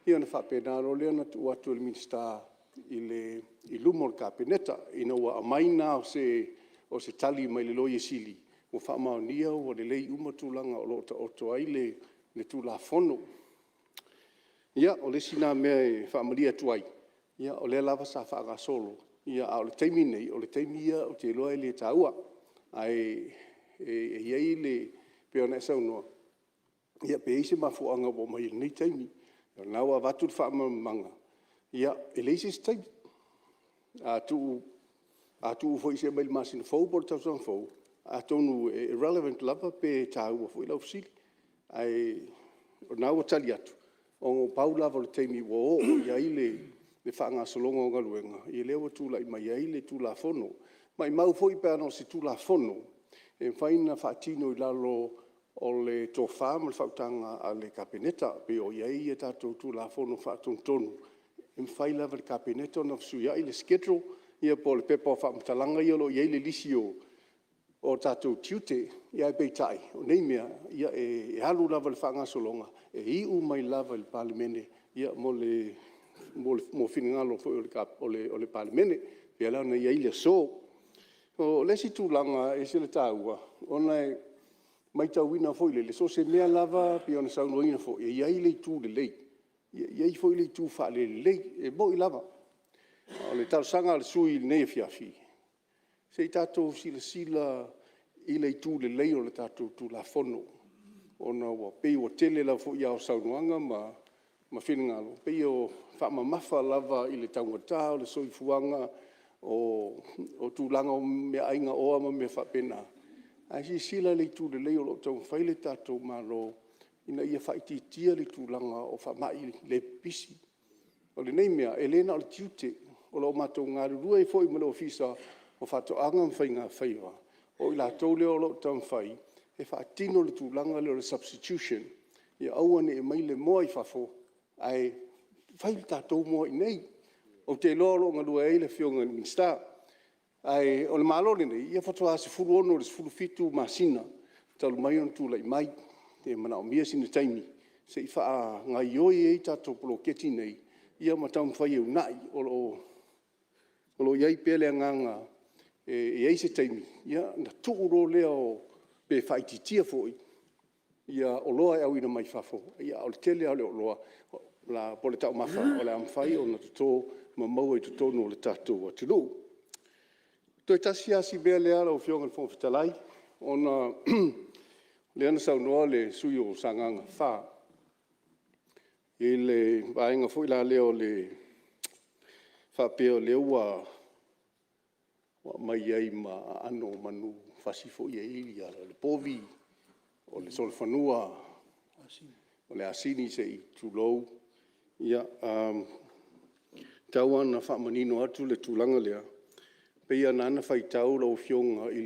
ia ona faapena loa lea ona tuu atu e le Minisita i luma o le Kapeneta, ina ua aumai na o se tali mai le Loia Sili ua faamaonia ua lelei uma tulaga o lo o taoto ai le Tulafono. Ia, o le isi lena mea e faamalie atu ai, o lea lava sa faagasolo, a o le taimi lenei, o le taimi ia ou te iloa e le taua. Ae i ai le… pei ona e saunoa, pe i ai se mafuaaga ua aumai ai i lenei taimi. O lena ua avatu le faamalamalamaga, ia e leai se isi taimi. A tuu foi seia oo mai i le masina fou po o le tausaga fou, atonu e relevant lava pe taua foi lau fesili. Ae o lena ua tali atu, ona pau lava o le taimi ua oo i ai le faagasologa o galuega, ia lea ua tulai mai ai le Tulafono. Maumau foi pe ana o se Tulafono e mafai ona faatino i lalo o le tofa ma le faautaga a le Kapeneta, pei ona i ai tatou Tulafono Faatonutonu, e mafai lava e le Kapeneta ona fesuiai le schedule ia po o le pepa o faamatalaga ia o lo o i ai le lisi o tatou tiute. Ae peitai, o nei mea, e alu lava i le faagasologa, e iu mai lava i le Palemene mo finagalo foi o le Palemene, pei la ona i ai le aso. O le isi tulaga e ese le taua, ona e matauina foi lele, so o se mea lava pei ona saunoaina foi, e i ai le itu lelei, e i ai foi le itu faalelelei. E moni lava. O le talosaga a le sui usufono i lenei afiafi, se i tatou silasila i le itu lelei o le tatou Tulafono, ona ua pei ua tele lava foi o saunoaga ma finagalo, pei e faamamafa lava i le taugata o le soifuaga, o tulaga o meaai gaoa ma mea faapena. Ae silasila i le itu lelei o lo o taumafai le tatou Malo ina ia faaitiitia le tulaga o faamai le pipisi. O lenei mea, e le na o le tiute, o lo o matou galulue ai foi ma le Ofisa o Faatoaga ma Faigafaiva, o i latou ia o lo o taumafai e faatino le tulaga lea o le substitution, ia aua ne i aumaia le moa i fafo, ae fai le tatou moa i inei. Ou te iloa o lo o galue ai le Afioga i le Minisita. Ae o le Malo lenei, faatoa 16 i le 17 masina talu mai ona tulai mai. E manaomia sina taimi se i faagaoioi ai tatou poloketi nei ia ma taumafai e uunai. O lo o i ai pea le agaga e i ai se taimi ona tuu loa lea pe faaitiitia foi oloa e auina mai fafo, ae o le tele lava o oloa po o taumafa o le a mafai ona toto ma maua i totonu o le tatou atunuu. Toe tasi lava si mea lea lau Afioga i le Fofoga Fetalai, ona o lea na saunoa le sui usufono mo Sagaga 4 i le vaega foi lea faapea o lea ua aumai ai ma aano o manufasi foi ia, o le povi, o le solofanua, o le asini se i tulou. Ia, e tatau lava ona faamanino atu le tulaga lea, e pei lava na ala ona faitau lau Afioga i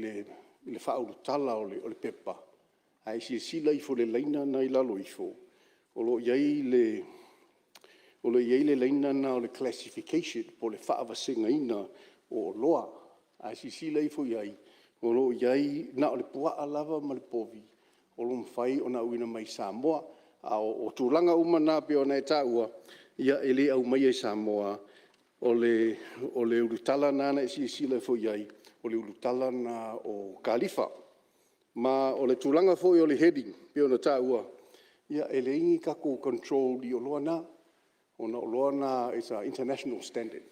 le faaulutala o le pepa, a e silasila ifo i le laina lena e i lalo ifo, o lo o i ai le laina lena o le classification po o le faavasegaina o oloa. A e silasila ifo i ai, o lo o i ai na o le puaa lava ma le povi o lo o mafai ona auina mai i Samoa. A o tulaga uma na pei ona e taua, ia e le aumaia i Samoa, o le ulutala lena na e silasila ifo i ai, o le ulutala lena o kalifa. Ma o le tulaga foi o le heading pei ona taua, ia e leai ni tatou control i oloa na, ona o oloa na it's international standard.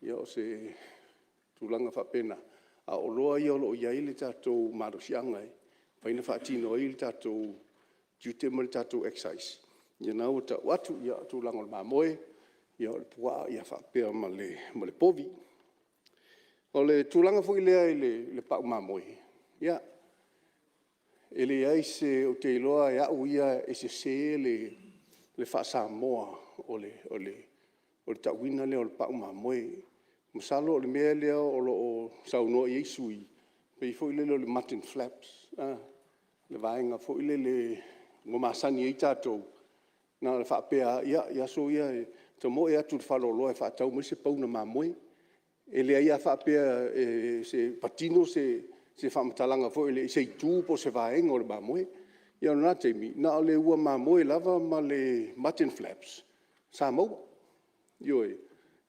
O se tulaga faapena, a o oloa ia o lo o i ai le tatou malosiaga e mafai ona faatino ai le tatou tiute ma le tatou excise, ia lena ua tau atu, o le tulaga o le mamoe, o le puaa faapea ma le povi. O le tulaga foi lea i le pau mamoe, ia, e leai se… ou te iloa e au ia e sese le faa-Samoa o le tauina lea o le pau mamoe. Masalo o le mea lea o lo o saunoa i ai sui usufono, pei foi lele o le mutton flaps, le vaega foi lele ua masani ai tatou. Na ona faapea lava, ia, i aso ia e tamoe atu i le faleoloa e faatau mai se pauna mamoe. E leai lava faapea e patino se faamatalaga foi lea i se itu po o se vaega o le mamoe. Ia o lena taimi, na o le ua mamoe lava ma le mutton flaps sa maua, ioe.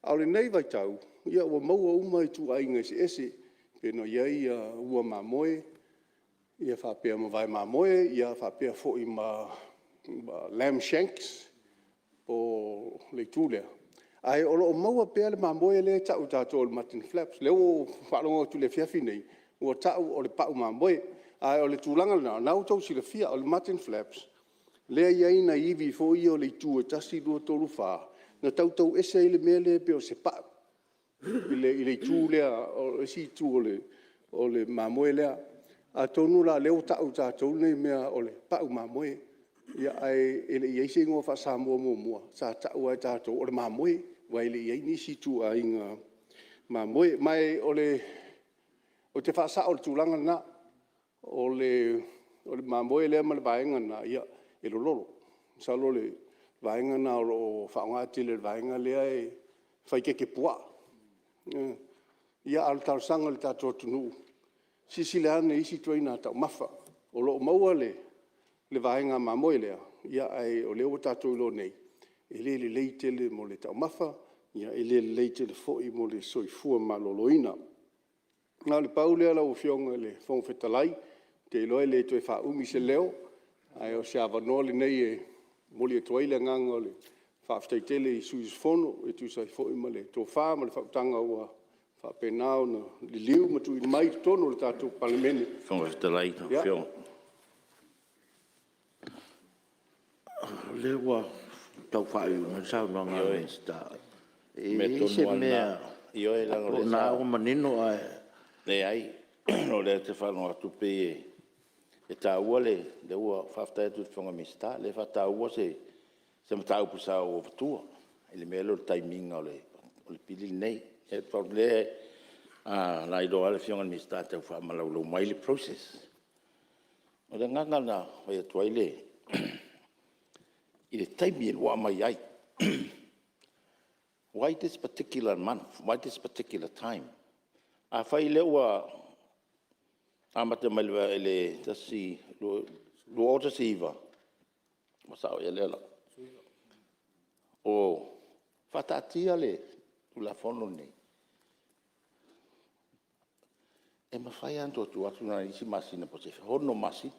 A o lenei vaitau, ua maua uma ituaiga eseese pei ona i ai ua mamoe faapea ma vae mamoe, faapea foi ma lamb shanks, o le itu lea. Ae o lo o maua pea le mamoe lea e tau e tatou o le mutton flaps. O lea ua ou faalogo atu i le afiafi lenei ua tau o le pau mamoe. A o le tulaga lena, o lena ua outou silafia, o le mutton flaps, lea e i ai nai ivi foi ia o le itu e 1, 2, 3, 4, na tauto ese ai le mea lea pei o se pau i le itu lea, o le isi itu o le mamoe lea. Atonu la o lea ua tau e tatou lea mea o le pau mamoe, ae le i i ai se igoa faa-Samoa muamua, sa tau lava e tatou o le mamoe, aua e le i i ai nisi ituaiga mamoe. Ma ou te faasao i le tulaga lena, o le mamoe lea ma le vaega lena, ia e lololo. Masalo o le vaega lena o lo o faaaoga tele e le vaega lea e fai kekepuaa. A o le talosaga i le tatou atunuu, silasila ane i isi ituaiga taumafa. O lo o maua le vaega mamoe lea, ae o lea ua tatou iloa nei, e le lelei tele mo le taumafa, e le lelei tele foi mo le soifua maloloina. Na o le pau lea lau Afioga i le Fofoga Fetalai, ou te iloa e le toe faaumi se leo, ae o se avanoa lenei e momoli atu ai le agaga o le faafetai tele i sui usufono e tusa ai foi ma le tofa ma le faautaga ua faapena ona liliu ma tuuina mai i totonu o le tatou Palemene. Ia. O lea ua tau faaiuiu mai le saunoaga a le Minisita. E i ai se mea… o lena ua manino ae… Leai, o lea ou te faalogo atu pei e taua le… Faafetai atu i le Afioga i le Minisita, o lea e faataua se mataupu sa ou avatua i le mea lea o le timing ina o le pili lenei. O lea o le a iloa lava le Afioga i le Minisita e tau faamalaulau mai le process. O le agaga na fai atu ai i le taimi ua aumai ai, why this particular month? Why this particular time? Afai o lea ua amata mai i le 2019, ua sao ea lea lau… O faataatia le Tulafono lenei, e mafai lava ona toe tuu atu nai isi masina po o se 6 masina.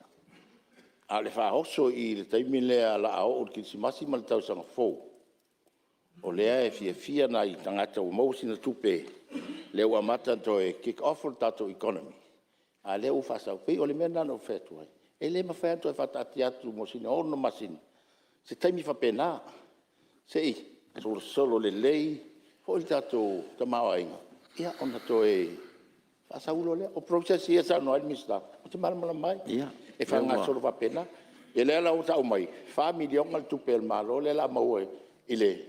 A o le faaoso i i i le taimi lea o le a oo i le Kerisimasi ma le Tausaga Fou, o lea e fiafia nai tagata ua maua sina tupe, lea ua amata ona toe kick off le tatou economy, a o lea ua faasau. E pei o le mea lena na ou fai atu ai, e le mafai lava ona toe faataatia atu mo sina 6 masina, se taimi faapena, se i solosolo lelei foi le tatou tamaoaiga, ia ona toe faasau loa lea. O process ia e saunoa ai le Minisita, ou te malamalama ai, e faagasolo faapena. Ia o lea la ua tau mai, e $4 miliona le tupe a le Malo lea o le a maua i le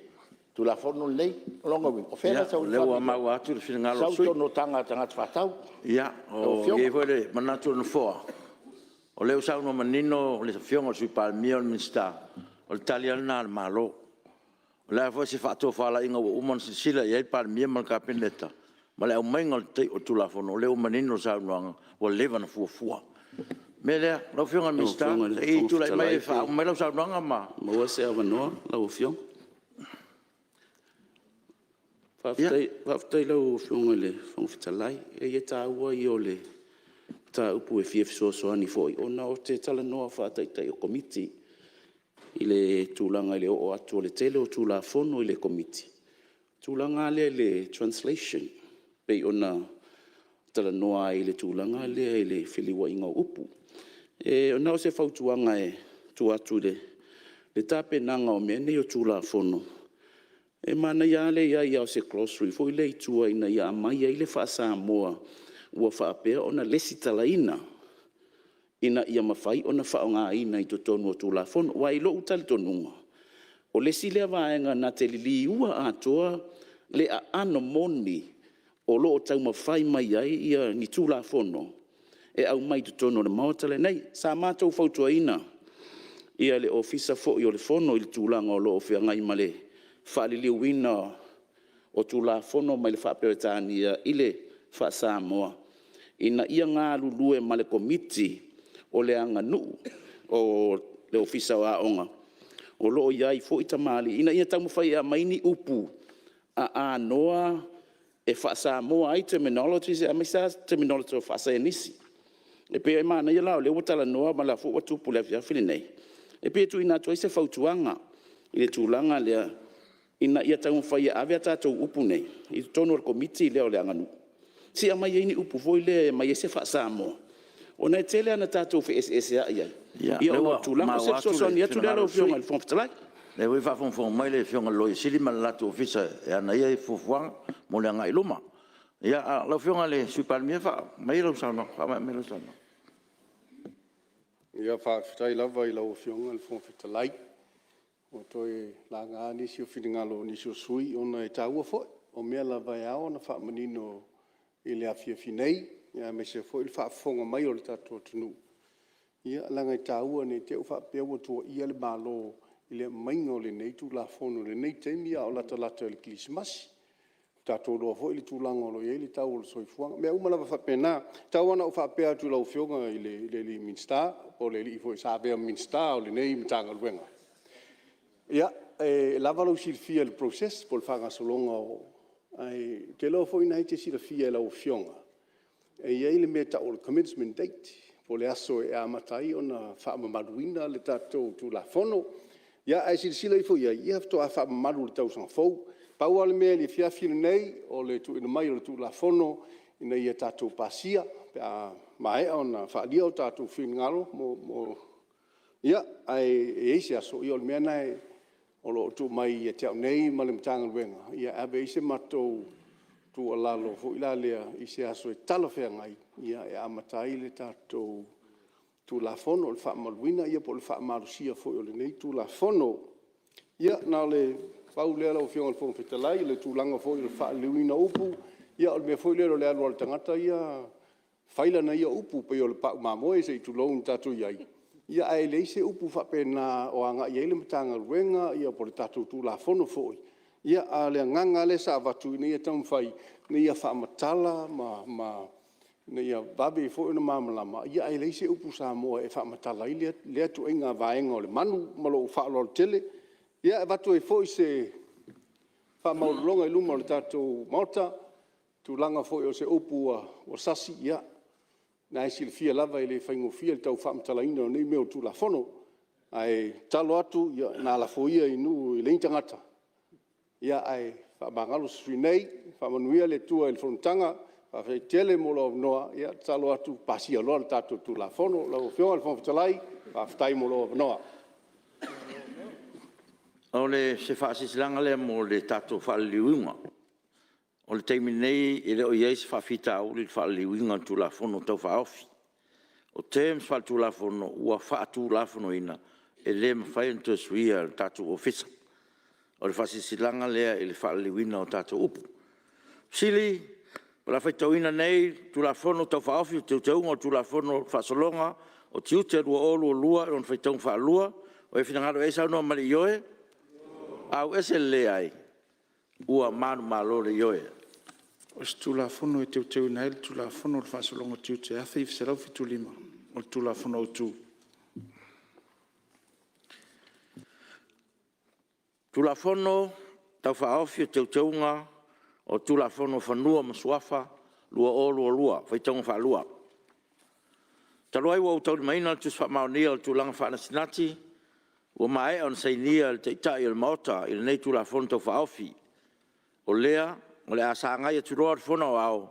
Tulafono lenei. O lona uiga, o fea la e sau ai le $4 miliona? Ia, o lea ua maua atu le finagalo o le sui usufono. Sau totonu o taga a tagata faatau. Ia, e i ai foi le manatu o le Nofoa, o lea ua saunoa manino le Afioga i le Sui Palemia o le Minisita, o le tali lava lena a le Malo. O le a foi se faatofalaiga ua uma ona silasila i ai le Palemia ma le Kapeneta ma le aumaiga o le Tulafono, o lea ua manino le saunoaga, ua leva ona fuafua. O le mea lea, lau Afioga i le Minisita, se i tulai mai e faauma mai lau saunoaga. Lau Afioga i le Fofoga Fetalai pe maua se avanoa lau Afioga? Faafetai i lau Afioga i le Fofoga Fetalai. Leai e taua ia o le mataupu e fia fesoasoani foi ona ou te talanoa faa-Taitai o Komiti i le tulaga i le oo atu o le tele o Tulafono i le Komiti, i le tulaga lava lea i le translation pei ona talanoa ai i le tulaga lea i le feliuaiga o upu. Na o se fautuaga e tuu atu i le tapenaga o mea nei o Tulafono, e manaia lava le i ai o se Glossary foi lea i tua ina ia aumai ai le faa-Samoa ua faapea ona resitalaina ina ia mafai ona faaaogaina i totonu o Tulafono. Aua i lou talitonuga, o le isi lea vaega na te liliuina atoa le aano moni o lo o taumafai mai ai ni Tulafono e aumai totonu o le Maota lenei. Sa matou fautuaina le Ofisa foi o le Fono i le tulaga o lo o feagai ma le faaliliuina o Tulafono mai le faa-Peretania i le faa-Samoa ina ia galulue ma le Komiti o le aganuu o le Ofisa o Aoga, o lo o i ai foi tamalii ina ia taumafai e aumai ni upu aanoa e faa-Samoa ai terminologies aemaise lava terminology faasaienisi. E pei e manaia la o lea ua talanoa ma o lea foi ua tupu i le afiafi lenei, e pei e tuuina atu ai se fautuaga i le tulaga lea, ina ia taumafai e ave a tatou upu nei i totonu o le Komiti lea o le aganuu, se i aumai ai ni upu foi lea e aumai ai se faa-Samoa, ona e tele lava ina tatou feeseeseai ai, ia ona o tulaga. O se fesoasoani atu lea lau Afioga i le Fofoga Fetalai. Ia, ua maua atu le finagalo o le sui usufono. O lea foi e faafogafoga mai le Afioga i le Loia Sili ma le latou Ofisa e ana ia fuafuaga mo le agai i luma. Lau Afioga i le Sui Palemia, faamaea mai lau saunoaga. Faafetai lava i lau Afioga i le Fofoga Fetalai, ua toe laga nisi o finagalo o nisi o sui usufono ona e taua foi. O mea lava e ao ona faamanino i le afiafi nei, aemaise foi o le faafofoga mai a lo tatou atunuu, leaga e taua ne i te i ua faapea ua tuuaia le Malo i le aumaiga o lenei Tulafono i lenei taimi a o latalata i le Kerisimasi. Ua tatou iloa foi le tulaga o i ai le tau o le soifuaga, o mea uma lava faapena. E tau lava ina ou faapea atu i lau Afioga i le Minisita po o le alii foi sa avea ma Minisita o lenei Matagaluega, ia, e lava lou silafia i le process po o le faagasologa, ae ou te iloa foi o lena e te silafia e lau Afioga, e i ai le mea e tau o le commencement date, po o le aso e amata ai ona faamamaluina le tatou Tulafono. Ae silasila ifo i ai, ia faatoa faamamalu i le tausaga fou. Pau lava le mea i le afiafi lenei, o le tuuina mai o le Tulafono ina ia tatou pasia pe a maea ona faaalia o tatou finagalo. Ae i ai se aso, ia o le mea lena o lo o tuu mai ia te au nei ma le Matagaluega e ave i ai se matou tuualalo foi lea i se aso e talafeagai e amata ai le tatou Tulafono o le faamamaluina po o le faamalosia foi o lenei Tulafono. Ia na o le pau lea lau Afioga i le Fofoga Fetalai, o le tulaga foi o le faaliliuina o upu, ia o le mea foi lea o le alu lava o le tagata ia fai lana ia upu, pei o le pau mamoe se i tulou, na tatou i ai, ae leai se upu faapena o agai i ai le Matagaluega po o le tatou Tulafono foi, a o le agaga lava lea sa avatu ina ia taumafai ina ia faamatala ina ia vave ai foi ona malamalama, ae leai se upu Samoa e faamatala ai lea ituaiga vaega o le manu. Ma lou faaaloalo tele. Ia, e avatu ai foi se faamaualaloga i luma o le tatou Maota, i tulaga foi o se upu ua sasi, ia o lena e silafia lava e le faigofie le tau faamatalaina o nei mea o Tulafono. Ae tatalo atu, ia lafo ia i nuu e leai ni tagata ae faamagalo se sui usufono nei. Faamanuia le Atua i le fonotaga, faafetai tele mo lou avanoa. Ia tatalo atu pasia loa le tatou Tulafono. Lau Afioga i le Fofoga Fetalai, faafetai mo lou avanoa. O se faasilasilaga lea mo le tatou faaliliuga. O le taimi nei e le o i ai se faafitauli i le faaliliuina o le Tulafono Tau Faaofi. O terms faale-Tulafono ua faatulafonoina, e le mafai ona toe suia e le tatou Ofisa. O le faasilasilaga lea i le faaliliuina o tatou upu. O le a faitauina nei le Tulafono Tau Faaofi o Teuteuga o le Tulafono o Faasologa o Tiute 2022 i lona faitauga faalua. O le a finagalo i ai saunoa ma le ioe? Ioe. Ua manumalo le Ioe. O se Tulafono e Teuteuina ai le Tulafono o le Faasologa o Tiute 1975, o le Tulafono Autu. Tulafono Tau Faaofi o Teuteuga o le Tulafono o Fanua ma Suafa 2022, faitauga faalua. Talu ai ua ou taulimaina le Tusi Faamaonia o le Tulaga Faanatinati ua maea ona sainia e le Taitai o le Maota i lenei Tulafono Tau Faaofi, o lea o le a sagai atu loa le Fono Aoao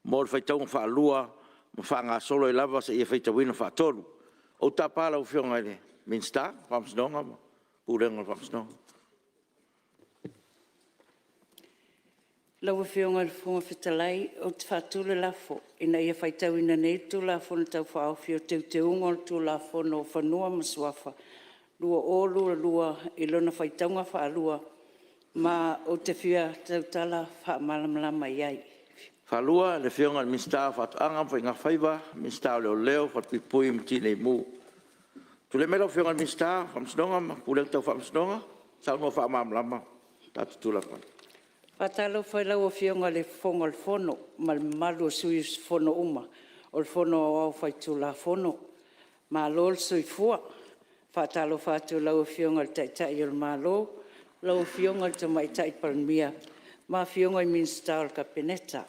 mo le faitauga faalua ma faagasolo ai lava seia faitauina faatolu. Ou te tapa lau Afioga i le Minisita o Faamasinoga ma Pulega o Faamasinoga. Lau Afioga i le Fofoga Fetalai ou te faatu le lafo, Ina ia faitauina nei le Tulafono Tau Faaofi o Teuteuga o le Tulafono o Fanua ma Suafa 2022 i lona faitauga faalua ma ou te fia tautala faamalamalama i ai. Ia, o le a faagasolo le tatou galuega e Tulai mai lau Afioga i le Minisita o Faamasinoga ma Pulega Tau Faamasinoga e saunoa faamalamalama le tatou Tulafono. E faatalofa i lau Afioga i le Fofoga o le Fono ma le mamalu o sui usufono uma o le Fono Aoao Faitulafono. Malo le soifua. E faatalofa atu i lau Afioga i le Taitai o le Malo, lau Afioga i le Tamaitai Palemia ma Afioga i Minisita o le Kapeneta.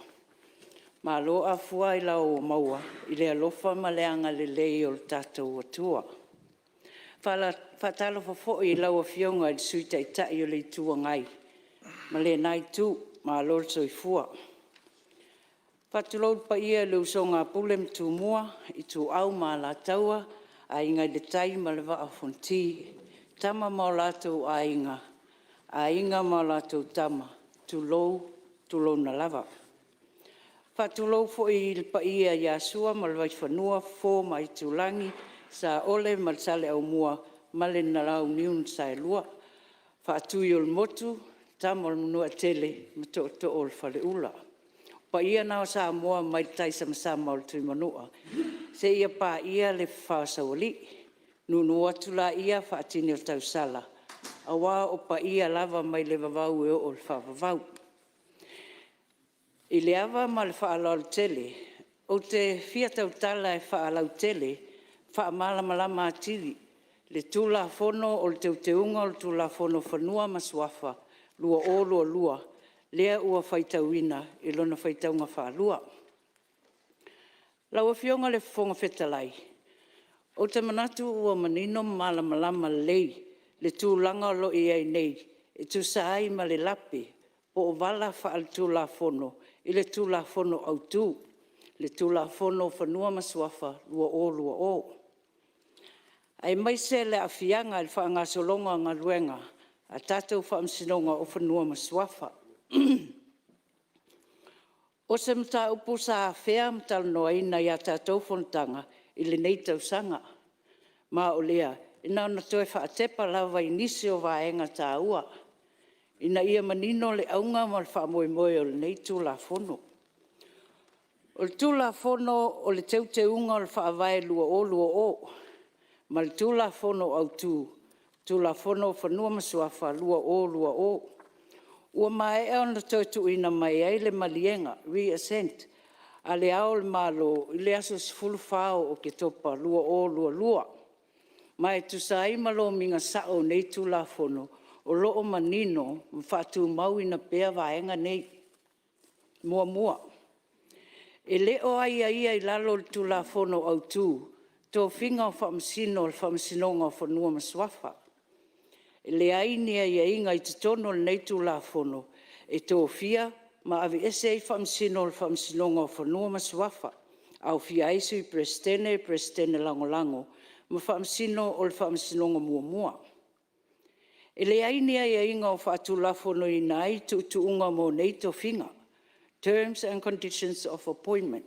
Malo afua ailao ua maua i le alofa ma le agalelei o lo tatou Atua. E faatalofa foi i lau Afioga i le Sui Taitai o le Itu Agai ma lena Itu, malo le soifua. E faatulou i le paia i le usoga a Pule ma Tumua, Ituau ma Alataua, Aiga i le Tai ma le Vaa o Fonoti, Tama ma o latou Aiga, Aiga ma latou Tama, tulou, tulouna lava. E faatulou foi i le paia ia Sua ma le Vaifanua, Fofo ma Aitulagi, Saole ma le Saleaaumua ma le Launiu na Saelua, Faatui o le Motu, Tama a le Manuatele ma Tootoo o le Faleula. O paia na o Samoa mai le taisamasama o le Tuimanua seia paia le fafa o Saualii. Nuunuu atu laia faatini o tausala aua o paia lava mai le vavau e oo i le faavavau. I le ava ma le faaaloalo tele, ou te fia tautala e faalauaitele, faamalamalama atili le Tulafono o le Teuteuga o le Tulafono o Fanua ma Suafa 2022, lea ua faitauina i lona faitauga faalua. Lau Afioga i le Fofoga Fetalai, ou te manatu ua manino ma malamalama lelei le tulaga o lo o i ai nei e tusa ai ma le lape po o vala faaletulafono i le Tulafono Autu, le Tulafono o Fanua ma Suafa 2020, aemaise le aafiaga i le faagasologa o galuega a tatou Faamasinoga o Fanua ma Suafa. O se mataupu sa afea ma talanoaina i a tatou fonotaga i lenei tausaga, ma o lea e na ona toe faatepa lava i nisi o vaega taua, ina ia manino le auga ma le faamoemoe o lenei Tulafono. O le Tulafono o le Teuteuga o le Faavae 2020 ma le Tulafono Autu, Tulafono o Fanua ma Suafa 2020, ua maea ona toe tuuina mai ai le maliega, re-assent a Le Ao o le Malo i le aso 14 o Oketopa 2022. Ma e tusa ai ma lomiga sao o nei Tulafono, o lo o manino ma faatumauina pea vaega nei. Muamua, e le o aiaia i lalo o le Tulafono Autu tofiga o Faamasino o le Faamasinoga o Fanua ma Suafa. E leai ni aiaiga i totonu o lenei Tulafono e tofia ma aveese ai Faamasino o le Faamasinoga o Fanua ma Suafa, aofia ai Sui Peresetene, Peresetene Lagolago ma Faamasino o le Faamasinoga muamua. E leai ni aiaiga o faatulafonoina ai tuutuuga mo nei tofiga, terms and conditions of appointment.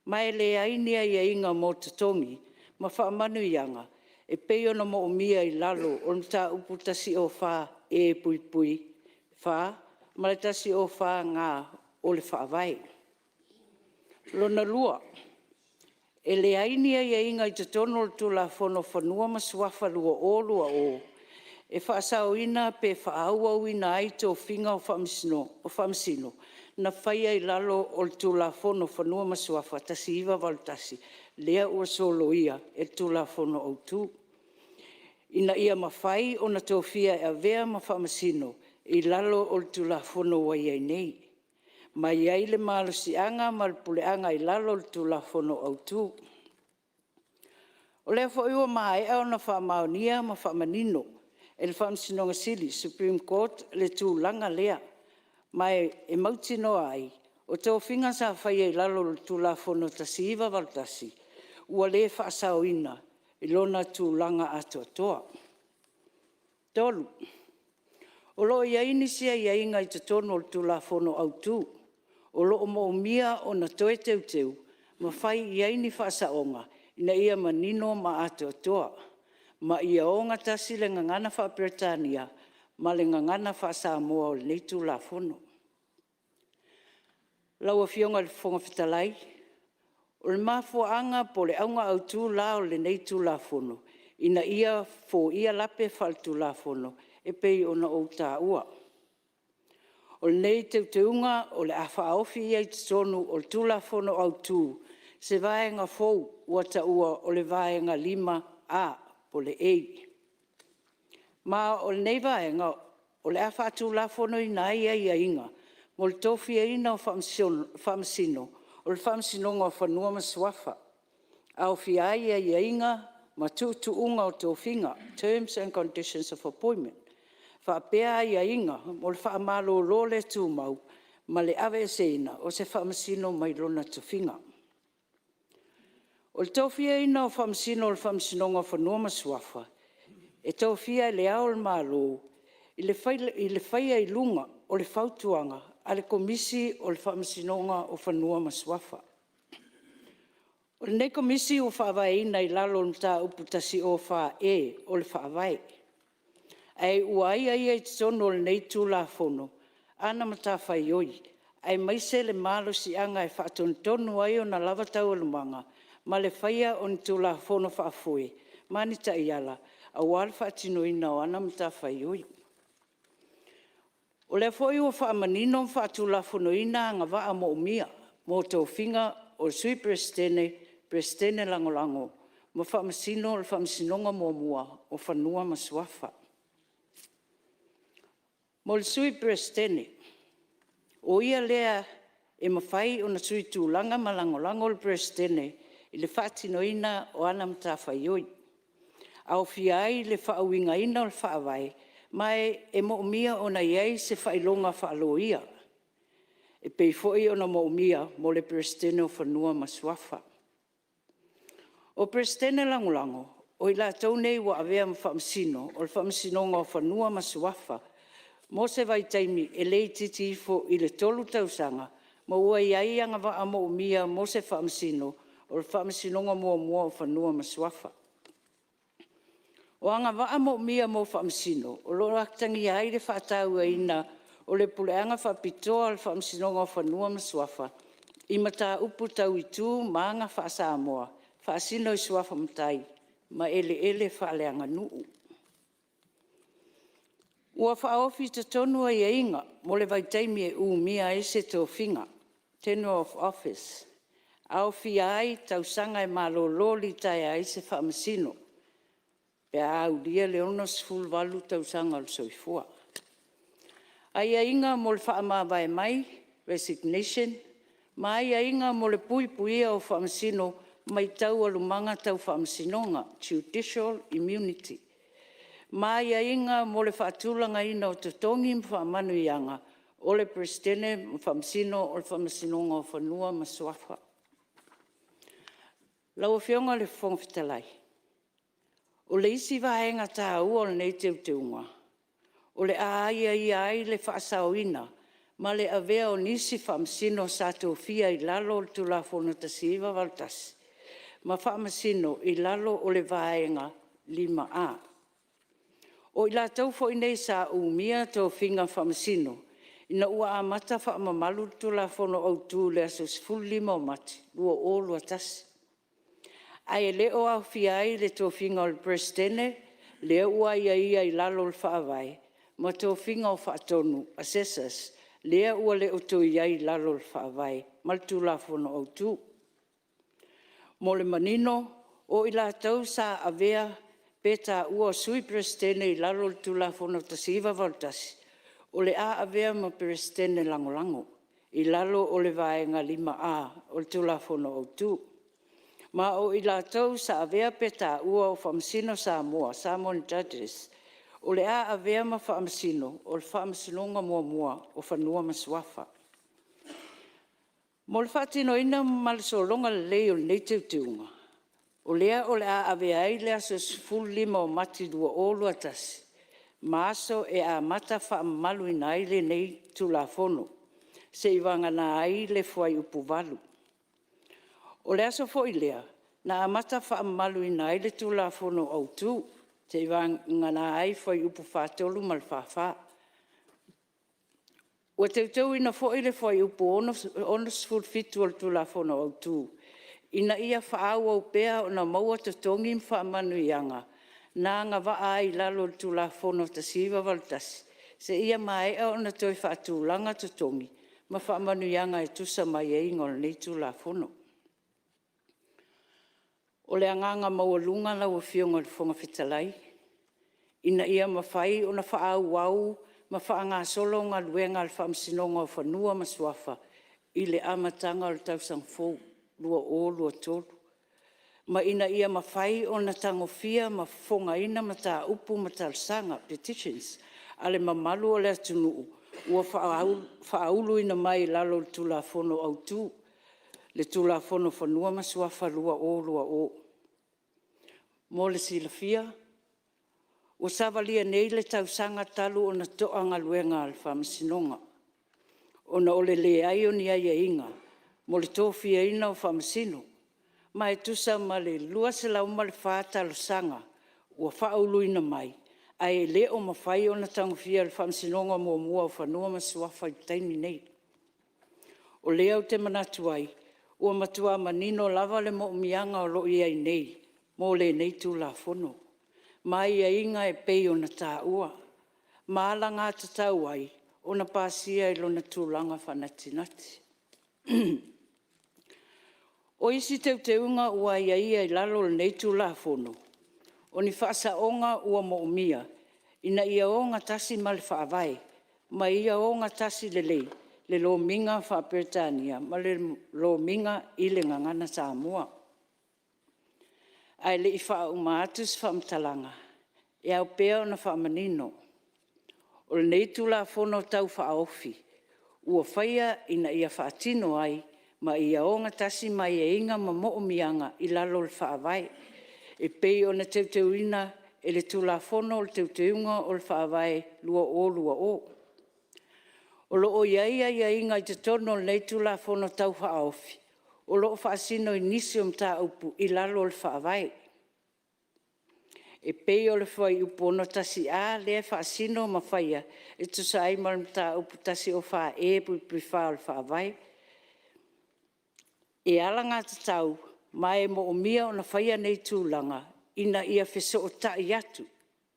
Ma e leai ni aiaiga mo totogi ma faamanuiaga e pei ona moomia i lalo o le Mataupu 104E(4) ma le 104G o le Faavae. Lona lua, e leai ni aiaiga i totonu o le Tulafono o Fanua ma Suafa 2020 e faasaoina pe faaauauina ai tofiga o Faamasino na faia i lalo o le Tulafono o Fanua ma Suafa 1981, lea ua soloia e le Tulafono Autu, ina ia mafai ona tofia e avea ma Faamasino i lalo o le Tulafono ua i ai nei, ma e i ai le malosiaga ma le puleaga i lalo o le Tulafono Autu. O lea foi ua maea ona faamaonia ma faamanino e le Faamasinoga Sili, Supreme Court le tulaga lea, ma e mautinoa ai, o tofiga sa faia i lalo o le Tulafono 1981, ua le faasaoina i lona tulaga atoatoa. 3. O lo o i ai nisi aiaiga i totonu o le Tulafono Autu o lo o moomia ona toe teuteu ma fai i ai ni faasaoga ina ia manino ma atoatoa, ma ia ogatasi le Gagana faa-Peretania ma le Gagana faa-Samoa o lenei Tulafono. Lau Afioga i le Fofoga Fetalai, o le mafuaaga po o le auga autu la o lenei Tulafono, ina ia foia lape faaletulafono e pei ona ou taua. O lenei teuteuga o le a faaofi ai i totonu o le Tulafono Autu se vaega fou ua taua o le Vaega 5A po o le A. Ma o lenei vaega o le a faatulafonoina ai aiaiga mo le tofiaina o Faamasino o le Faamasinoga o Fanua ma Suafa, aofia ai aiaiga ma tuutuuga o tofiga, terms and conditions of appointment, faapea aiaiga mo le faamalolo le tumau ma le aveeseina o se Faamasino mai lona tofiga. O le tofiaina o Faamasino o le Faamasinoga o Fanua ma Suafa, e tofia e Le Ao o le Malo i le faia i luga o le fautuaga a le Komisi o le Faamasinoga o Fanua ma Suafa. O lenei Komisi ua faavaeina i lalo o le Mataupu 104E o le Faavae, ae ua aiaia i totonu o lenei Tulafono ana matafaioi, aemaise le malosiaga e faatonutonu ai ona lava taualumaga ma le faia o ni Tulafono faafoe ma ni taiala aua le faatinoina o ana matafaioi. O lea foi ua faamanino ma faatulafonoina agavaa manaomia mo tofiga o Sui Peresetene, Peresetene Lagolago ma Faamasino o le Faamasinoga muamua o Fanua ma Suafa. Mo le Sui Peresetene, o ia lea e mafai ona sui tulaga ma lagolago le Peresetene i le faatinoina o ana matafaioi, aofia ai le faauigaina o le Faavae, ma e manaomia ona i ai se faailoga faa-loia, e pei foi ona manaomia mo le Peresetene o Fanua ma Suafa. O Peresetene Lagolago, o i latou nei ua avea ma Faamasino o le Faamasinoga o Fanua ma Suafa mo se vaitaimi e le itiiti ifo i le 3 tausaga, ma ua i ai agavaa manaomia mo se Faamasino o le Faamasinoga muamua o Fanua ma Suafa. O agavaa manaomia mo Faamasino, o lo o atagia ai le faatauaina o le puleaga faapitoa o le Faamasinoga o Fanua ma Suafa i mataupu tau i tu ma aga faa-Samoa, faasino i suafa matai ma eleele faaleaganuu. Ua faaofi i totonu aiaiga mo le vaitaimi e umia ai se tofiga, tenure of office, aofia ai tausaga e malolo litaea ai se Faamasino, pe a aulia le 68 tausaga o le soifua. Aiaiga mo le faamavae mai, resignation ma aiaiga mo le puipuia o Faamasino mai taualumaga tau Faamasinoga, judicial immunity. Ma aiaiga mo le faatulagaina o totogi ma faamanuiaga o le Peresetene ma Faamasino o le Faamasinoga o Fanua ma Suafa. Lau Afioga i le Fofoga Fetalai, o le isi vaega taua o lenei teuteuga, o le a aiaia ai le faasaoina ma le avea o nisi Faamasino sa tofia i lalo o le Tulafono 1981 ma Faamasino i lalo o le Vaega 5A. O i latou foi nei sa umia tofiga faamasino ina ua amata faamamalu le Tulafono Autu i le aso 15 o Mati 2021. Ae le o aofia ai le tofiga o le Peresetene lea ua aiaia i lalo o le Faavae ma tofiga o Faatonu, Assessors, lea ua le o toe i ai i lalo o le Faavae ma le Tulafono Autu. Mo le manino, o i latou sa avea pe taua o Sui Peresetene i lalo o le Tulafono 1981, o le a avea ma Peresetene Lagolago i lalo o le Vaega 5A o le Tulafono Autu. Ma o i latou sa avea pe taua o Faamasino Samoa, Samoan Judges, o le a avea ma Faamasino o le Faamasinoga muamua o Fanua ma Suafa. Mo le faatinoina ma le sologa lelei o lenei teuteuga, o lea o le a avea ai le aso 15 o Mati 2021 ma aso e amata faamamaluina ai lenei Tulafono, seia vagana ai le Fuaiupu 8. O le aso foi lea na amata faamamaluina ai le Tulafono Autu, seia vagana ai Fuaiupu 43 ma le 44. Ua teuteuina foi le Fuaiupu 67 o le Tulafono Autu, ina ia faaauau pea ona maua totogi ma faamanuiaga. na agavaa ai i lalo o le Tulafono 1981, seia maea ona toe faatulaga totogi ma faamanuiaga e tusa ma aiaiga o lenei Tulafono. O le agaga maualuga lau Afioga i le Fofoga Fetalai, ina ia mafai ona faaauau ma faagasolo galuega a le Faamasinoga o Fanua ma Suafa i le amataga o le tausaga fou 2023, ma ina ia mafai ona tagofia ma fofogaina mataupu ma talosaga, petitions a le mamalu o le atunuu ua faauluina mai i lalo o le Tulafono Autu, le Tulafono o Fanua ma Suafa 2020. Mo le silafia, ua savalia nei le tausaga talu ona toa galuega a le Faamasinoga, ona o le leai o ni aiaiga mo le tofiaina o Faamasino. Ma e tusa ma le 204 talosaga ua faauluina mai, ae le o mafai ona tagofia e le Faamasinoga muamua o Fanua ma Suafa i le taimi lenei. O lea ou te manatu ai, ua matua manino lava le moomiaga o lo o i ai nei mo lenei Tulafono, ma aiaiga e pei ona taua, ma alagatatau ai ona pasia i lona tulaga faanatinati. O isi teuteuga ua aiaia i lalo o lenei Tulafono, o ni faasaoga ua moomia ina ia ogatasi ma le Faavae, ma ia ogatasi lelei le Lomiga faa-Peretania ma le Lomiga i le Gagana Samoa. Ae le i faauma atu se faamatalaga, e ao pea ona faamanino, o lenei Tulafono Tau Faaofi, ua faia ina ia faatino ai ma ia ogatasi ma aiaiga ma moomiaga i lalo o le Faavae, e pei ona teuteuina e le Tulafono o le Teuteuga o le Faavae 2020. O lo o i ai aiaiga i totonu o lenei Tulafono Tau Faaofi, o lo o faasino i nisi o mataupu i lalo o le Faavae. E pei o le Fuaiupu 61A lea e faasino ma faia e tusa ai ma le Mataupu 104E(4) o le Faavae. E alagatatau ma e moomia ona faia nei tulaga, ina ia fesootai atu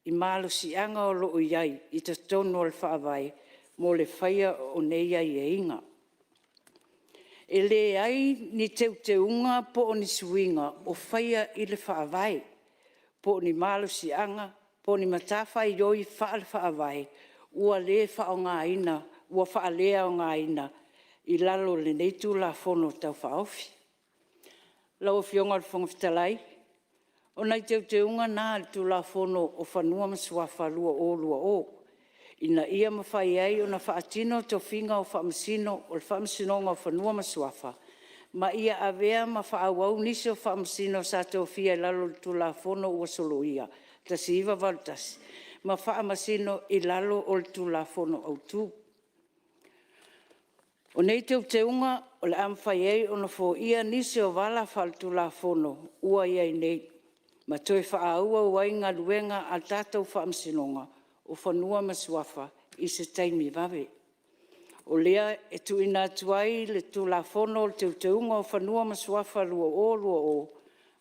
i malosiaga o lo o i ai i totonu o le Faavae mo le faia o nei aiaiga. E leai ni teuteuga po o ni suiga o faia i le Faavae, po o ni malosiaga po o ni matafaioi faale-Faavae ua faaleaogaina i lalo o lenei Tulafono Tau Faaofi. Lau Afioga i le Fofoga Fetalai, o nai teuteuga na o le Tulafono o Fanua ma Suafa 2020, ina ia mafai ai ona faatino tofiga o Faamasino o le Faamasinoga o Fanua ma Suafa, ma ia avea ma faaauau nisi o Faamasino sa tofia i lalo o le Tulafono ua soloia 1981, ma Faamasino i lalo o le Tulafono Autu. O nei teuteuga o le a mafai ai ona foia nisi o vala faaletulafono ua i ai nei, ma toe faaauau ai galuega a le tatou Faamasinoga o Fanua ma Suafa i se taimi vave. O lea e tuuina atu ai le Tulafono o Teuteuga o Fanua ma Suafa 2020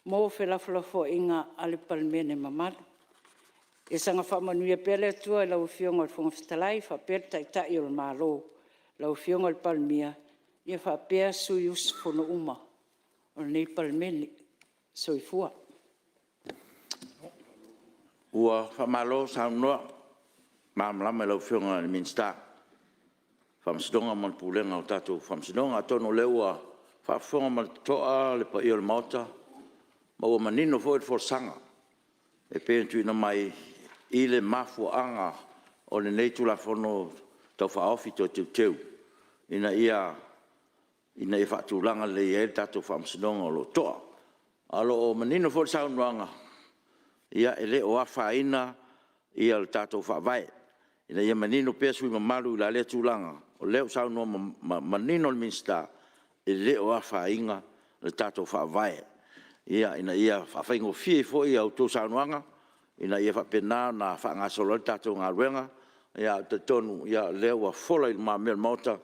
mo felafolafoaiga a le Palemene mamalu. Ia saga faamanuia pea le Atua i lau Afioga i le Fofoga Fetalai faapea le Taitai o le Malo, lau Afioga i le Palemia, faapea sui usufono uma o lenei Palemene. Soifua. Ua faamalo saunoa malamalama i lau Afioga i le Minisita o Faamasinoga ma le Pulega o tatou Faamasinoga. Atonu o lea ua faafofoga ma le totoa le paia o le Maota ma ua manino foi le folasaga e pei ona tuuina mai i le mafuaaga o lenei Tulafono Tau Faaofi Toe Teuteu, ina ia faatulaga lelei ai le tatou Faamasinoga o lo o toa. Ae o lo o manino foi le saunoaga, e le o afaina le tatou Faavae, ina ia manino pea sui usufono mamalu i la lea tulaga, o lea ua saunoa manino le Minisita, e le o afaina le tatou Faavae, ina ia faafaigofie ai foi a outou saunoaga, ina ia faapena ona faagasolo ai le tatou galuega. Ae ou te talitonu o lea ua fofola i lumamea o le Maota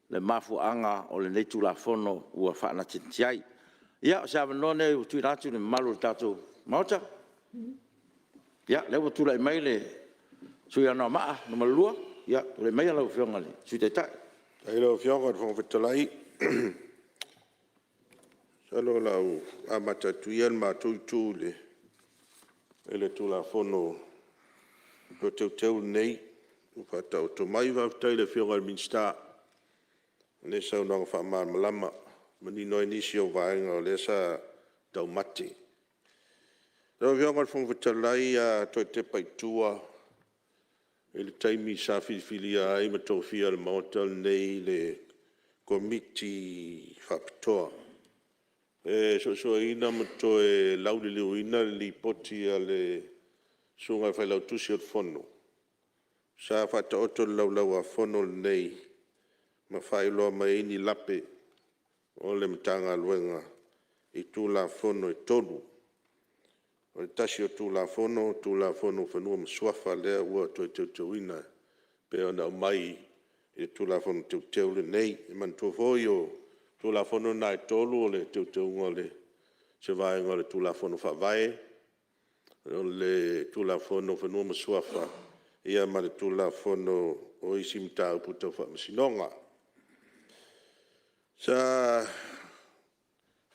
le mafuaaga o lenei Tulafono ua faanatinati ai. Ia, o se avanoa lenei ua tuuina atu i le mamalu o le tatou Maota. Ia, o lea ua tulai mai le sui usufono mo Anoamaa 2. Ia, tulai maia lau Afioga i le Sui Taitai. Faafetai i lau Afioga i le Fofoga Fetalai. Masalo o le a ou amata atu ia i le matou Itu i le Tulafono Toe Teuteu lenei ua faataoto mai. Faafetai i le Afioga i le Minisita i le saunoaga faamalamalama ua manino ai nisi o vaega o lea sa taumate. Lau Afioga i le Fofoga Fetalai a toe tepa i tua i le taimi sa filifilia ai ma tofia e le Maota lenei le Komiti Faapitoa e suesueina ma toe lauliliuina le Lipoti a le Susuga i le Failautusi o le Fono, sa faataoto i le Laulau-a-Fono lenei ma faailoa mai ai ni lape o le Matagaluega i Tulafono e 3. O le tasi o Tulafono o le Tulafono o Fanua ma Suafa lea ua toe teuteuina e pei ona aumai i le Tulafono Teuteu lenei. E manatua foi o Tulafono na e 3 o le Teuteuga o se vaega o le Tulafono Faavae, o le Tulafono o Fanua ma Suafa, ia ma le Tulafono o isi mataupu tau Faamasinoga. Sa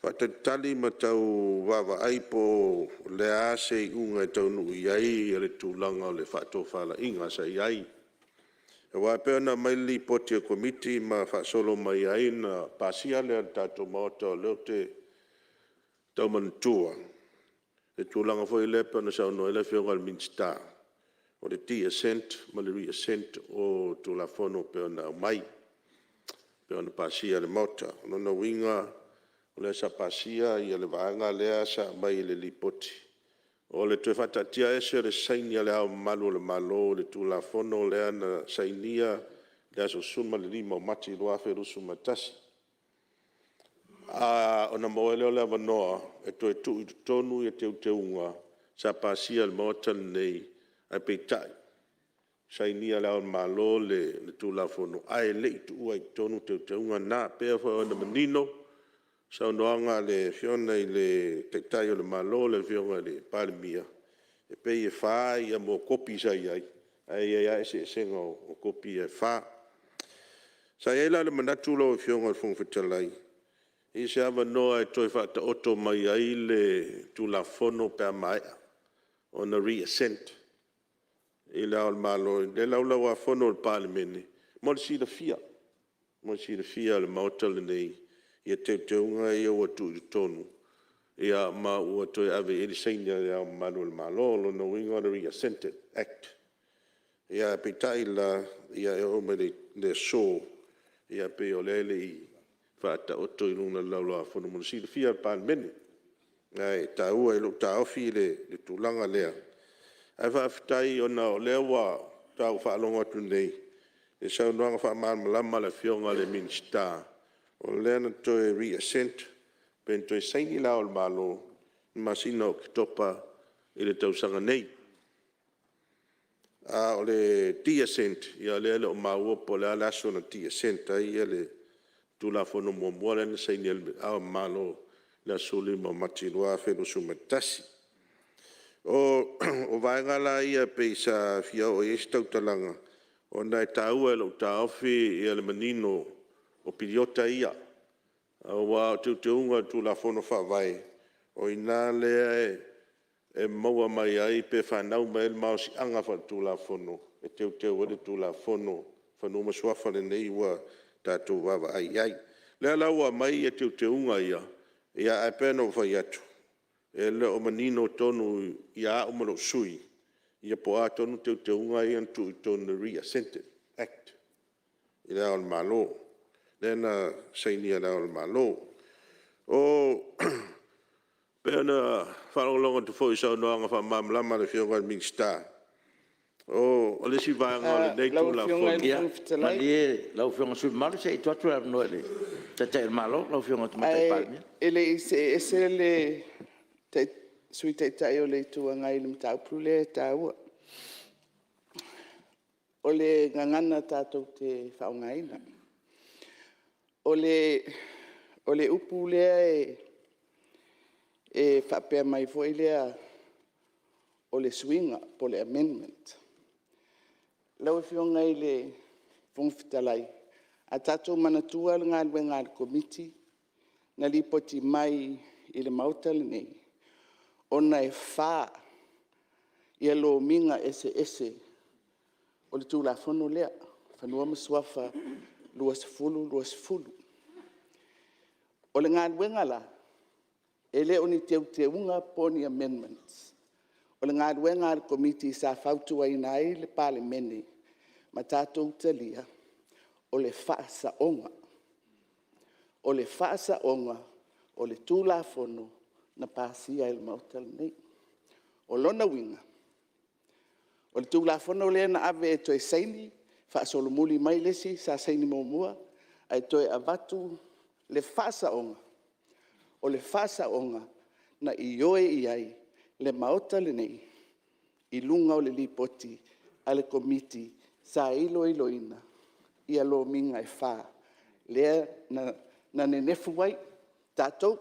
faatalitali ma tau vaavaai po o le a se iuga e taunuu i ai le tulaga o le faatofalaiga sa i ai. Aua e pei ona aumai le Lipoti a le Komiti ma faasolo mai ai ona pasia lea e le tatou Maota, o lea ou te tau manatua le tulaga foi lea pei ona saunoa ai le Afioga i le Minisita, o le de-assent ma le re-assent o Tulafono e pei ona aumai, pei ona pasia e le Maota. O lona uiga o lea sa pasia le vaega lea sa aumai i le Lipoti, o le toe faataatiaese o le saini a Le Ao Mamalu o le Malo i le Tulafono lea na sainia i le aso 15 o Mati 2021, ona maua ai lea o le avanoa e toe tuu i totonu teuteuga sa pasia e le Maota lenei, ae peitai, sainia e Le Ao o le Malo le Tulafono ae le i tuua i totonu teuteuga na. E pei foi ona manino saunoaga a le Afioga i le Taitai o le Malo le Afioga i le Palemia, e pei e 4 kopi sa i ai, ae i ai lava eseesega o kopi ia e 4. Sa i ai la le manatu lau Afioga i le Fofoga Fetalai, i se avanoa e toe faataoto mai ai le Tulafono pe a maea ona re-assent i Le Ao o le Malo i le Laulau-a-Fono a le Palemene mo le silafia e le Maota lenei teuteuga ia ua tuu i totonu ma ua toe ave i ai le saini a Le Ao Mamalu o le Malo. O lona uiga o le re-assented Act. Ae peitai la, e oo mai i le aso, e pei o lea e le i faataoto i luga o le Laulau-a-Fono mo le silafia e le Palemene. Ae taua i lou taofi le tulaga lea, ae faafetai ona o lea faatoa ou faalogo atu nei i le saunoaga faamalamalama a le Afioga i le Minisita, o lea na toe re-assent pe na toe saini Le Ao o le Malo i le masina o Oketopa i le tausaga nei. A o le de-assent, ia o lea e le o maua po o le a le aso na de-assent ai le Tulafono muamua lea na saini e Le Ao o le Malo i le aso 15 o Mati 2021. O vaega la ia pei sa fia oo i ai se tautalaga, ona e taua i lou taofi le manino o piriota ia, aua o teuteuga o le Tulafono Faavae, o i ina lea e maua mai ai pe fanau mai ai le malosiaga faaletulafono e teuteu ai le Tulafono o Fanua ma Suafa lenei ua tatou vaavaai i ai. O lea la ua aumai teuteuga ia, ae pei ona ou fai atu, e le o manino tonu ia au ma lou sui usufono po o a tonu teuteuga ia na tuu i totonu o le re-assented Act i Le Ao o le Malo, lea na sainia e Le Ao o le Malo. E pei ona faalogologo atu foi i saunoaga faamalamalama a le Afioga i le Minisita, o le isi vaega o lenei Lau Afioga i Tulafono... le Fofoga Fetalai… Ia, malie lau Afioga i le sui usufono mamalu, se i tuu atu le avanoa i le Taitai o le Malo, lau Afioga i le Tamaitai Palemia. Ae le i see ese le Sui Taitai o le Itu Agai i le mataupu lea e taua, o le gagana tatou te faaaogaina. O le upu lea e faapea mai foi lea, o le suiga po o le amendment. Lau Afioga i le Fofoga Fetalai, a tatou manatua le galuega a le Komiti na lipoti mai i le Maota lenei, ona e 4 lomiga eseese o le Tulafono lea o Fanua ma Suafa 2020. O le galuega la, e le o ni teuteuga po o ni amendments, o le galuega a le Komiti sa fautuaina ai le Palemene ma tatou talia, o le faasaoga. O le faasaoga o le Tulafono na pasia e le Maota lenei. O lona uiga, o le Tulafono lea na ave e toe saini, faasolomuli mai le isi sa saini muamua ae toe avatu le faasaoga, o le faasaoga na ioe i ai le Maota lenei i luga o le Lipoti a le Komiti sa iloiloina lomiga e 4, lea na nenefu ai tatou,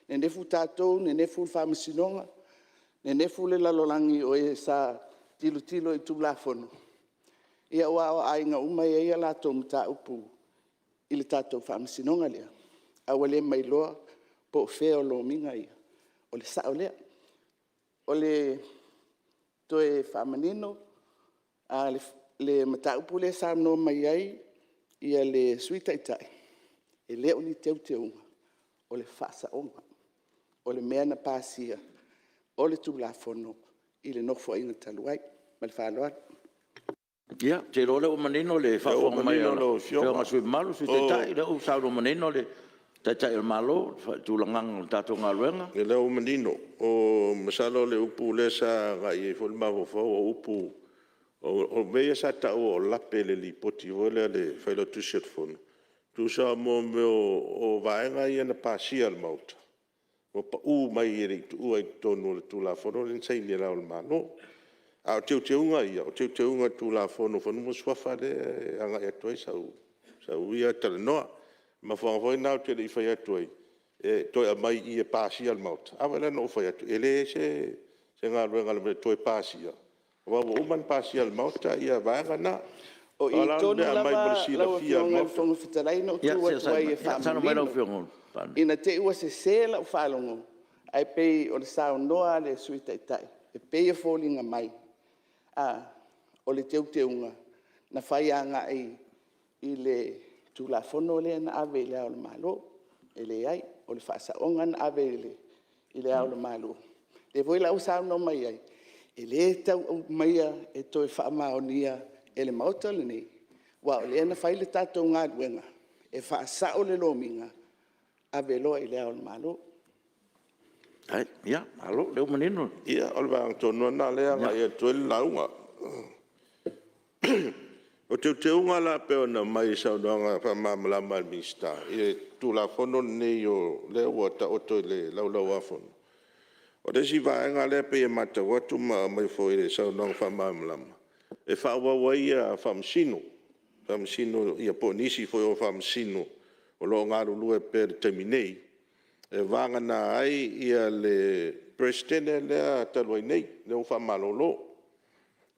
nenefu tatou, nenefu le Faamasinoga, nenefu le lalolagi o e sa tilotilo i Tulafono, aua o aiga uma e i ai a latou mataupu i le tatou Faamasinoga lea, a ua le ma iloa po o fea o lomiga ia. O le sao lea. O le toe faamanino, le mataupu lea e saunoa mai ai le Sui Taitai, e le o ni teuteuga, o le faasaoga. O le mea na pasia o le Tulafono i le Nofoaiga talu ai. Ma le faaaloalo. Ia, ou te iloa o lea ua manino le faafofoga mai a lau Afioga i le sui usufono mamalu, le Sui Taitai, o lea ua saunoa manino le Taitai o le Malo i le faatulagaga o le tatou galuega. Ia o lea ua manino. Masalo o le upu lea sa agai i ai foi le mafaufau o upu, o mea ia sa taua o lape i le lipoti foi lea a le Failautusi o le Fono, tusa o mea o vaega ia na pasia e le Maota, ua pau mai e le i tuua i totonu o le Tulafono lea na saini e Le Ao o le Malo. A o teuteuga ia, o teuteuga o le Tulafono o Fanua ma Suafa lea e agai atu ai sau ia talanoa. O le mafuaaga foi lena ou te le i fai atu ai, e toe aumai i i e pasia e le Maota. A lea na ou fai atu, e leai se galuega e toe pasia, aua ua uma ona pasia e le Maota vaega na. O i tonu lava lau Afioga i le Fofoga Fetalai na ou tu atu ai e faamanino, ina ne i te i ua sese lau faalogo, ae pei o le saunoa a le Sui Taitai e pei e foliga mai o le teuteuga na fai agai i le Tulafono lea na ave i Le Ao o le Malo. E leai, o le faasaoga na ave i Le Ao o le Malo, o lea foi la ua saunoa mai ai, e le tau aumaia e toe faamaonia e le Maota lenei, aua o lea na fai le tatou galuega e faasao le lomiga, ave loa i Le Ao o le Malo. Faafetai. Malo o lea ua manino. Ia, o le vaega tonu lava lena o lea e agai atu ai le lauga. O teuteuga la pei ona aumai i le saunoaga faamalamalama a le Minisita i le Tulafono lenei o lea ua taoto i le Laulau a Fono, o le isi vaega lea e pei e matau atu ma aumai foi i le saunoaga faamalamalama, e faaauau ai Faamasino, po o nisi foi o Faamasino o lo o galulue pea i le taimi nei, e vagana ai le Peresetene lea talu ai nei, lea ua faamalolo,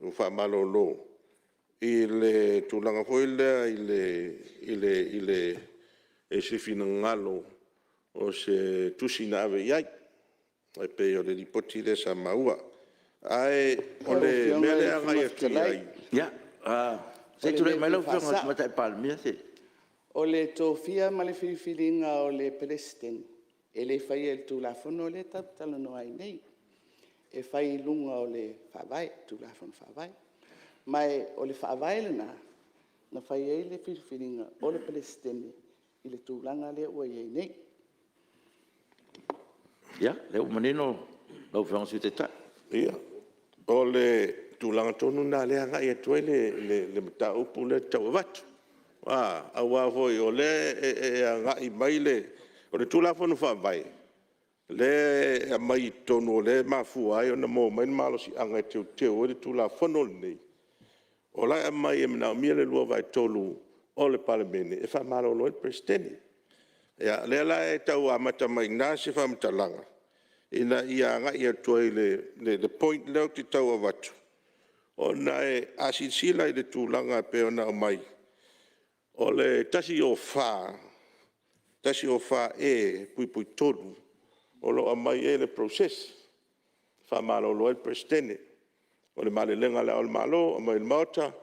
ua faamalolo i le tulaga foi lea i se finagalo o se tusi na ave i ai, e pei o le lipoti lea sa maua. Ae o Lau le Afioga mea i lea e le agai Fofoga atu i Fetalai, ai… Ia, se i o le tulai mea mai e lau fia Afioga i le faasao, Tamaitai Palemia. O le tofia ma le filifiliga o le Peresetene, e le faia i le Tulafono lea tatou te talanoa ai nei, e fai i luga o le Faavae, Tulafono Faavae. Ma o le Faavae lena na fai ai le filifiliga o le Peresetene i le tulaga lea ua i ai nei. Ia, o lea ua manino lau Afioga i le Sui Taitai. Ia, o le tulaga tonu lena o lea e agai atu ai le mataupu lea e tau avatu, aua foi o lea e agai mai le… O le Tulafono Faavae, lea e aumai i totonu o lea e mafua ai ona maua mai le malosiaga e teuteu ai le Tulafono lenei, o la e aumai e manaomia le 2/3 o le Palemene e faamalolo ai le Peresetene. Ia, o lea la e tau amata mai i ina se faamatalaga, ina ia agai atu ai i le point lea ou te tau avatu, ona a silasila i le tulaga e pei ona aumai, o le 104E(3) o lo o aumai ai le process e faamalolo ai le Peresetene. O le malelega a Le Ao o le Malo, aumai i le Maota,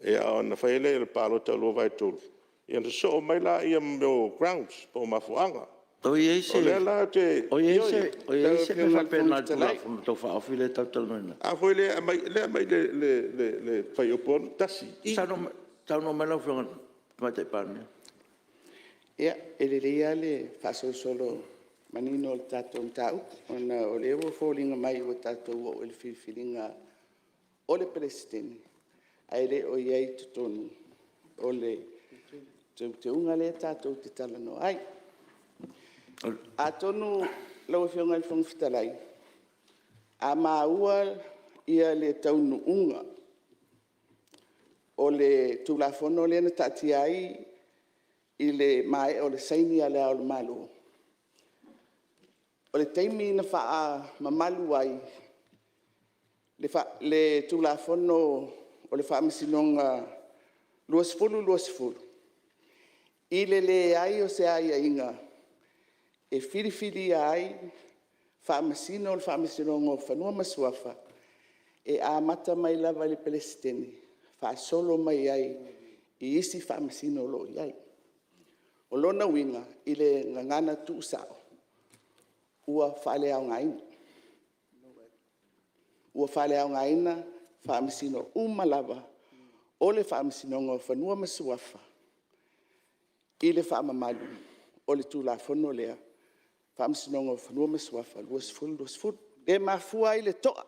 ona fai ai lea o le palota 2/3, ona sosoo mai lea ma mea o grounds po o mafuaaga. O i ai O lea la ou te… se mea faapena i le Tulafono Tau Faaofi lea tatou te talanoaina nei? A foi lea e aumai i le fuaiupu 61I. Saunoa mai lau Afioga i le Tamaitai Palemia. Ia, e lelei lava le faasolosolo manino o le tatou mataupu, ona o lea ua foliga mai ua tatou oo i le filifiliga o le Peresetene, ae le o i ai i totonu o le teuteuga lea tatou te talanoa ai. Atonu lau Afioga i le Fofoga Fetalai, a maua le taunuuga o le Tulafono lea na taatia ai i le maea o le saini a Le Ao o le Malo, o le taimi na faamamalu ai le Tulafono o le Faamasinoga 2020, i le leai o se aiaiga e filifilia ai Faamasino o le Faamasinoga o Fanua ma Suafa, e amata mai lava i le Peresetene faasolo mai ai i isi Faamasino o lo o i ai. O lona uiga i le gagana tuusao, ua faaleaogaina. Ua faaleaogaina Faamasino uma lava o le Faamasinoga o Fanua ma Suafa i le faamamalu o le Tulafono lea, Faamasinoga o Fanua ma Suafa 2020, lea e mafua ai le to'a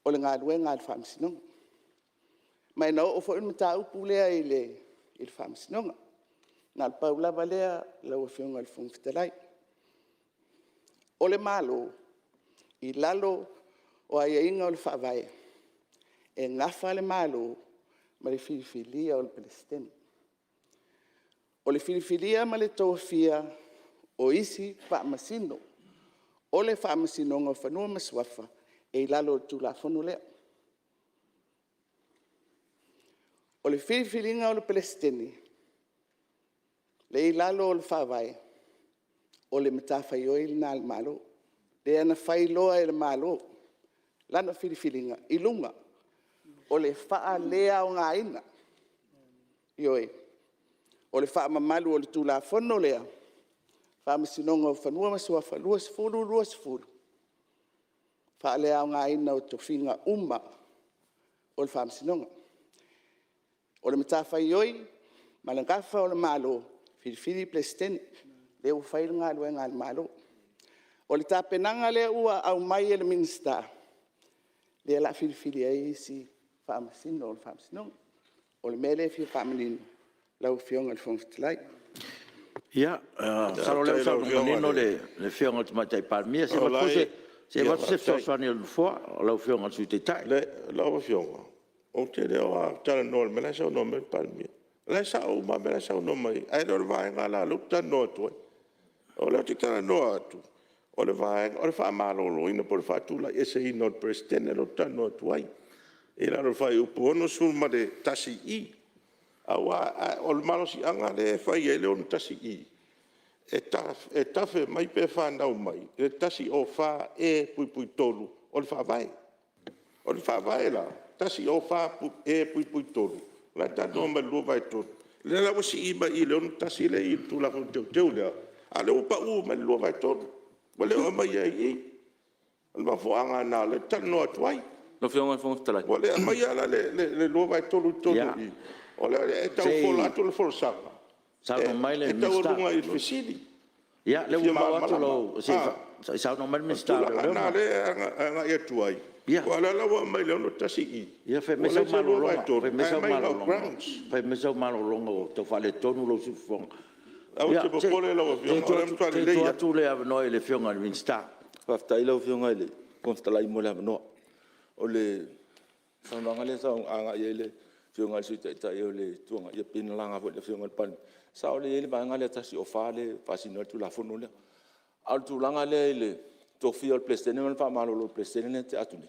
o le galuega a le Faamasinoga. Ma na oo foi le mataupu lea i le Faamasinoga. Na o le pau lava lea lau Afioga i le Fofoga Fetalai. O le Malo i lalo o aiaiga o le Faavae, e nafa le Malo ma le filifilia o le Peresetene. O le filifilia ma le tofia o isi Faamasino o le Faamasinoga o Fanua ma Suafa, e i lalo o le Tulafono lea. O le filifiliga o le Peresetene, lea e i lalo o le Faavae, o le matafaioi lena a le Malo, lea na fai loa e le Malo lana filifiliga i luga o le faaleaogaina, ioe, o le faamamalu o le Tulafono lea, Faamasinoga o Fanua ma Suafa 2020, faaleaogaina o tofiga uma o le Faamasinoga. O le matafaioi ma le nafa o le Malo, filifili le Peresetene, lea ua fai le galuega a le Malo. O le tapenaga lea ua aumai e le Minisita, lea o le a filifili ai isi Faamasino o le Faamasinoga. O le mea lea e fia faamanino lau Afioga i le Fofoga Fetalai. Ia, masalo o lea ua saunoa manino le Afioga i le Tamaitai Palemia. Se i avatu se fesoasoani a le Nofoa, lau Afioga i le Sui Taitai. Lau Afioga, ou te le o talanoa i le mea la e saunoa mai ai le Palemia. O la e sao uma lava mea la e saunoa mai ai, ae le o le vaega lea o lea ou te talanoa atu ai. O lea ou te talanoa atu, o le vaega o le faamaloloina po o le faatulaieseina o le Peresetene lea ou te talanoa atu ai i lalo o le Fuaiupu 61I. Aua o le malosiaga lea e fai ai le 61I, e tafe mai pe fanau mai i le 104E(3) o le Faavae. O le Faavae la 104E(3), o la e talanoa mai i le 2/3, lea la ua sii mai i i le 61 lea e i i le Tulafono Teuteu lea, a o lea ua pau mai le 2/3, ua le o aumaia i i. O le mafuaaga lena o lea ou te talanoa atu ai. Lau Afioga i le Fofoga Fetalai… Ua le aumaia la le 2/3 i totonu i i, o lea e tau fola atu le folasaga, e taualuga i le fesili e fia malamalama. Se i saunoa mai le O le tulaga lena o lea e agai atu ai, aua o lea la ua aumai i le 61I, Ia, fai ua leai se 2/3 ae aumai na o grounds. Fai mai sau malologa ua tau faaletonu lou siufofoga. Aua e te popole lau Afioga o lea e matua Se i lelei tuu lava. atu le avanoa i le Afioga i le Minisita. Faafetai lau Afioga i le Fofoga Fetalai mo le avanoa. O le saunoaga lea e agai i ai le Afioga i le Sui Taitai o le Itu Agai, ia pei na laga foi e le Afioga i le Palemia, e sao lelei e i ai le Vaega lea e 104 lea e faasino ai le Tulafono lea. A o le tulaga lea i le tofia o le Peresetene ma le faamalolo o le Peresetene lea na tea atu nei,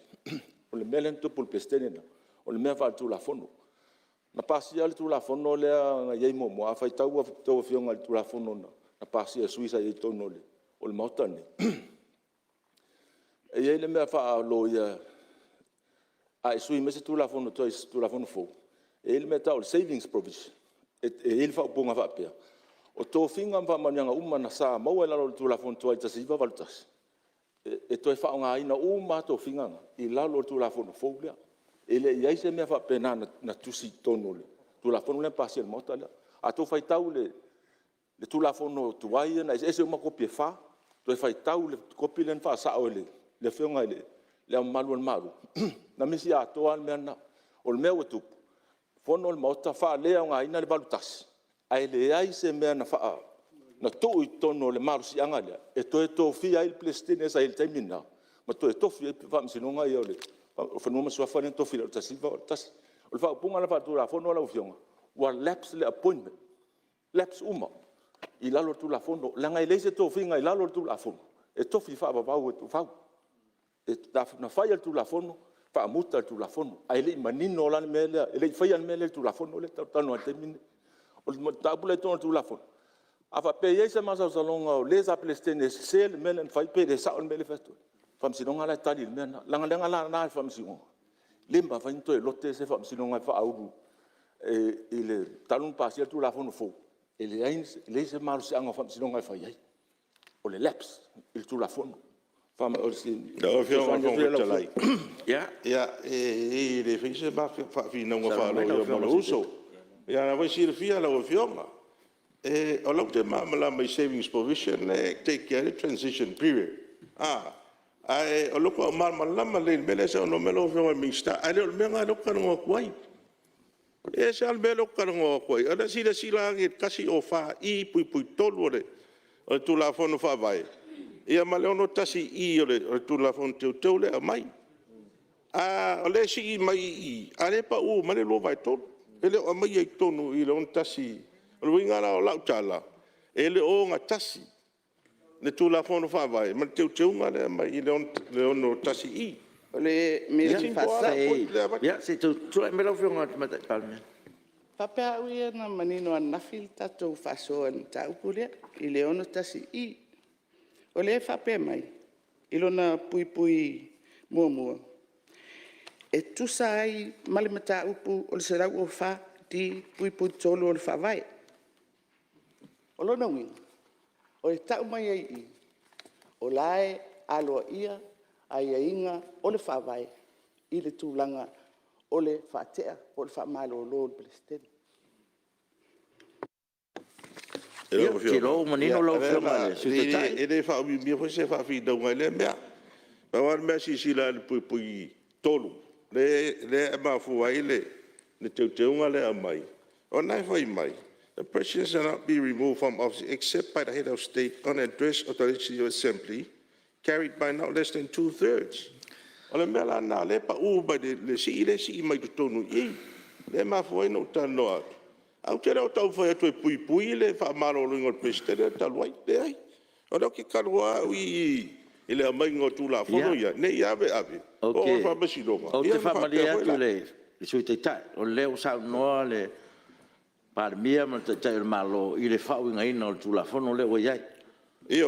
o le mea lea na tupu i le Peresetene lena, o le mea faaletulafono. Na pasia le Tulafono lea na i ai muamua, a faitau a outou afioga i le Tulafono na pasia e sui usufono sa i ai i totonu o le Maota lenei, e i ai le mea faaloia, a e sui mai se Tulafono tuai i se Tulafono fou, e i ai le mea e tau o le savings provision. E i ai le faaupuga faapea, o tofiga ma faamanuiaga uma sa maua i lalo o le Tulafono tuai 1981, e toe faaaogaina uma lava tofiga na i lalo o le Tulafono fou lea. E le i i ai se mea faapena na tusi i totonu o le Tulafono lea na pasia e le Maota lea. A outou faitau i le Tulafono tuai ia na eseese uma kopi e 4, toe faitau i le kopi lea na faasao e le Afioga i Le Ao Mamalu o le Malo, na misi atoa lava le mea lena. O le mea ua tupu, fono le Maota faaleaogaina le 81, ae leai se mea na tuu i totonu o le malosiaga lea e toe tofia ai le Peresetene sa i ai i le taimi lena ma toe tofi ai le Faamasinoga lea o Fanua ma Suafa lea na tofi i lalo i le 1981. O le faaupuga la faale-Tulafono lau Afioga, ua lapse le appointment, lapse uma i lalo o le Tulafono, leaga e leai se tofiga i lalo o le Tulafono e tofi faavavau ai e tuufau. Na fai lava e le Tulafono faamuta le Tulafono, ae le i manino la le mea lea, e le i faia le mea lea i le Tulafono lea tatou te talanoa ai i le taimi lenei. O le mataupu la i totonu o le Tulafono, a faapea e i ai se masalosaloga o le sa Peresetene e sese le mea lea na fai pe le sao le mea lea e fai atu, o le Faamasinoga la e tali i le mea lena. Leaga o le lala i le Faamasinoga, e le mafai ona toe lote se Faamasinoga e faaulu talu ona pasia le Tulafono fou, e leai se malosiaga o le Faamasinoga e fai ai, o le lapse i le Tulafono. O si Lau Afioga i le fesoasoani Fofoga atu lea lau Fetalai, Afioga. ia, e leai e le faia se ma faafinauga faaloia ma lou uso. Ia o lena foi e silafia lau Afioga, o lea ou te malamalama i savings provision lea e take ai le transition period, ae o lea ua matua malamalama lelei i le mea lea e saunoa mai ai lau Afioga i le Minisita, ae le o le mea lena lea ou te talanoa atu ai. E ese lava le mea lea ou te talanoa atu ai, o le silasila ane i le 104I(3) o le Tulafono Faavae, ia ma le 61I o le Tulafono Teuteu lea e aumai. O lea e sii mai i i, a o lea e pau mai le 2/3, e le o aumaia i totonu i i le 61. O le uiga la o lau tala, e le o ogatasi le Tulafono Faavae ma le teuteuga lea e aumai i le 61I. O le mea e fia faasao. Ia se i tulai mai lau Afioga i le Tamaitai Palemia. E faapea au ia na manino ananafi le tatou faasoa i le mataupu lea i le 61I. O lea e faapea mai i lona (1), “E tusa ai ma le Mataupu 104D(3) o le Faavae”. O lona uiga, e tau mai ai i i, o la e aloaia aiaiga o le Faavae i le tulaga o le faatea po o le faamalolo o le Peresetene. E le faaumiumia foi se faafinauga i lea mea. Pau lava le mea silasila i le (3) lea e mafua ai le teuteuga lea e aumai, o lena e fai mai, the President shall not be removed from office except by the Head of State on address of the Legislative Assembly carried by not less than 2/3. O le mea la lena o lea e pau mai i le sii lea e sii mai i totonu i i, lea e mafua ai ona ou talanoa atu, ae ou te le o taumafai atu e puipui le faamaloloina o le Peresetene talu ai, leai. O lea ou te talanoa au i i i le aumaiga o Tulafono ia, ne i ave ave oo i le Faamasinoga, Ou ia te ona faamalie faapea foi atu i lea… le Sui Taitai, o lea ua saunoa le Palemia ma le Taitai o le Malo i le faauigaina o le Tulafono lea ua i ai. O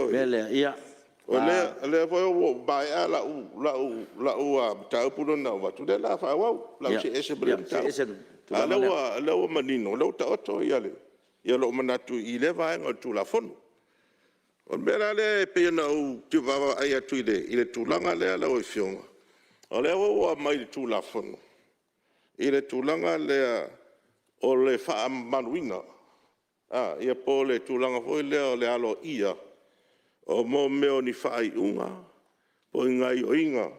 le mea Ioe. lea, ia… O lea foi ua maea lau mataupu lea na avatu, o lea o le a faaauau, o le a ou see ese ma lea Ia, see mataupu. ese ma le A tulaga lea. o lea ua manino, o lea ua taoto lou manatu i lea vaega o le Tulafono. O le mea la lea e pei ona ou vaavaai atu i le tulaga lea lau Afioga, o lea ua aumai i le Tulafono i le tulaga lea o le faamamaluina, po o le tulaga foi lea o le aloaia o mea o ni faaiuga po o ni gaoioiga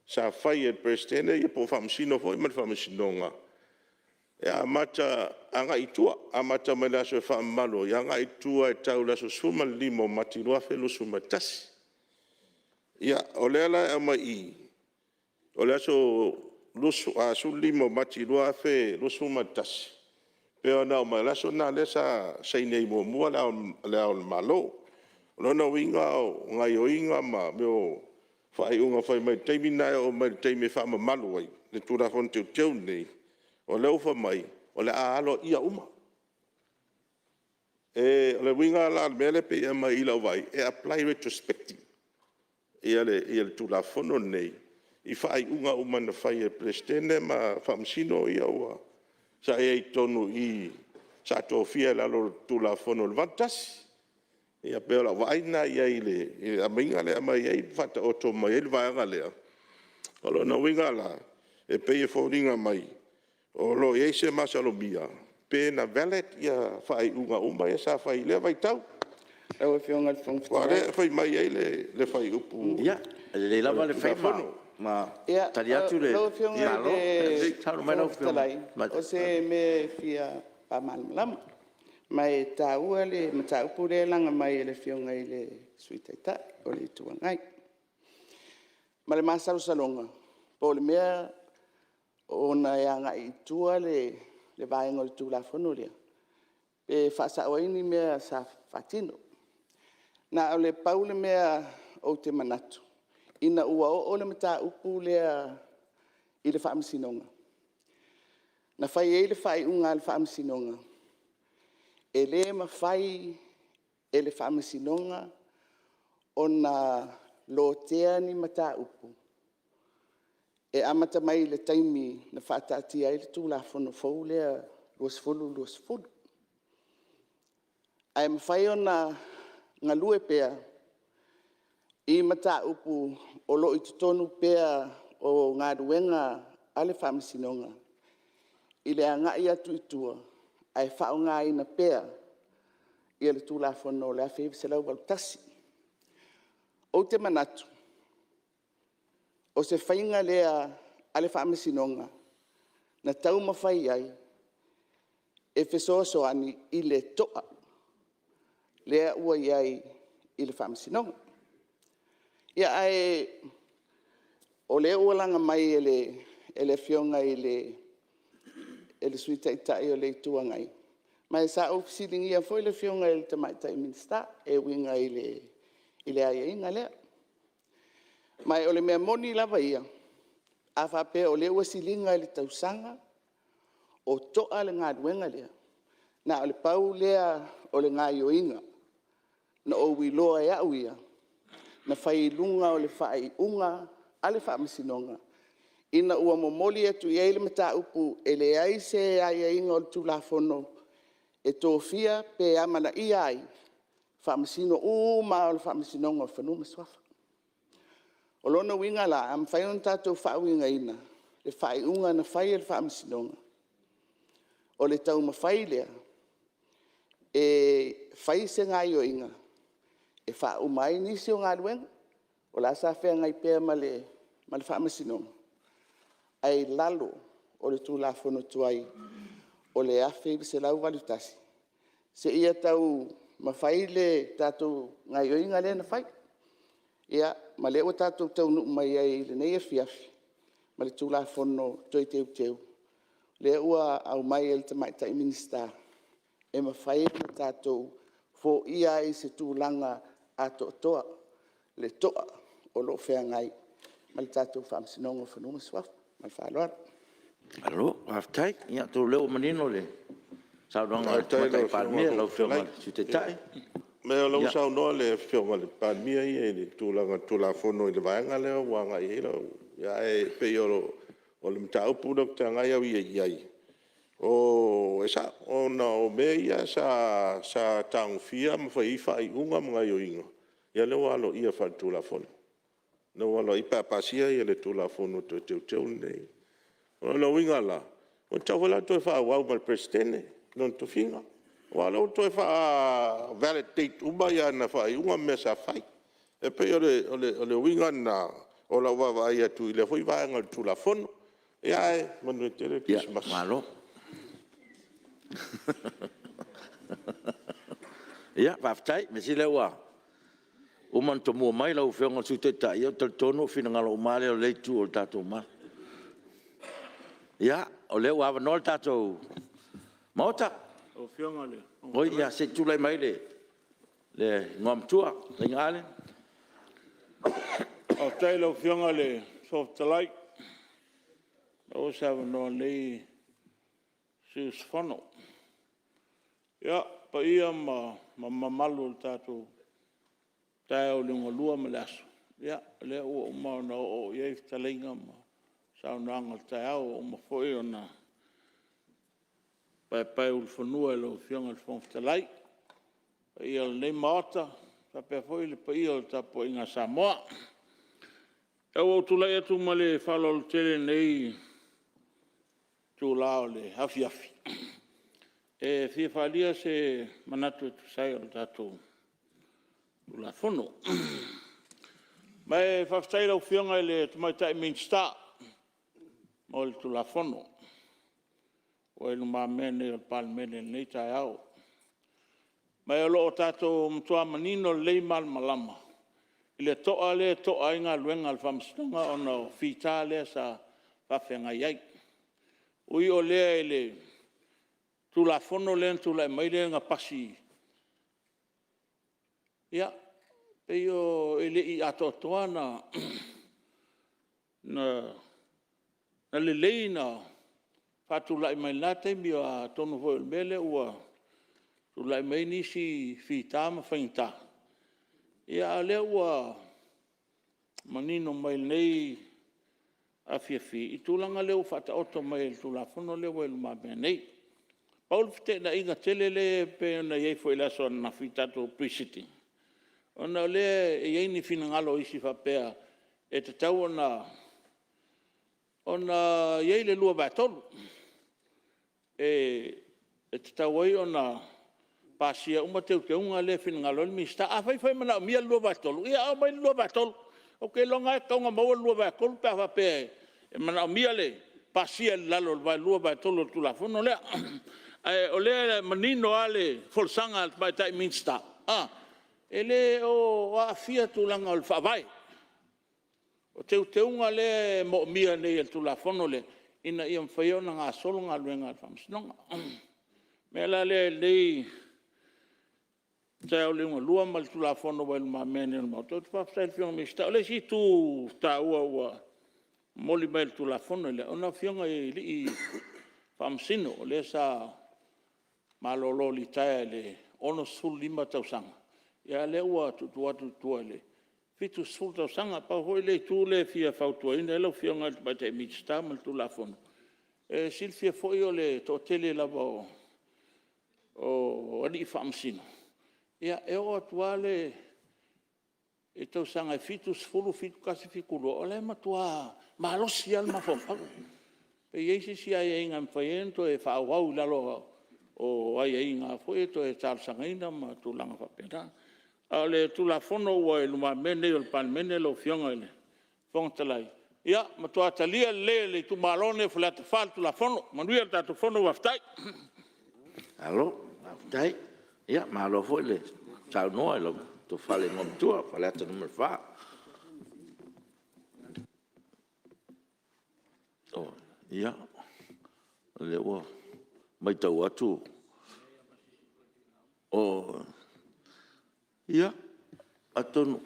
sa faia e le Peresetene po o Faamasino foi ma le Faamasinoga e amata agai i tua, amata mai le aso e faamamalu ai agai i tua e tau i le aso 15 o Mati 2021. Ia, o lea la e aumai i i, o le aso 15 o Mati 2021 pei ona aumai, o le aso lena o lea sa saini ai muamua Le Ao o le Malo. O lona uiga o gaoioiga ma mea o faaiuga fai mai le taimi lena e oo mai i le taimi e faamamalu ai le Tulafono Teuteu lenei, o lea ua fai mai o le a aloaia uma. O le uiga la o le mea lea e pei e aumai i lau vaai, e apply retrospectively le Tulafono lenei i faaiuga uma na fai e le Peresetene ma Faamasino ia sa i ai i totonu i i sa tofia i lalo o le Tulafono i le 1981. Ia pei o lau vaai lena i ai i le aumaiga lea e aumai ai ma faataoto mai ai le vaega lea. O lona uiga la, e pei e foliga mai o lo o i ai se masalomia pe na valid faaiuga uma ia sa fai i lea vaitau. Lau Afioga i le Fofoga Aua o Fetalai… lea e fai mai ai le fuaiupu o Ia, e le lelei lava le fai Tulafono. ma tali atu le Lau Afioga Malo. i le Saunoa mai lau Fofoga Afioga i le Fetalai, Tamaitai o se mea e fia faamalamalama, ma e taua le mataupu lea e laga mai e le Afioga i le Sui Taitai o le Itu Agai. Ma le masalosaloga po o le mea ona e agai i tua le vaega o le Tulafono lea pe faasao ai ni mea sa faatino. Na o le pau le mea ou te manatu, ina ua oo le mataupu lea i le Faamasinoga, na fai ai le faaiuga a le Faamasinoga, e le mafai e le Faamasinoga ona lotea ni mataupu e amata mai i le taimi na faataatia ai le Tulafono fou lea 2020. Ae mafai ona galue pea i mataupu o lo o i totonu pea o galuega a le Faamasinoga i le agai atu i tua, ae faaaogaina pea le Tulafono o le 1981. Ou te manatu, o se faiga lea a le Faamasinoga na taumafai ai e fesoasoani i le to'a lea ua i ai i le Faamasinoga. Ia ae o lea ua laga mai e le Afioga i le Sui Taitai o le Itu Agai, ma sa ou fesiligia foi le Afioga i le Tamaitai Minisita e uiga i le aiaiga lea. Ma o le mea moni lava ia, a faapea o lea ua siliga i le tausaga o to'a le galuega lea, na o le pau lea o le gaoioiga na ou iloa e au ia, na fai i luga o le faaiuga a le Faamasinoga ina ua momoli atu i ai le mataupu e leai se aiaiga o le Tulafono e tofia pe amanaia ai Faamasino uma lava o le Faamasinoga o Fanua ma Suafa. O lona uiga la, a mafai ona tatou faauigaina le faaiuga na fai e le Faamasinoga, o le taumafai lea e fai se gaoioiga e faauma ai nisi o galuega, o la e sa feagai pea ma le Faamasinoga, ae i lalo o le Tulafono tuai o le 1981, seia taumafai le tatou gaoioiga lea na fai. Ia, ma o lea ua tatou taunuu mai ai i lenei afiafi ma le Tulafono Toe Teuteu lea ua aumai e le Tamaitai Minisita e mafai ona tatou foia ai i se tulaga atoatoa le to'a o lo o feagai ma le tatou Faamasinoga o Fanua ma Suafa. Ma le faaaloalo. Malo faafetai. Ia atonu o lea ua manino le saunoaga a le Faafetai i Tamaitai lau Afioga i Palemia le lau Fofoga Afioga i Fetalai. le Sui Taitai. Leai o lea ua saunoa le Afioga i le Palemia ia i le tulaga o le Tulafono i le vaega lea ua agai i ai lau… Ae pei o le mataupu lea ou te agai au ia i ai, e sao, ona o mea ia sa tagofia ma fai ai faaiuga ma gaoioiga, ia lea ua aloaia faale-Tulafono, lea ua aloaia pe a pasia le Tulafono Toe Teuteu lenei. O lona uiga la, ua tatau foi la ona toe faaauau ma le Peresetene i lona tofiga, aua o lea ua toe faa-validate uma ana faaiuga ma mea sa fai. E pei o le uiga lena o lau vaavaai atu i lea foi vaega o le Tulafono. Ia ae manuia tele le Kerisimasi. Malo. Ia, faafetai. Mea sili o lea ua uma ona tomua mai lau Afioga i le Sui Taitai, ia ou te talitonu o finagalo uma lava ia o lea Itu o le tatou Malu. Ia, o lea ua avanoa le tatou Maota. Oi, ia, se i tulai mai le le Igoamatua lau Fetalaiga Ale. Faafetai i lau Afioga i le Fofoga Fetalai ua maua se avanoa o lenei sui usufono. Ia, o paia ma mamalu o le tatou taeao liogalua ma le aso, ia o lea ua uma ona oo i ai fetalaiga ma saunoaga o le taeao, ua uma foi ona paepaeulufanua e lau Afioga i le Fofoga Fetalai le paia o lenei Maota faapea foi le paia o le tapuaiga a Samoa. Ae ua ou tulai atu ma le faaaloalo tele i lenei itula o le afiafi e fia faaalia se manatu e tusa ai o le tatou Tulafono. Ma e faafetai i lau Afioga i le Tamaitai Minisita mo le Tulafono ua i lumamea nei o le Palemene i lenei taeao. Ma o lo o tatou matua manino lelei ma malamalama i le toa lea e toa ai galuega a le Faamasinoga ona o fita lea sa faafeagai ai. Ui o lea i le Tulafono lea na tulai mai lea na pasi, ia, pei e le i atoatoa ona lelei ona faatulai mai lena taimi, atonu foi o le mea lea ua tulai mai ai nisi fita ma faigata, a o lea ua manino mai lenei afiafi i le tulaga lea ua faataoto mai e le Tulafono lea ua i lumamea nei. Pau le feteenaiga tele lea pei ona i ai foi i le aso ananafi i le tatou Pre-Sitting, ona o lea e i ai ni finagalo o isi faapea e tatau ona i ai le 2/3 e tatau ai ona pasia uma teuteuga lea e finagalo ai le Minisita. Afai foi e manaomia le 2/3, ia aumai le 2/3. Ou te iloaina lava e tatau ona maua le 2/3 pe a faapea e manaomia le pasia i lalo o le 2/3 o le Tulafono lea. Ae o lea e manino lava le folasaga a le Tamaitai Minisita, e le o aafia tulaga o le Faavae. O teuteuga lea e moomia nei e le Tulafono lea ina ia mafai ona gasolo galuega a le Faamasinoga. O le mea la lea i lenei taeao liugalua ma le Tulafono ua i lumamea nei o le Maota, ou te faafetai i le Afioga i le Minisita. O le isi itu taua ua momoli mai e le Tulafono lea, o Afioga i Alii Faamasino, o lea sa malolo litaea i le 65 tausaga, a o lea ua tuutuu atu i tua i le 70 tausaga. Pau foi le itu lea e fia fautuaina ai lau Afioga i le Tamaitai Minisita ma le Tulafono, e silafia foi o le toatele lava o alii Faamasino, e oo atu lava i le tausaga e 70, 71, 72, o la e matua malosi lava le mafaufau. Pe i ai se isi aiaiga e mafai ai ona toe faaauau i lalo o aiaiga foi ia e toe talosagaina ma tulaga faapena. A o le Tulafono ua i lumamea nei o le Palemene lau Afioga i le Fofoga Fetalai, ia, matua talia lelei e le itumalo lenei o Faleata 4 le Tulafono. Manuia le tatou Fono faafetai. Malo faafetai, malo foi le saunoa i lau Tofa i le Igoamatua lau Faleata 4. Ia, o lea ua matau atu o… Ia, atonu…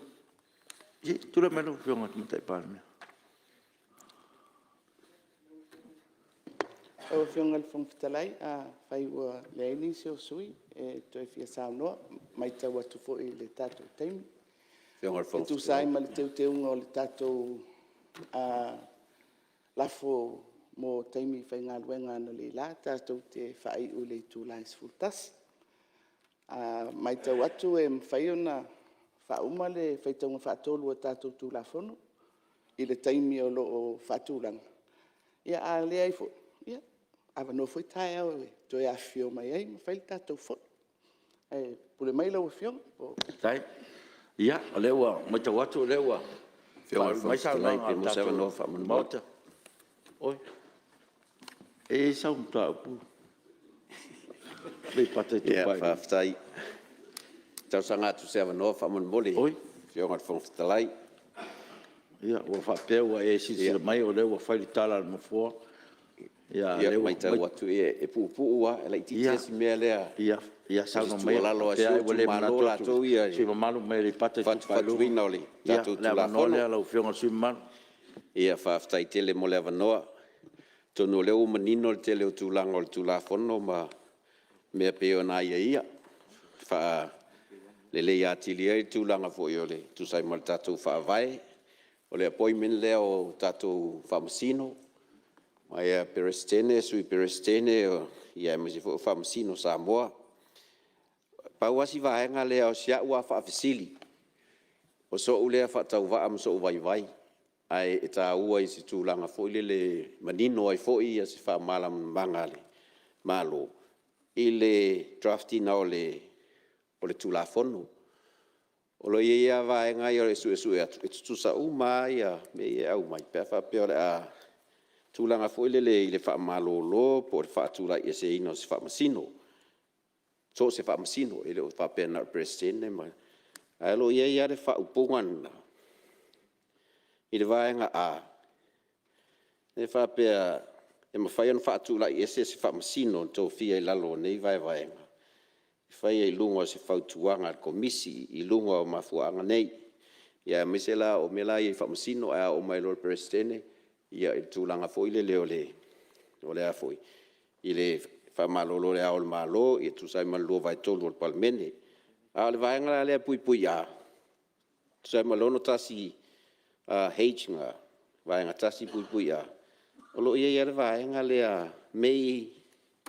Se i tulai mai lau Afioga i le Tamaitai Palemia. Lau Afioga i le Fofoga Fetalai, afai ua leai nisi o sui usufono e toe fia saunoa, e matau atu foi i le tatou taimi, e tusa ai ma le teuteuga o le tatou lafo mo taimi faigaluega analeila, tatou te faaiu i le itula e 11:00. A matau atu e mafai ona faauma le faitauga faatolu o tatou Tulafono i le taimi o lo o faatulaga, a leai foi, ia, e avanoa foi taeao e toe afifio mai ai ma fai le tatou Fono. Ae pule mai lau Afioga. Faafetai. Ia, o lea ua matau atu o lea ua faaiu mai saunoaga a le tatou Maota. Oi, e i ai sau mataupu Aleipata Itupa i Luga? Faafetai. E talosaga atu i se avanoa faamolemole lau Afioga i le Fofoga Fetalai. Ia, ua faapea ua e silasila mai o lea ua fai le tala a le Nofoa. Ia, a o lea ua… E matau atu e puupuu lava, e laitiiti lava si mea lea. Saunoa mai le fatufatuina o le tatou Tulafono. Ia faafetai tele mo le avanoa, atonu o lea ua manino le tele o tulaga o le Tulafono ma mea e pei ona aiaia, e faaleleia atili ai tulaga foi e tusa ai ma le tatou Faavae. O le appointment lea o tatou Faamasino, Peresetene, Sui Peresetene aemaise foi o Faamasino Samoa. E pau lava si vaega lea o si au lava faafesili, o sou lea faatauvaa ma sou vaivai, ae taua i se tulaga foi lele e manino ai foi se faamalamalamaga a le Malo i le draft ina o le Tulafono. O lo o i ai lava vaega ia e suesue atu, e tutusa uma lava mea ia e aumai pe a faapea o le a tulaga foi lele i le faamalolo po o le faatulaieseina o se Faamasino, so o se Faamasino, e le faapea na o le Peresetene ma le… Ae o lo o i ai lava le faaupuga lena i le vaega (a) lea e faapea e mafai ona faatulaiese se Faamasino na tofia i lalo o nei vaevaega e faia i luga o se fautuaga a le Komisi i luga o mafuaaga nei, aemaise la o mea ia i Faamasino. Ae a oo mai loa i le Peresetene, ia i le tulaga foi lele o le a foi… i le faamalolo e Le Ao o le Malo e tusa ai ma le 2/3 o le Palemene. A o le vaega la lea (a) e tusa ai ma le 61H vaega 1(a), o lo o i ai lava le vaega lea may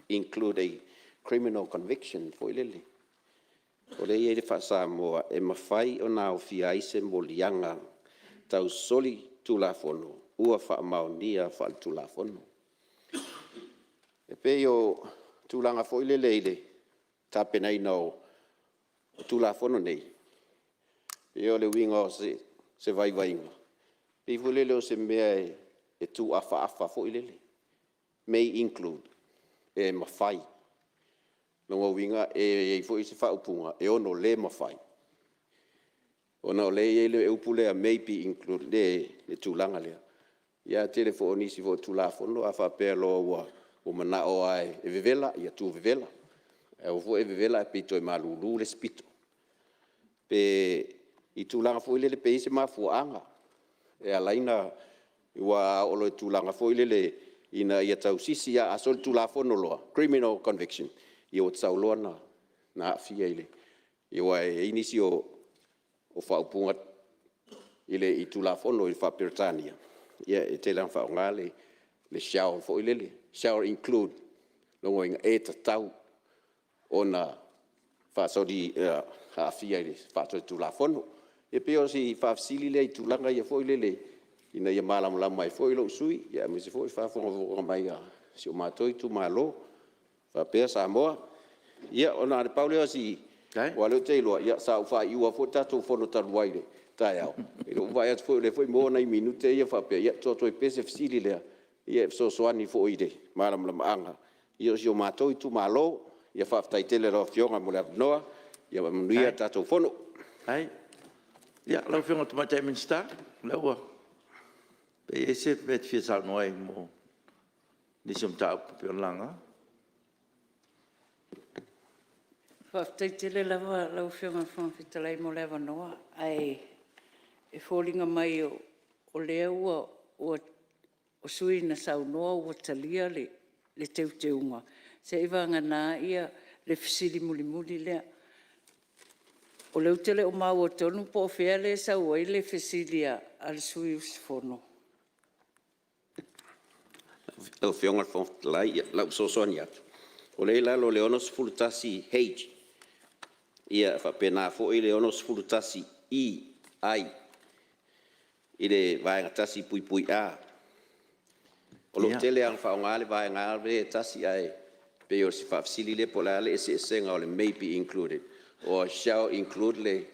include a criminal conviction foi lele. O lea e i ai le faa-Samoa, e mafai ona aofia ai se moliaga tau solitulafono ua faamaonia faale-tulafono. E pei o tulaga foi lele i le tapenaina o Tulafono nei, ia o le uiga o se vaivaiga, e pei foi lele o se mea e tuu afaafa foi lele, may include, e mafai. O lona uiga e i ai foi isi faaupuga e ono le mafai, ona o lea e i ai le upu lea may be included i le tulaga lea. Ia ae o le tele foi o nisi o Tulafono a faapea loa ua manao lava e vevela, ia tuu vevela. Ae aua foi e vevela ae pei e toe malulu le isi pito. I tulaga foi lele pe i ai se mafuaaga e ala ai ona… aua a oo loa i le tulaga foi lele ina ia tausisi lava a solitulafono loa, criminal conviction, ia ua tatau loa ona aafia i le… aua e i ai nisi o faaupuga i Tulafono faa-Peretania, e tele lava ina faaaoga le shall foi lele, shall include, o lona uiga e tatau ona aafia i le faasolitulafono. E pei o si faafesili lea i tulaga ia foi lele ina ia malamalama ai foi lou sui usufono aemaise foi o le faafogafoga mai a si o matou itumalo faapea Samoa. Ia na o le pau lea o si… aua o lea ou te iloa sa ou faaiua foi le tatou Fono talu ai i le taeao, i lou vaai atu foi o lea e maua nai minute ia faapea, ia tuu atu ai pea se fesili lea e fesoasoani foi i le malamalamaaga o si o matou itumalo. Ia faafetai tele i lau Afioga mo le avanoa, ia manuia le tatou Fono. Faafetai. Ia, lau Afioga i le Tamaitai Minisita, pe i ai se mea e te fia saunoa ai mo nisi o mataupu e pei ona laga. Faafetai tele lava lau Afioga i le Fofoga Fetalai mo le avanoa. Ae foliga mai o lea ua o sui usufono na saunoa ua talia le teuteuga, seiavagana le fesili mulimuli lea. O lea ou te le o maua tonu po o fea lea e sau ai le fesili a le sui usufono. Lau Afioga i le Fofoga Fetalai, o lau fesoasoani atu, o lea e i lalo o le 61H e faapena foi le 61I(i) i le vaega 1(a). O lo o tele lava ina faaaoga le vaega lea e tasi, ae pei o si faafesili lea po o le a le eseesega o le may be included or shall include le…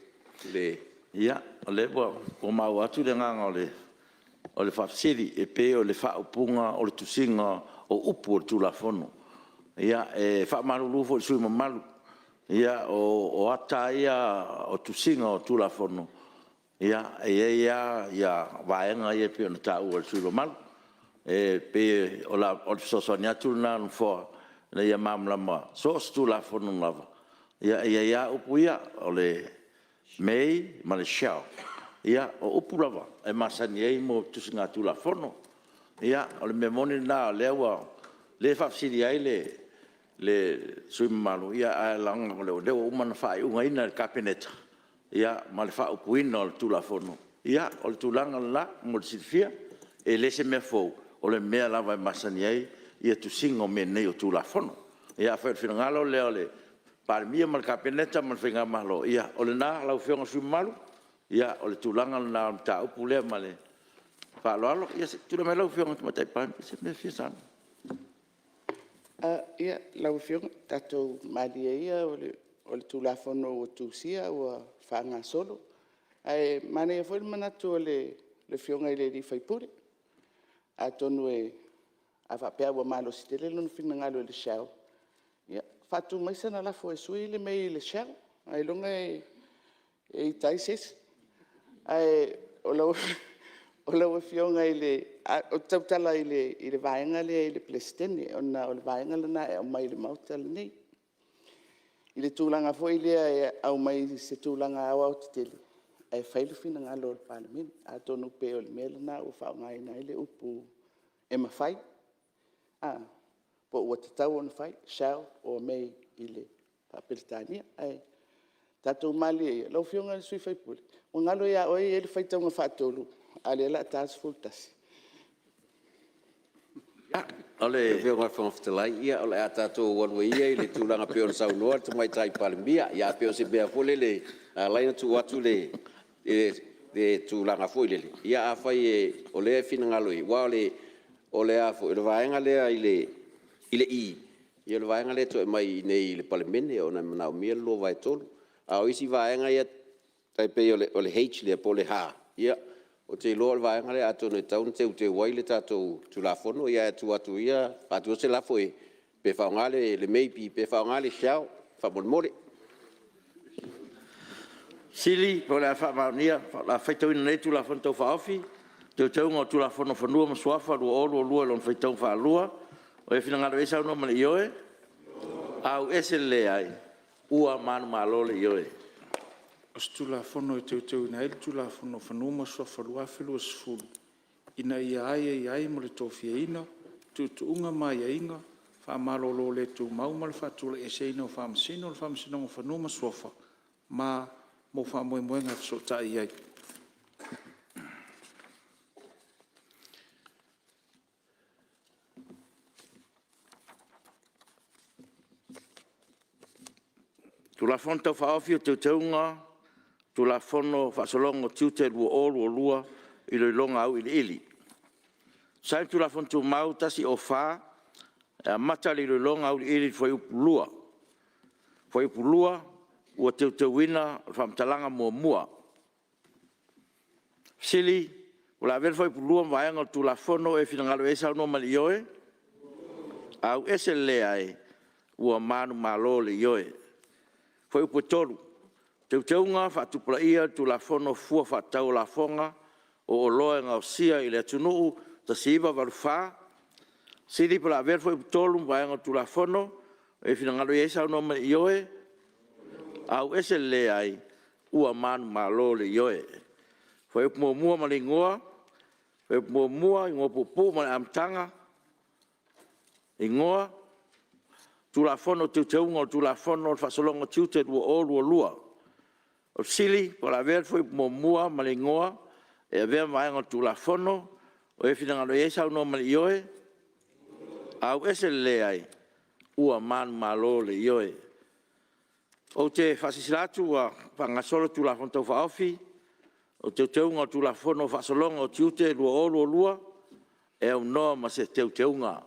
Ia, o lea ua maua atu le agaga o le faafesili, e pei o le faaupuga o le tusiga o upu o le Tulafono. E faamalulu foi i le sui usufono mamalu, o ata lava ia o tusiga o Tulafono, e i ai lava vaega ia e pei ona taua e le sui usufono mamalu. E pei o le fesoasoani atu lena a le Nofoa ina ia malamalama, so o se Tulafono lava, Ia e i ai lava upu ia, o le may ma le shall, ia o upu lava e masani ai tusiga Tulafono. Ia o le mea moni lena o lea e faafesili ai le sui usufono mamalu, ae leaga o lea ua uma ona faauigaina e le Kapeneta ma le faaupuina o le Tulafono. Ia o le tulaga lena mo le silafia. E le o se mea fou, o le mea lava e masani ai le tusiga o mea nei o Tulafono. Ia afai o le finagalo lea o le Palemia ma le Kapeneta ma le faigamalo, ia o lena lau Afioga i le sui usufono mamalu, ia o le tulaga lena o le mataupu lea ma le faaaloalo. Ia se i tulai mai lau Afioga i le Tamaitai Palemia o se mea e fia saunoa. Lau Afioga, tatou malilie ia o le Tulafono ua tusia ua faagasolo. Ae manaia foi le manatu o le Afioga i le sui usufono, atonu a faapea ua malosi tele lona finagalo i le shall, ia faatu mai sana lafo e sui le may i le shall, ailoga e ita ai se isi. Ae o lau Afioga i le… ou te tautala i le vaega lea i le Peresetene, ona o le vaega lena e aumai i le Maota lenei, i le tulaga foi lea e aumai i se tulaga aoaotetele ae fai le finagalo o le Palemene. Atonu pei o le mea lena ua faaaogaina ai le upu e mafai po ua tatau ona fai, shall or may i le faa-Peretania. Ae tatou malilie ia, lau Afioga i le sui usufono, ua galo ia oe e i ai le faitauga faatolu, a o lea o le a ta le 11. Lau Afioga i le Fofoga Fetalai, ia o le a tatou alu ai ia i le tulaga pei ona saunoa le Tamaitai Palemia. Ia ae pei o se mea foi lele na ala ai ona tuu atu le tulaga foi lele, ia afai o lea e finagalo i ai, aua o le vaega lea i le (e), o le vaega lea e toe aumai i inei i le Palemene ona e manaomia le 2/3. A o isi vaega ia tai pei o le (h) lea po o le H, ia ou te iloa o le vaega lea atonu e tatau ona teuteu ai le tatou Tulafono, ae tuu atu ia, faatu atu se lafo, pe faaaoga le may pe faaaoga le shall faamolemole. O le a faitauina nei le Tulafono Tau Faaofi o Teuteuga o le Tulafono o Fanua ma Suafa 2022 i lona faitauga faalua. O le finagalo e saunoa ma le ioe, ua manumalo le Ioe. O se Tulafono e Teuteuina ai le Tulafono o Fanua ma Suafa 2020 ina ia aiaia ai mo le tofiaina, tuutuuga ma aiaiga, faamalolo le tumau ma le faatulaieseina o Faamasino o le Faamasinoga o Fanua ma Suafa ma mo faamoemoega e fesootai i ai. Tulafono Tau Faaofi o Teuteuga Tulafono o Faasologa o Tiute 2022 Iloiloga Auiliili. E tusa ai ma Tulafono Tumau 104, e amata le iloiloga auiliili i le Fuaiupu 2. Fuaiupu 2 ua teuteuina le faamatalaga muamua. Fesili O le a avea le Fuaiupu 2 ma vaega o le Tulafono e finagalo ai saunoa ma le ioe? Auese le leai. Ua manumalo le Ioe. Fuaiupu 3: Teuteuga faatupulaia o le Tulafono o Fua Faatatau o Lafoga o Oloa e Gaosia i le Atunuu 1984. Fesili po o le a avea le Fuaiupu 3 ma vaega o le Tulafono. O le a finagalo ai saunoa ma le ioe? Auese le leai. Ua manumalo le Ioe. Fuaiupu 1 ma le Igoa: Fuaiupu 1, Igoa Puupuu ma le Amataga, Igoa: Tulafono o Teuteuga o le Tulafono o le Faasologa o Tiute 2022. O le fesili po o le a avea le Fuaiupu 1 ma le Igoa e avea ma vaega o le Tulafono. O ai e finagalo i ai saunoa ma le ioe? Auese le leai. Ua manumalo le Ioe. Ou te faasilasila atu ua faagasolo le Tulafono Tau Faaofi o Teuteuga o le Tulafono o Faasologa o Tiute 2022 e aunoa ma se Teuteuga.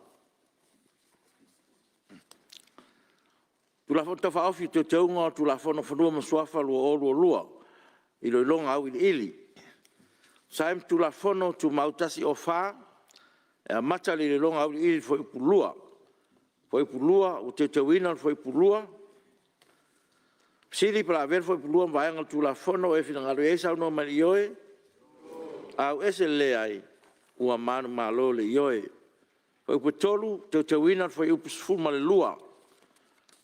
Tulafono Tau Faaofi o Teuteuga o le Tulafono o Fanua ma Suafa 2022 Iloiloga Auiliili. E tusa ai ma Tulafono Tumau 104, e amata le iloiloga auiliili i le Fuaiupu 2. Fuaiupu 2 ua teuteuina le Fuaiupu 2. Fesili po o le a avea le Fuaiupu 2 ma vaega o le Tulafono. O ai e finagalo i ai saunoa ma le ioe? Auese le leai. Ua manumalo le Ioe. Fuaiupu 3, teuteuina le Fuaiupu 12.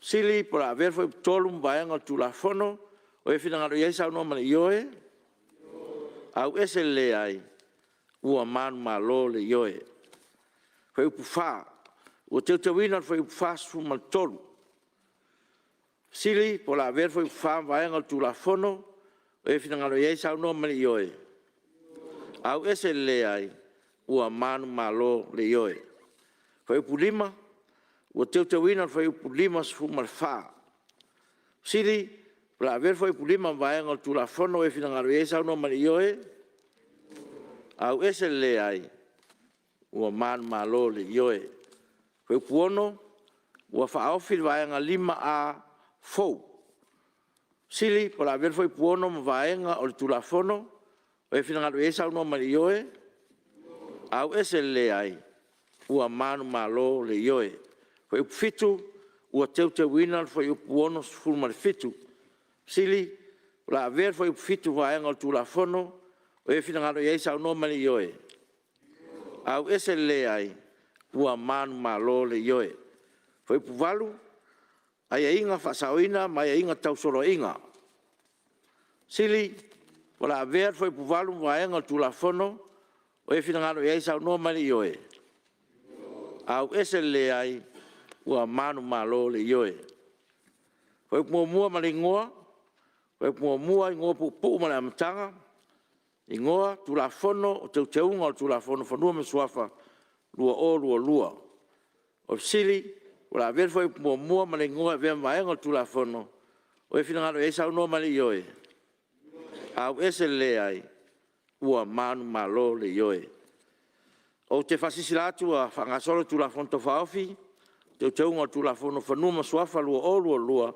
Fesili po o le a avea le Fuaiupu 3 ma Vaega o le Tulafono. O ai e finagalo i ai saunoa ma le ioe. Auese le leai. Ua manumalo le Ioe. Fuaiupu 4. Ua teuteuina le Fuaiupu 43. Fesili po o le a avea le Fuaiupu 4 ma Vaega o le Tulafono. O ai e finagalo i ai saunoa ma le ioe. Auese le leai. Ua manumalo le Ioe. Fuaiupu 5. Ua teuteuina le Fuaiupu 54. Fesili Po o le a avea le Fuaiupu 5 ma Vaega o le Tulafono. O ai e finagalo i ai saunoa ma le ioe. Auese le leai. Ua manumalo le Ioe. Fuaiupu 6. Ua faaofi le Vaega 5A fou. Fesili Po o le a avea le Fuaiupu 6 ma Vaega o le Tulafono. O ai e finagalo i ai saunoa ma le ioe. Auese le leai. Ua manumalo le Ioe. Fuaiupu 7. Ua teuteuina le Fuaiupu 67. Fesili Po o le a avea le Fuaiupu 7 ma Vaega o le Tulafono. O ai e finagalo i ai saunoa ma le ioe. Auese le leai. Ua manumalo le Ioe. Fuaiupu 8, Aiaiga Faasaoina ma Aiaiga Tau Soloaiga. Fesili Po o le a avea le Fuaiupu 8 ma Vaega o le Tulafono. O ai e finagalo i ai saunoa ma le ioe. Auese le leai. Ua manumalo le Ioe. Fuaiupu 1 ma le Igoa: Fuaiupu 1, Igoa Puupuu ma le Amataga, Igoa Tulafono o Teuteuga o le Tulafono o Fanua ma Suafa 2022. O le fesili Po o le a avea le Fuaiupu 1 ma le Igoa e avea ma vaega o le Tulafono. O ai e finagalo i ai saunoa ma le ioe. Auese le leai. Ua manumalo le Ioe. Ou te faasilasila atu ua faagasolo le Tulafono Tau Faaofi o Teuteuga o le Tulafono o Fanua ma Suafa 2022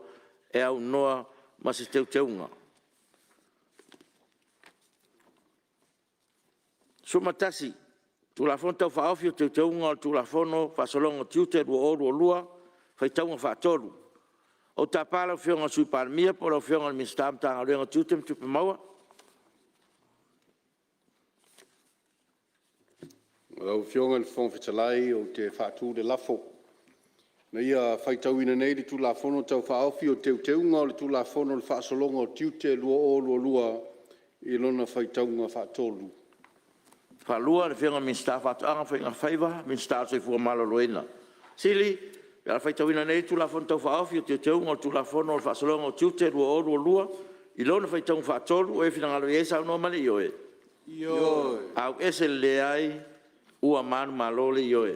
e aunoa ma se Teuteuga. 11. Tulafono Tau Faaofi o Teuteuga o le Tulafono o Faasologa o Tiute 2022, faitauga faatolu. Ou te tapa lau Afioga i le Sui Palemia po o lau Afioga i le Minisita o le Matagaluega o Tiute ma Tupe Maua. Lau Afioga i le Fofoga Fetalai ou te faatu le lafo, Ina ia faitauina nei le Tulafono Tau Faaofi o Teuteuga o le Tulafono o le Faasologa o Tiute 2022 i lona faitauga faatolu. 2. Le Afioga i le Minisita o Faatoaga ma Faiga Faiva, Minisita o le Soifua Maloloina. 2. Pe a faitauina nei le Tulafono Tau Faaofi o Teuteuga o le Tulafono o le Faasologa o Tiute 2022 i lona faitauga faatolu, o ai e finagalo i ai e saunoa ma le ioe. Ioe. Auese le leai. Ua manumalo le Ioe.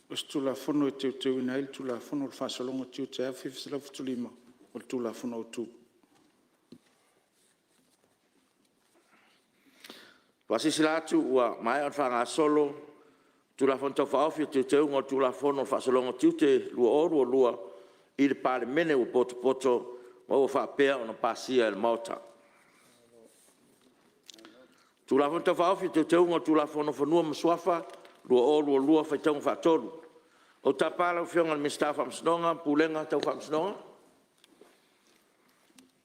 O se Tulafono e Teuteuina ai le Tulafono o le Faasologa o Tiute 1975, o le Tulafono Autu. E faasilasila atu ua maea ona faagasolo Tulafono Tau Faaofi o Teuteuga o le Tulafono o Faasologa o Tiute 2022 i le Palemene ua potopoto ma ua faapea ona pasia e le Maota. Tulafono Tau Faaofi o Teuteuga o le Tulafono o Fanua ma Suafa 2022, faitauga faatolu. Ou te tapa lau Afioga i le Minisita o Faamasinoga ma Pulega Tau Faamasinoga.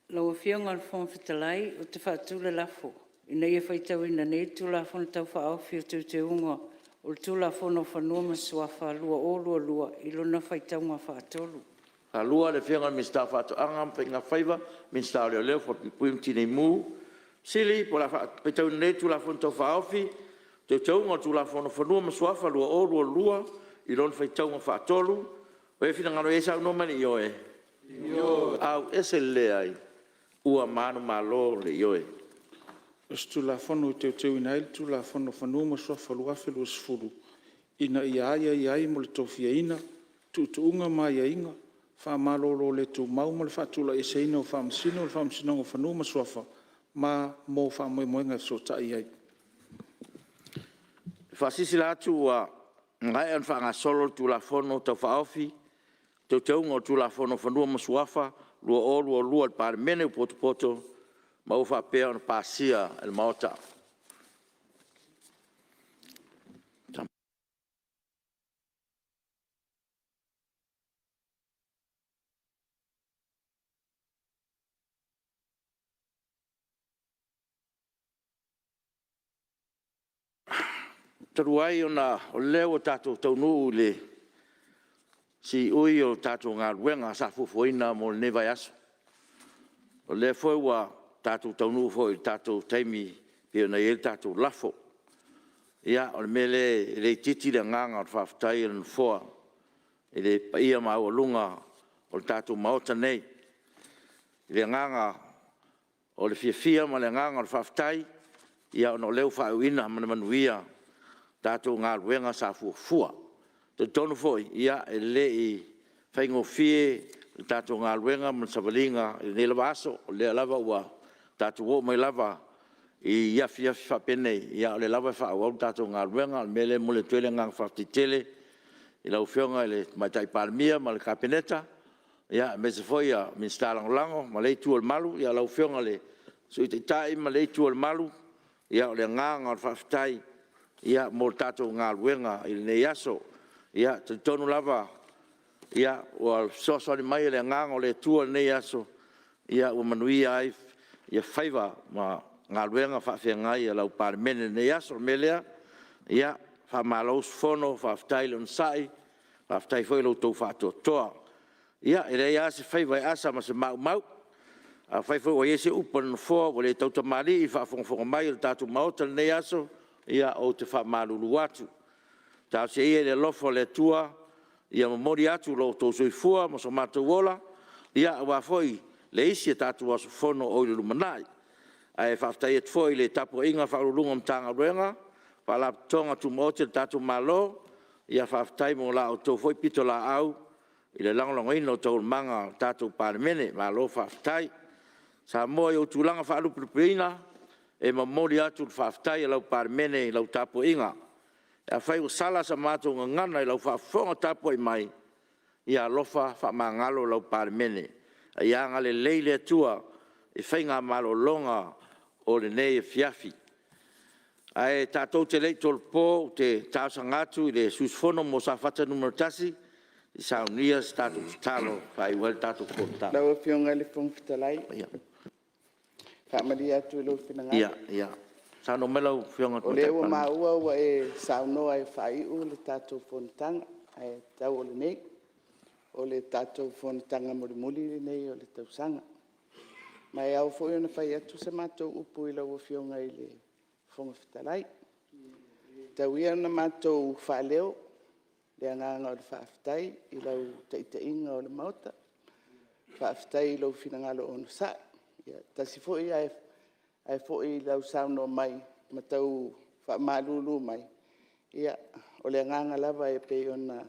Lau Afioga i le Fofoga Fetalai ou te faatu le lafo, Ina ia faitauina nei le Tulafono Tau Faaofi o Teuteuga o le Tulafono o Fanua ma Suafa 2022 i lona faitauga faatolu. 2. Le Afioga i le Minisita o Faatoaga ma Faiga Faiva, Minisita o Leoleo Falepuipui ma le Tinei Mu. Fesili Po o le a faitauina nei le Tulafono Tau Faaofi o Teuteuga o le Tulafono o Fanua ma Suafa 2022 i lona faitauga faatolu. O ai e finagalo i ai saunoa mai i le ioe. Ioe. Auese le leai. Ua manumalo le Ioe. O se Tulafono e Teuteuina ai le Tulafono o Fanua ma Suafa 2020 ina ia aiaia ai mo le tofiaina, tuutuuga ma aiaiga, faamalolo le tumau ma le faatulaieseina o Faamasino o le Faamasinoga o Fanua ma Suafa ma mo faamoemoega e fesootai i ai. E faasilasila atu ua maea ona faagasolo le Tulafono Tau Faaofi o Teuteuga o le Tulafono o Fanua ma Suafa 2022 i le Palemene ua potopoto ma ua faapea ona pasia e le Maota. Talu ai ona o lea ua tatou taunuu i le siui o le tatou galuega sa fuafuaina mo lenei vaiaso. O lea foi ua tatou taunuu foi i le tatou taimi e pei ona i ai le tatou lafo. Ia, o le mea lea e le itiiti le agaga o le faafetai a le Nofoa i le paia maualuga o le tatou Maota nei, i le agaga o le fiafia ma le agaga o le faafetai ona o lea ua faaiuina ma le manuia tatou galuega sa fuafua. E talitonu foi, e le i faigofie le tatou galuega ma le savaliga i lenei lava aso, o lea lava ua tatou oo mai lava i afiafi faapenei, a o lea lava e faaauau le tatou galuega. O le mea lea e momoli atu ai le agaga faafetai tele i lau Afioga i le Tamaitai Palemia ma le Kapeneta, aemaise foi Minisita Lagolago ma lea Itu o le Malu. Lau Afioga i le Sui Taitai ma lea Itu o le Malu, o le agaga o le faafetai mo le tatou galuega i lenei aso. E talitonu lava ua fesoasoani mai le agaga o le Atua i lenei aso ua manuia ai faiva ma galuega faafeagai a lau Palemene i lenei aso. O le mea lea, ia faamalo usufono, faafetai le onosai, faafetai foi i lo outou faatoatoa. Ia, e leai lava se faiva e asa ma se maumau. Afai foi ua i ai se upu a le Nofoa ua le tautamalii i le faafogafoga mai a le tatou Maota i lenei aso, ia ou te faamalulu atu. Talosia ia i le alofa o le Atua ia momoli atu lo outou soifua ma so matou ola aua foi le isi a tatou aso Fono o i le lumanai. Ae faafetai atu foi i le tapuaiga a Ofisa Sili o Pulega o Matagaluega ma Faalapotopotoga Tumaoti a le tatou Malo, faafetai mo la outou foi pitolaau i le lagolagoina o taualumaga a le tatou Palemene. Malo faafetai. Samoa i ou tulaga faalupelupeina, e momoli atu le faafetai a lau Palemene i lau tapuaiga. Afai ua sala sa matou gagana i lau faafofoga tapuai mai, ia alofa faamagalo lau Palemene. A ia agalelei le Atua i faiga malologa o lenei afiafi. Ae tatou te le i tolopo, ou te talosaga atu i le sui usufono mo Safata 1 se i saunia se tatou tatalo e faaiu ai le tatou fonotaga. Lau Afioga i le Fofoga Fetalai, e faamalie atu i lou finagalo. Saunoa mai lau Afioga i le O lea Tamaitai ua Palemia. maua ua e saunoa e faaiu le tatou fonotaga, ae tau o lenei, o le tatou fonotaga mulimuli lenei o le tausaga. Ma e ao foi ona fai atu sa matou upu i lau Afioga i le Fofoga Fetalai. Tau ia ina matou faaleo le agaga o le faafetai i lau taitaiga o le Maota, faafetai i lou finagalo onosai, e tasi foi ae foi i lau saunoa mai ma tau faamalulu mai, ia, o le agaga lava e pei ona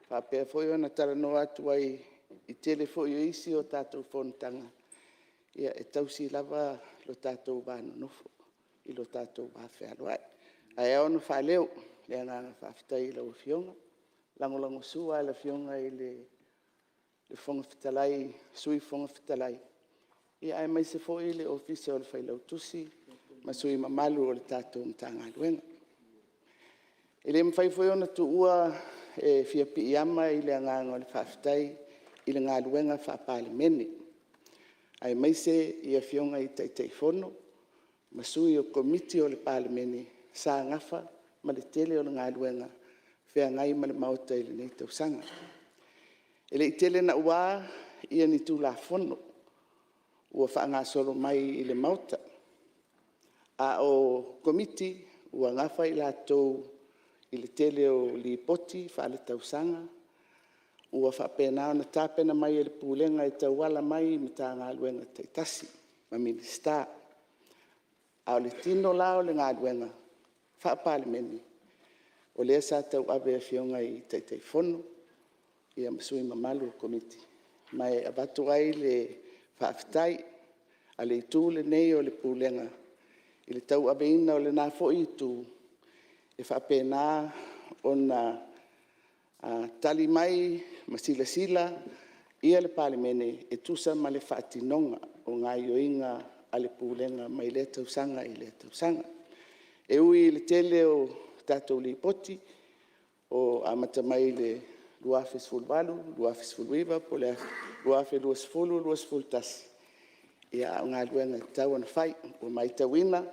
faapea foi ona talanoa atu ai i le tele foi o isi a tatou fonotaga, e tausi lava lo tatou va nonofo i lo tatou va fealoai. Ae ao ona faaleo le agaga faafetai i lau Afioga, le lagolagosua a le Afioga i le Sui Fofoga Fetalai, aemaise foi le Ofisa o le Failautusi ma sui usufono mamalu o le tatou Matagaluega. E le mafai foi ona tuua, e fia piiama i le agaga o le faafetai i le galuega faa-Palemene, aemaise Afioga i Taitaifono ma sui o Komiti o le Palemene sa nafa ma le tele o le galuega feagai ma le Maota i lenei tausaga. E le i tele naua ni Tulafono ua faagasolo mai i le Maota, a o Komiti ua nafa i latou i le tele o Lipoti Faaletausaga ua faapena ona tapena mai e le Pulega e tauala mai i Matagaluega taitasi ma Minisita. A o le tino la o le galuega faa-Palemene, o lea sa tauave e Afioga i Taitaifono ma sui usufono mamalu o Komiti. Ma e avatu ai le faafetai a le Itu lenei o le Pulega i le tauaveina o lena foi itu e faapena ona tali mai ma silasila le Palemene e tusa ma le faatinoga o gaoioiga a le Pulega mai lea tausaga i lea tausaga. E ui i le tele o tatou Lipoti amata mai le 2018, 2019 po o le 2020, 2021, a o galuega e tatau ona fai. Ua matauina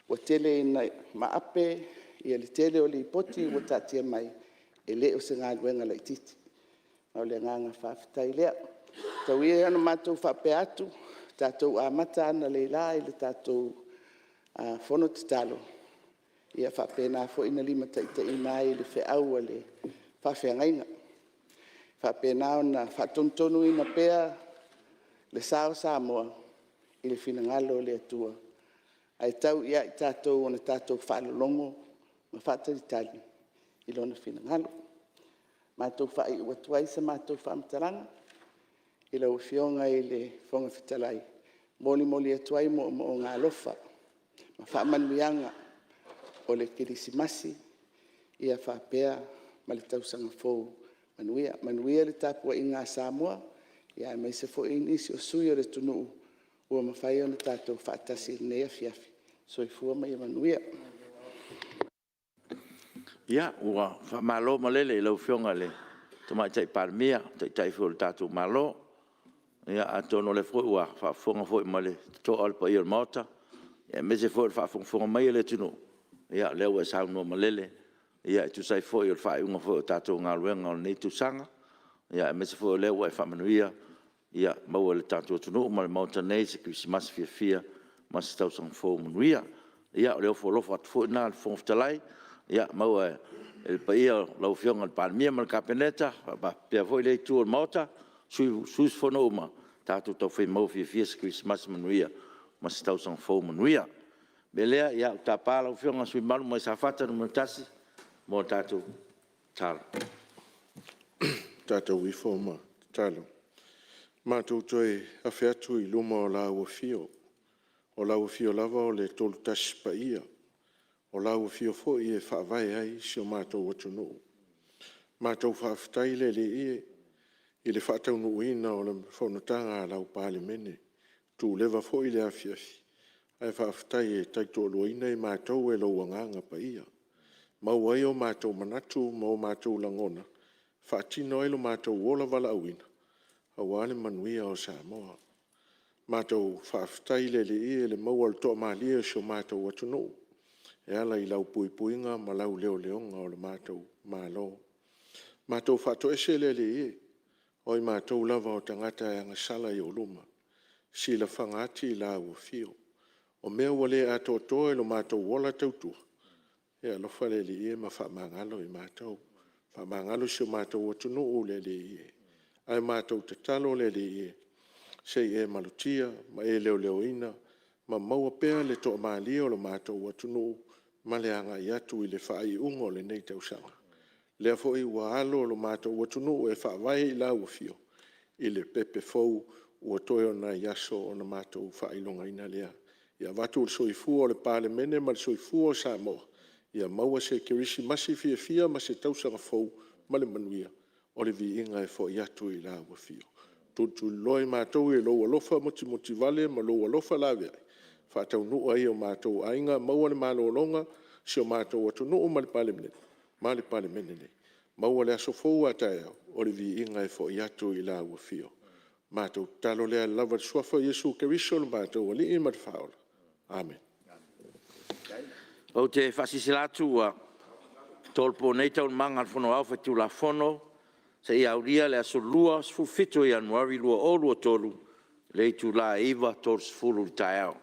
ua tele ina maape le tele o Lipoti ua taatia mai, e le o se galuega laitiiti. Ma o le agaga faafetai lea. Tau ia ina matou faapea atu, tatou amata analeila i le tatou Fono Tatalo, ia faapena foi ona limataitaiina ai i le feau a le Faafeagaiga. E faapena ona faatonutonuina pea le sa o Samoa i le finagalo o le Atua, ae tau ia i tatou ona tatou faalologo ma faatalitali i Lona finagalo. Matou faaiu atu ai sa matou faamatalaga i lau Afioga i le Fofoga Fetalai, e molimoli atu ai moomooga alofa ma faamanuiaga o le Kerisimasi faapea ma le Tausaga Fou Manuia. Manuia le tapuaiga a Samoa, aemaise foi nisi o sui usufono o le atunuu ua mafai ona tatou faatasi i lenei afiafi. Soifua ma ia manuia. Ia, ua faamalo malele i lau Afioga i le Tamaitai Palemia, o le Taitai foi o le tatou Malo. Ia atonu o lea foi ua faafofoga foi ma le totoa le paia o le Maota, aemaise foi o le faafogafoga mai a le atunuu, o lea ua e saunoa malele e tusa ai foi o le faaiuga o le tatou galuega o lenei tausaga, aemaise foi o lea ua e faamanuia, ia maua e le tatou atunuu ma le Maota nei se Kerisimasi fiafia ma se Tausaga Fou manuia. Ia, o le ofo alofa atu foi lena a le Fofoga Fetalai, ia maua e le paia o lau Afioga i le Palemia ma le Kapeneta, faapea foi lea Itu o le Maota, sui usufono uma, tatou taufai maua fiafia se Kerisimasi manuia ma se Tausaga Fou manuia. O le mea lea, ou te tapa lau Afioga i le sui usufono mamalu mai Safata 1 mo le tatou tatalo. Tatou ifo ma tatalo. Matou toe afe atu i luma o lau Afio, o lau Afio lava o le Tolotasi Paia, o lau Afio foi e faavae ai si o matou atunuu. Matou faafetai le Alii e, i le faataunuuina o le Fonotaga a lau Palemene. E tuleva foi le afiafi, ae faafetai e tautoaluaina i matou e lou Agaga Paia. E maua ai o matou manatu ma o matou lagona, e faatino ai lo matou ola valaauina, aua le manuia o Samoa. Matou faafetai le Alii i le maua o le toamalie o si o matou atunuu, e ala i lau puipuiga ma lau leoleoga o le matou Malo. Matou faatoese le Alii e, o i matou lava o tagata e agasala i ou luma, silafaga ati lau Afio. O mea ua le atoatoa i lo matou ola tautua, ia alofa le Alii e ma faamagalo i matou. Faamagalo si o matou atunuu le Alii e. Ae matou tatalo le Alii e, se i e malutia ma e leoleoina ma maua pea le toamalie o lo matou atunuu ma le agai atu i le faaiuga o lenei tausaga. O lea foi ua alo lo matou atunuu e faavae i lau Afio i le pepe fou, ua toe o nai aso ona matou faailogaina lea. Ia avatu le soifua o le Palemene ma le soifua o Samoa, ia maua se Kerisimasi fiafia ma se Tausaga Fou ma le manuia. O le viiga e foi atu i lau Afio. Tulituliloa i matou e lou alofa mutimutivale ma lou alofa laveai, faataunuu ai e o matou aiga, maua le malologa o si o matou atunuu ma le Palemene nei, maua le aso fou a taeao, o le viiga e foi atu i lau Afio. O le matou tatalo lea ia lava le Suafa o Iesu Keriso o lo matou Alii ma le Faaola. Amene. Ou te faasilasila atu ua tolopo nei Taualumaga a le Fono Aoao Faitulafono seia aulia le aso Lua, 17 o Ianuari 2023 i le itula e 9:30 i le taeao.